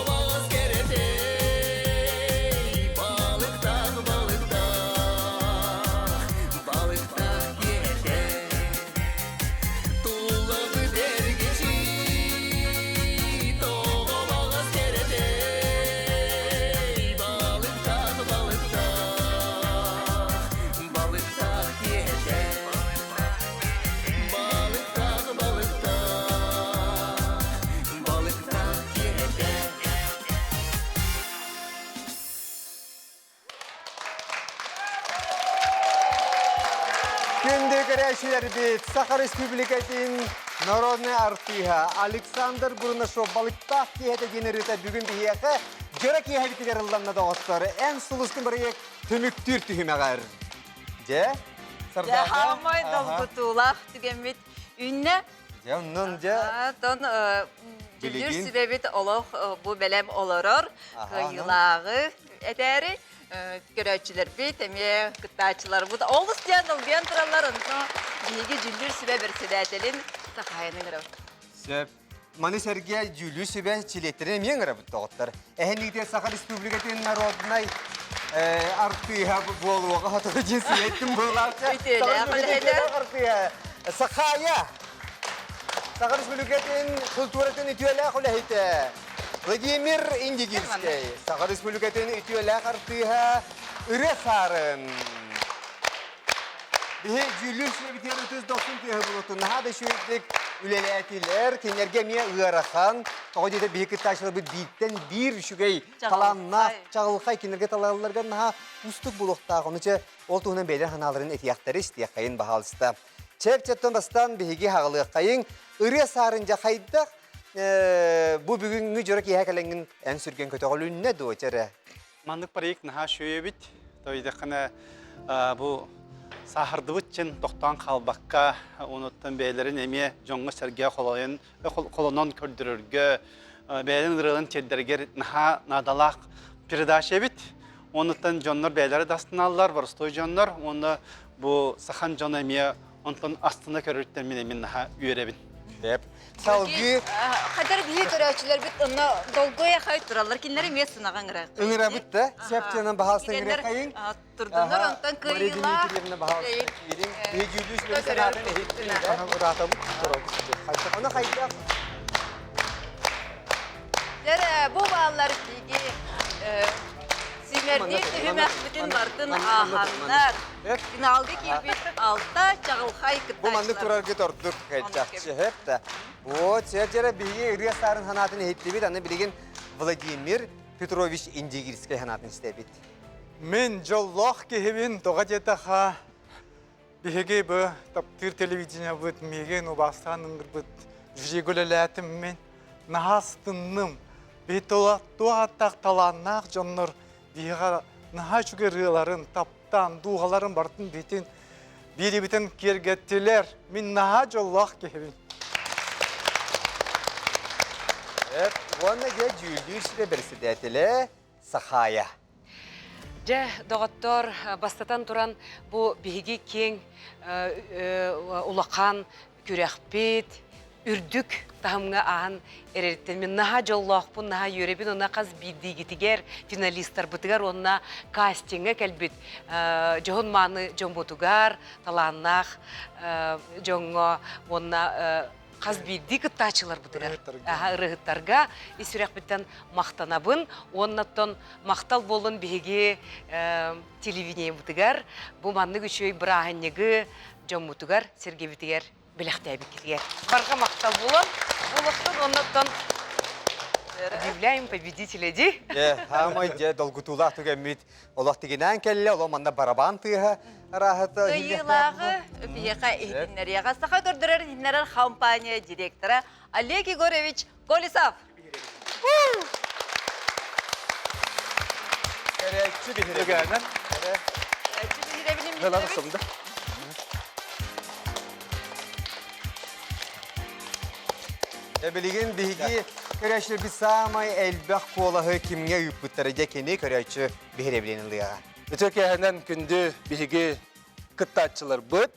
кэрэтэй, балыктаах, балыктаах, балыктаах киэһэтэ. Тулабыт эргичий, тоҕо баҕас кэрэтэй, балыктаах, балыктаах, балыктаах киэһэтэ. Балыктаах, балыктаах, балыктаах киэһэтэ. Күндү көрөөччүлэрбит, Саха Республикатын народнай артыыһа Александр Бурнашов балыктаах киэһэтэ диэн ырыата бүгүн биһиэхэ дьоро киэһэбитигэр ылланна доҕоттор. Эн сулускун бырайыак түмүктүүр түһүмэҕэр. Дьэ, Дьэ, хаамай долгутуулаах түгэммит үннэ. Дьэ, оннун дьэ. Тон дьүллүүр сүбэбит олох бу бэлэм олорор кыайыылааҕы этээри көрөөччүлэрбит эмиэ кыттааччыларбыт олус диэн долгуйан тураллар онно биһиги дьүллүүр сүбэ бэрэссэдээтэлин Сахаайаны ыҥырабыт. Сөп. Маны сэргэ дьүүллүүр сүбэ чилиэттэрин эмиэ ыҥырабыт доҕоттор. Эһэниитэ Саха Республикатын народнай артыыһа буолуоҕа хоту дьин сыйаттым буолаачча. Артыыһа Сахая Саха Республикатын культуратын үтүөлээх үлэһитэ Владимир Индигирскэй Саха Республикатын үтүөлээх артыыһа Ырыа Саарын Биһи дьүүллүүр сүбэбитигэр ытыс дохсун тыаһы булутун наһаа да үчүгэйдик үлэлээтилэр. Кинилэргэ эмиэ ыарахан. Тоҕо диэтэр биһи кыттааччыларбыт бииртэн биир үчүгэй талааннаах, чаҕылхай кинилэргэ талалларга наһаа уустук буолуохтаах. Ону чэ ол туһунан бэйэлэр санааларын этиэхтэри истиэххэйин баһаалыста. Чэп-чэптэн бастаан биһиги хаҕылыаххайыҥ. Ырыа саарын дьэ хайдах бу бүгүҥҥү дьоро киэһэ кэлэҥҥин эн сүргэн көтөҕүлүннэ дуо чэрэ? Маннык проект наһаа үчүгэй Тойдахына бу сааһырдыбыт чин тохтоон хаалбакка, онуттан бэйэлэрин эмиэ дьоҥҥо-сэргэ холойон холонон көрдөрөргө, бэйэлэрин ырыаларын тиэрдэргэр наһаа наадалаах передача эбит. Онуттан дьоннор бэйэлэрэ да астыналлар, боростуой дьоннор, уонна бу сахан дьоно эмиэ онтон астына көрөрүттэн мин эмиэ наһаа үөрэбин. Деп. Салгыы Хатар биһи көрөөччүлэрбит онно долгуйа хай тураллар. Кинилэр эмиэ сынаҕа ыҥыра. Ыҥырабыт да. Септианан баһаалыста ыҥырыахайыҥ. Турдуннар онтон кыайыылаах. Дмитриевна баһаалыста киириҥ. Биһи дьүүллүүр сүбэ санаатын иһиттин да. Ыраатабыт, туруорабыт. Ону хайдах Дьэ, бу бааллар биһиги сүүмэрдиир түһүмэхпитин бартын ааһаннар. Финалга киирбит алта чаҕылхай Бу маннык кыттааччылар. тураргыт ордук чахчы сөп да. Вот, дьэ биһиги ырыа саарын санаатын иһиттибит, аны билигин Владимир Петрович Индигирскэй санаатын истэбит. Мин дьоллоох киһибин тоҕо диэтэхэ, Биһиги бу таптыыр телевидениебыт миигин убаастаан ыҥырбыт жюрига үлэлээтим мин. Наһаа астынным. Биһи туох ааттаах талааннаах дьоннор биһиэхэ наһаа үчүгэй ырыаларын, таптаан, дууһаларын барытын биитин биирибитин киэргэттилэр. Мин наһаа дьоллоох киһибин. Уонна дьэ дьүүллүүр сүбэ бэрэссэдээтэлэ Сахаайа. Дьэ, доҕоттоор, бастатан туран, бу биһиги киэҥ улахан күрэхпит, үрдүк таһымҥа ааһан эрэриттэн мин наһаа дьоллоохпун, наһаа үөрэбин уонна хас биирдиигитигэр, финалистарбытыгар уонна кастиҥҥа кэлбит дьоһун мааны дьоммутугар, талааннаах дьоҥҥо уонна хас биирдии кыттааччыларбытыгар ырыһыттарга ис сүрэхпиттэн махтанабын уонна оттон махтал буоллун биһиги телевидениебытыгар бу маннык үчүгэй бырааһынньыгы дьоммутугар сэргэбитигэр бэлэхтээбиккитигэр барҕа махтал буолан буолуохтун уонна оттон объявляем победителя ди Хаамай дьэ долгутуулаах түгэммит Олох тигинээн кэллэ, олох манна барабан тыаһа арааһыта Кыайыылааҕы биһиэхэ иһитиннэриэҕэ Саха көрдөрөр иһитиннэрэр компания директора Олег Егорович Колесов. Көрөөччү биһирэбин. Көрөөччү биһирэбилин биллэбит. Билигин биһиги көрөөччүлэрбит саамай элбэх куолаһы кимҥэ ыыппыттара дьэ кини көрөөччү биһирэбилин ылыаҕа. Үтүө киэһэнэн күндү биһиги кыттааччыларбыт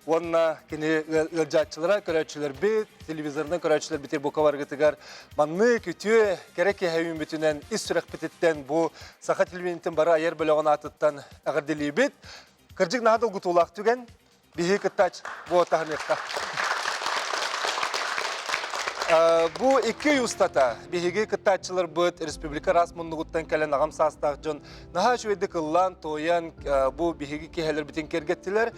уонна кини ыалдьааччылара көрөөччүлэрбит, телевизорынан көрөөччүлэрбит бука баргытыгар маннык үтүө кэрэ киэһэ үүммүтүнэн ис сүрэхпититтэн бу саха телевидениетин бары айар бөлөҕүн аатыттан эҕэрдэлиибит. Кырдьык наһаа долгутуулаах түгэн. Биһи кыттаач бу таһыныахха. Бу икки ый устата биһиги кыттааччыларбыт республика араас муннугуттан кэлэн аҕам саастаах дьон наһаа үчүгэйдик ыллаан, туойан бу биһиги киһэлэрбитин киэргэттилэр.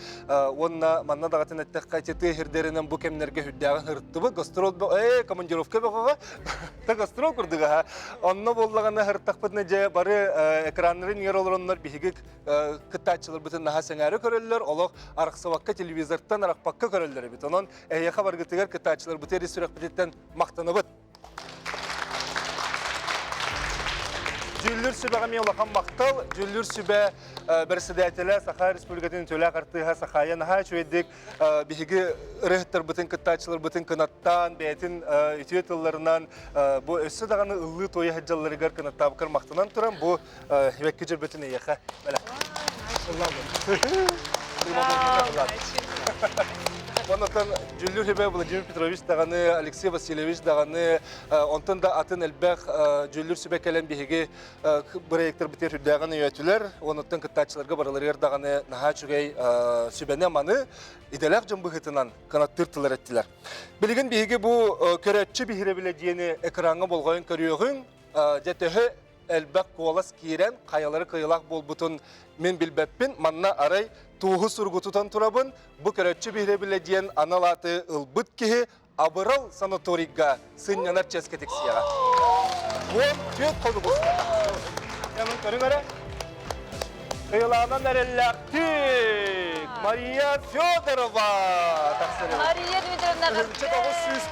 Уонна манна даҕатын эттэххэ, тыа сирдэринэн бу кэмнэргэ үрдээҕин ырыттыбыт. Гастрол э командировка бөҕөҕө та гастрол курдуга. Онно буоллаҕына ырыттахпытына дьэ бары экраннарын иҥэр олороннор биһиги кыттааччыларбытын наһаа сэҥээрэ көрөллөр, олох арахсыбакка телевизортан арахпакка көрөллөр эбит. Онон эһиэхэ баргытыгар кыттааччыларбытыгар ис сүрэхпититтэн махтанабыт. Дьүүллүүр сүбэҕэ эмиэ улахан махтал. Дьүүллүүр сүбэ бэрэссэдээтэлэ Саха Республикатын үтүөлээх артыыһа Сахая наһаа үчүгэйдик биһиги ырыаһыттарбытын, кыттааччыларбытын кынаттаан, бэйэтин үтүө тылларынан бу өссө даҕаны ыллыы-туойа сылдьалларыгар кынаттаабыккар махтанан туран бу Эбэкки дьөрбөтүн эйиэхэ бэлэх. Онтон Дьүллүр Хүбэ Владимир Петрович даҕаны, Алексей Васильевич даҕаны, онтон да атын элбэх дьүллүр сүбэ кэлэн биһиги бырайыактарбытыгар үрдээҕин өйөөтүлэр. Онуттан кыттааччыларга барыларыгар даҕаны наһаа үчүгэй сүбэни-аманы идэлээх дьон быһыытынан кынаттыыр тыллар эттилэр. Билигин биһиги бу көрөөччү биһирэбилэ диэни экраҥҥа болҕойон көрүөҕүҥ. Дьэ төһө элбэх куолас киирэн хайалары кыайыылаах буолбутун мин билбэппин. Манна арай туоһу суругу тутан турабын. Бу көрөөччү биһирэбилэ диэн анал ааты ылбыт киһи Абырал санаторийга сынньанар чиэскэ тиксиэҕэ. 14 хонук устата. Ямын көрүҥ эрэ. Кыйылаанан эрэллээхтик Мария Федорова тахсар. Мария Дмитриевна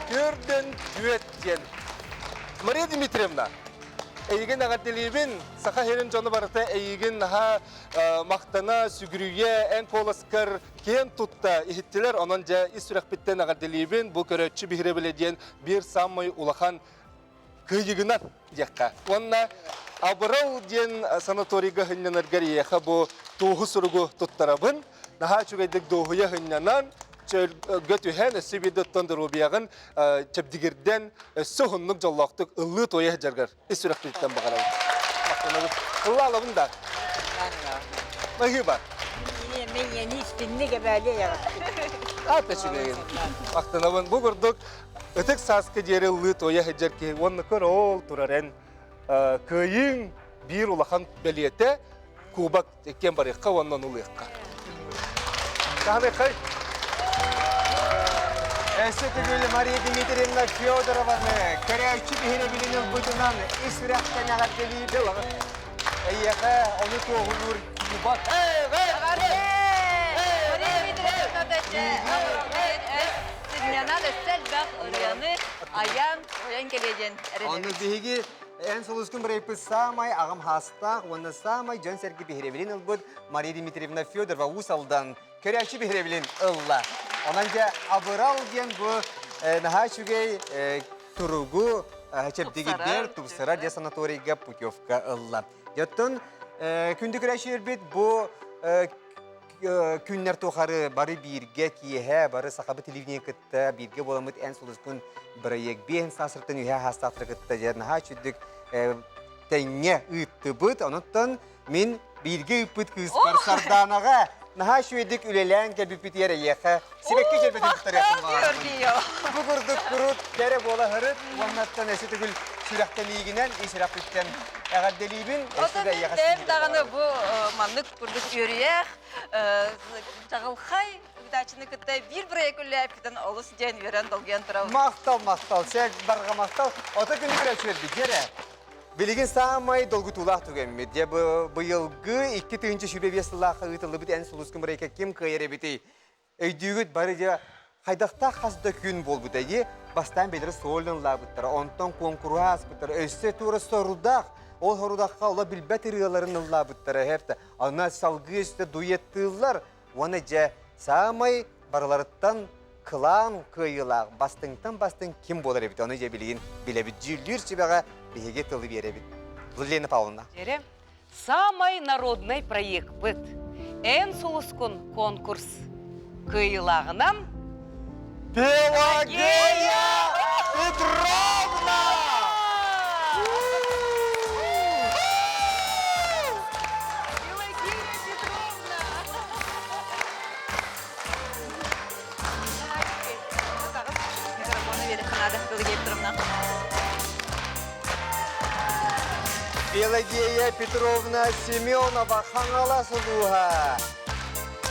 944 диэн. Мария Дмитриевна, эйигин эҕэрдэлиибин. Саха сирин дьоно барыта эйигин наһаа махтана, сүгүрүйэ, эн куоласкар киэн тутта иһиттилэр. Онон дьэ ис сүрэхпиттэн эҕэрдэлиибин. Бу көрөөччү биһирэбилэ диэн биир саамай улахан кыайыгынан диэххэ. Уонна Абырал диэн санаторийга сынньанаргар эйиэхэ бу туоһу суругу туттарабын. Наһаа үчүгэйдик дуоһуйа сынньанан, чөлгө түһэн, өссө биирдэ оттон доруобуйаҕын чэбдигирдэн, өссө уһуннук дьоллоохтук ыллыы-туойа сылдьаргар ис сүрэхпититтэн баҕарабын. Махтанабын. Ыллаалабын да. Баһыыба. Мен истинник эбээли Ата үчүгэйин. Махтанабын. Бу курдук ытык сааска диэри ыллыы туойа сылдьар киһи уонна көр ол турар эн кыайыыҥ биир улахан бэлиэтэ кубок иккиэн барыахха уонна ону ылыахха. Таһыныхай. Өссө төгүл Мария Дмитриевна Федорованы көрөөччү биһирэбилин ылбытынан ис сүрэхтэн эҕэрдэлиибит. Эйиэхэ ону туоһулуур кубок. Мария Дмитриевна сынньанан өссө элбэх ырыаны айан, ойон кэлиэ диэн Ону эрэнэбит. биһиги Эн сулускун бырайыппыт саамай аҕам хаастаах уонна саамай дьон-сэргэ биһирэбилин ылбыт Мария Дмитриевна Федорова Уус Алдан көрөөччү биһирэбилин ылла. Онон дьэ абырал диэн бу наһаа үчүгэй туругу чэбдигирдэр, тупсарар дьэ санаторийга путевка ылла. Дьоттон күндү көрөөччүлэрбит бу күннэр тухары бары бииргэ киэһэ бары сахабыт телевидение кытта бииргэ буоламмыт эн сулускун бырайыак биэһин саасыртан үһэ хаастаахтары кытта дьэ наһаа үчүгдүк тэҥҥэ ыыттыбыт. Онуттан мин бииргэ ыыппыт кыыспар Сардаанаҕа наһаа үчүгэйдик үлэлээн кэлбиппитигэр эйиэхэ сибэкки дьөрбөтүн туттарыахпын баҕарабын. Бу курдук курут кэрэ буола сырыт уоннаттан өссө төгүл сүрэхтэниигинэн ис сүрэхпиттэн эҕэрдэлиибин. Өссө да эйиэхэ Отон даҕаны бу маннык курдук үөрүйэх чаҕылхай ыытааччыны кытта биир бырайыак үлэлээппитин олус диэн үөрэн долгуйан турабын. Махтал, махтал, сэр барҕа махтал. Ото күнү көрөөччүлэрбит дьэрэ. Билигин саамай долгутуулаах түгэммит. Дьэ быйылгы 2025 сыллаахха ыытыллыбыт эн сулускун бырайыакка ким кыайар эбитий? Өйдүүгүт бары дьэ хайдахтаах хас да күн буолбута дии. Бастаан бэйэлэрэ суолун ыллаабыттара, онтон куонкуруһа ааспыттара, өссө туора сорудах, ол сорудахха ола билбэт ырыаларын ыллаабыттара эһэртэ. Аны салгыы өссө дуэттыыллар. Уонна дьэ саамай барыларыттан кылаан кыайыылаах бастыҥтан бастыҥ ким буолар эбит ону дьэ билигин билэбит дьүүллүүр сүбэҕэ биһиги тылы биэрэбит. Владлена Павловна. Дьэрэ, самай народный проектпыт Эн сулускун конкурс кыайыылааҕынан Пелагея Петровна! Пелагея Петровна! Микрофону биэриэххэ наада, Пелагея Петровна. Пелагея Петровна Семенова Хаҥалас улууһа.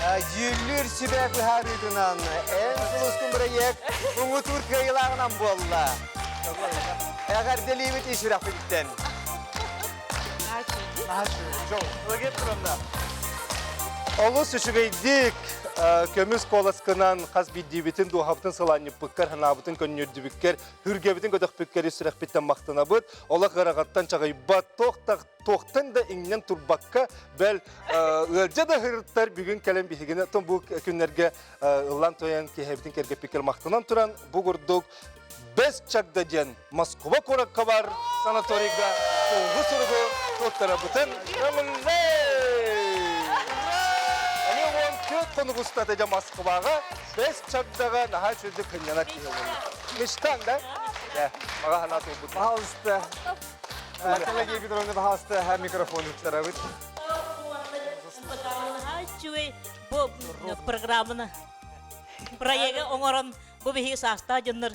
Дьүүллүүр сүбэ быһаарыытынан эн сулускун бырайыак муҥутуур кыайыылааҕынан буолла. Эҕэрдэлиибит ис сүрэхпититтэн. Пелагея Петровна, олус үчүгэйдик көмүс куоласкынан хас биирдиибитин дууһабытын сылаанньыппыккар, санаабытын көнньүөрдүбүккэр, хүргэбитин көтөхпүккэр ис сүрэхпиттэн махтанабыт. Олох ыараҕаттан чаҕыйбат, туохтан да иҥнэн турбакка, бэл ыалдьа да ыһырыттар бүгүн кэлэн биһигини бу күннэргэ ыллан тойон киһибитин кэргэппиккэр махтанан туран, бу курдук Бэс Чагда диэн Москва куоракка бар санаторийга туоһу суругу туттарабытын көҥүллээ! Эмиэ 14 хонук устата дьэ Москваҕа бэс чагдаҕа наһаа үчүгэйдик сынньанар киһи буолла. Мечтаҥ да? Дьэ, баҕа санаа туолбут. Пожалуйста. Пелагея Петровна, пожалуйста, микрофон туттарабыт. Үчүгэй бу программаны проегы оҥорон бу биһиги саастаах дьоннор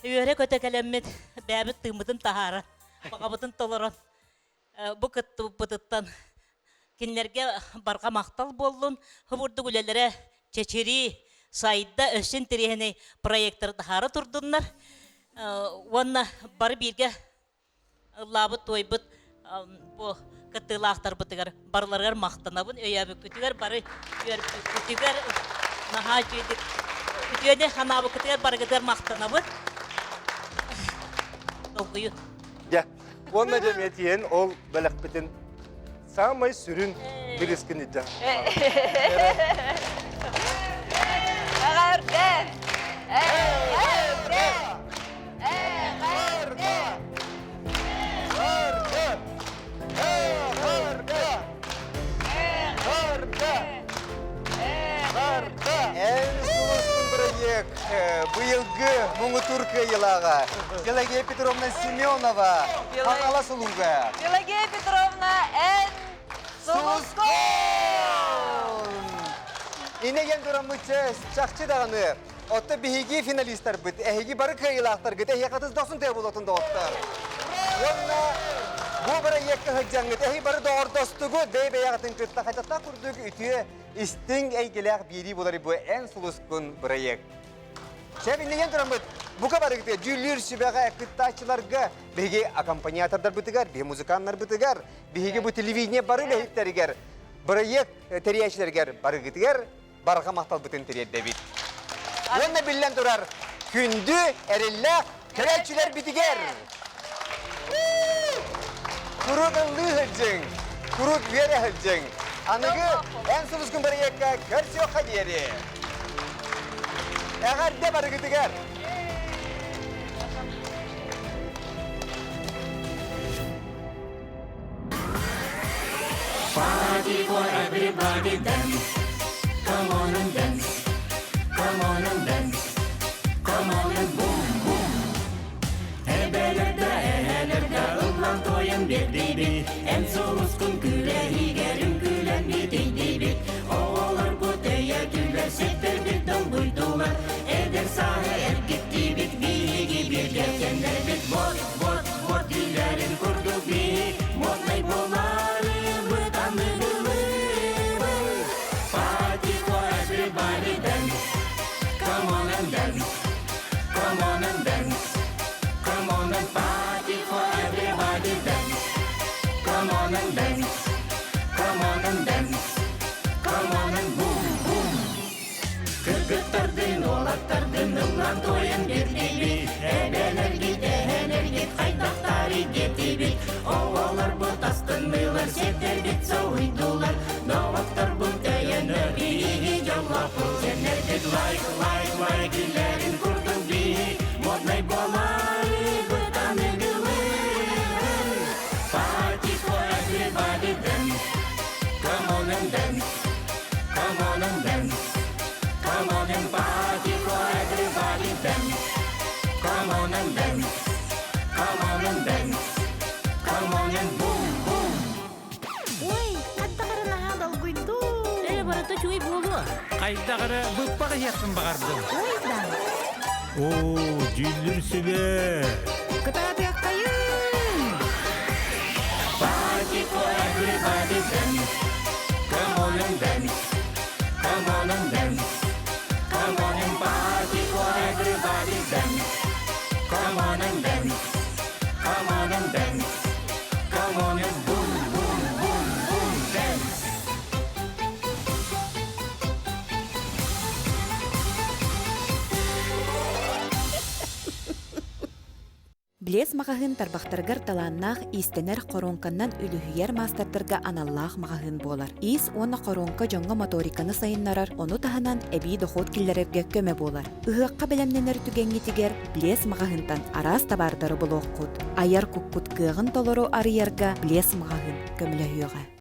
үөрэ-көтө кэлэммит бэйэбит тыыммытын таһаара баҕабытын толорон бу кыттыбыппытыттан кинилэргэ барҕа махтал буоллун. Хобурдук үлэлэрэ чэчирии, сайда, өссө интэриэһинэй проектары таһаара турдуннар. Уонна бары бииргэ ыллаабыт, туойбут бу кыттыылаахтарбытыгар барыларыгар махтанабын, өйөөбүккүтүгэр бары үөрбүккүтүгэр наһаа үчүгэйдик үтүөнү санаабыккытыгар барыгытыгар махтанабын. Долгуйу. Дьэ, уонна дьэ эмиэ ол бэлэхпитин саамай сүрүн бирискин илдьэ. Эҕэрдэ! Эҕэрдэ! Эҕэрдэ! Эҕэрдэ! Эҕэрдэ! Эҕэрдэ! Эҕэрдэ! Эн сулускун бырайыак быйылгы муҥутуур кыайыылааҕа Пелагея Петровна Семенова Хаҥалас улууга. Пелагея Петровна, эн сулускун! Инэгэн тураммытча чахчы даҕаны Отто биһиги финалистарбыт, эһиги бары кыайыылаахтаргыт, эһиэхэ тыс дохсун тыа буолуотун доҕоттор. Уонна бу бырайыакка сылдьаҥҥыт, эһи бары доҕордостугут, бэйэ-бэйэҕитин кытта хайдахтаах курдук үтүө, истиҥ эйгэлээх биэрии буолар бу эн сулускун бырайыак. Чэ, иннигэн тураммыт, бука барыгытыгар дьүүллүүр сүбэҕэ кыттааччыларга, биһиги аккомпаниатордарбытыгар, биһиги музыканнарбытыгар, биһиги бу телевидение бары үлэһиттэригэр, бырайыак тэрийээччилэригэр барыгытыгар барҕа махталбытын тириэрдэбит. Уонна биллэн турар, күндү, эрэллээх көрөөччүлэрбитигэр! Куруук ыллыы сылдьыҥ, куруук үөрэ сылдьыҥ. Аныгы эн сулускун бырайыакка көрсүөххэ диэри! Эҕэрдэ барыгытыгар! Party for everybody dance. Come on and dance. Come on and dance. Come on and boom boom. Эбэлэрдэ эһэлэрдэ ыллан тойон биэрдибит. Эн сулускун күлэһигэрин күлэн битийдибит. Оҕолорбут өйөтүлэр, ситтэрбит долгуйдулар. Эдэр сааһы эргиттибит, биһиги бииргэ сэннэрбит. Вот, вот, вот күлэрин курдук биһи моднай буоларыбыт аныгылыыбыт. Party for everybody dance. Come on and dance. Come on and dance. Come on and party for everybody dance. Come on and dance. Come on and dance. Come on and boom boom. Кыргыттардын, уолаттардын ыллан туойан биэрдибит, Эбэлэргит, эһэлэргит хайдахтарый диэтибит. Оҕолорбут астыннылар, сиэттэрбит соһуйдулар, Доҕотторбут өйөнөр биһиги дьоллоохпут. Сэннэрбит лайк, лайк, лайк күлэрин курдук биһи моднай буоларыбыт аныгылыыр. Party for everybody dance, come on and dance. Come on and dance. Come on and party for everybody dance. Come on and dance. Come on and dance. Come on and boom boom. Ой, хаттаҕары наһаа долгуйдум. Ээ, барыта үчүгэй буолуо. Хайдах эрэ быппах иһиэхпин баҕардым. Ой да. Оо, дьүүллүр сүбэ. Кытаатыаххайын! Party for everybody dance. Come on and dance. Come on and dance. Come on and party for everybody dance. Come on and dance. Come on and dance. Come on and boom boom boom boom dance. Блес маҕаһыын тарбахтарыгар талааннаах иистэнэр хоруоҥканнан үлүһүйэр маастардарга аналлаах маҕаһыын буолар. Иис уонна хоруоҥка дьоҥҥо моториканы сайыннарар, ону таһынан эбии дохуот киллэрэргэ көмө буолар. Ыһыахха бэлэмнэнэр түгэҥҥитигэр Блес маҕаһыынтан араас табаардары булуоххут. Айар куккут кыаҕын толору арыйарга Блес маҕаһыын көмөлөһүөҕэ.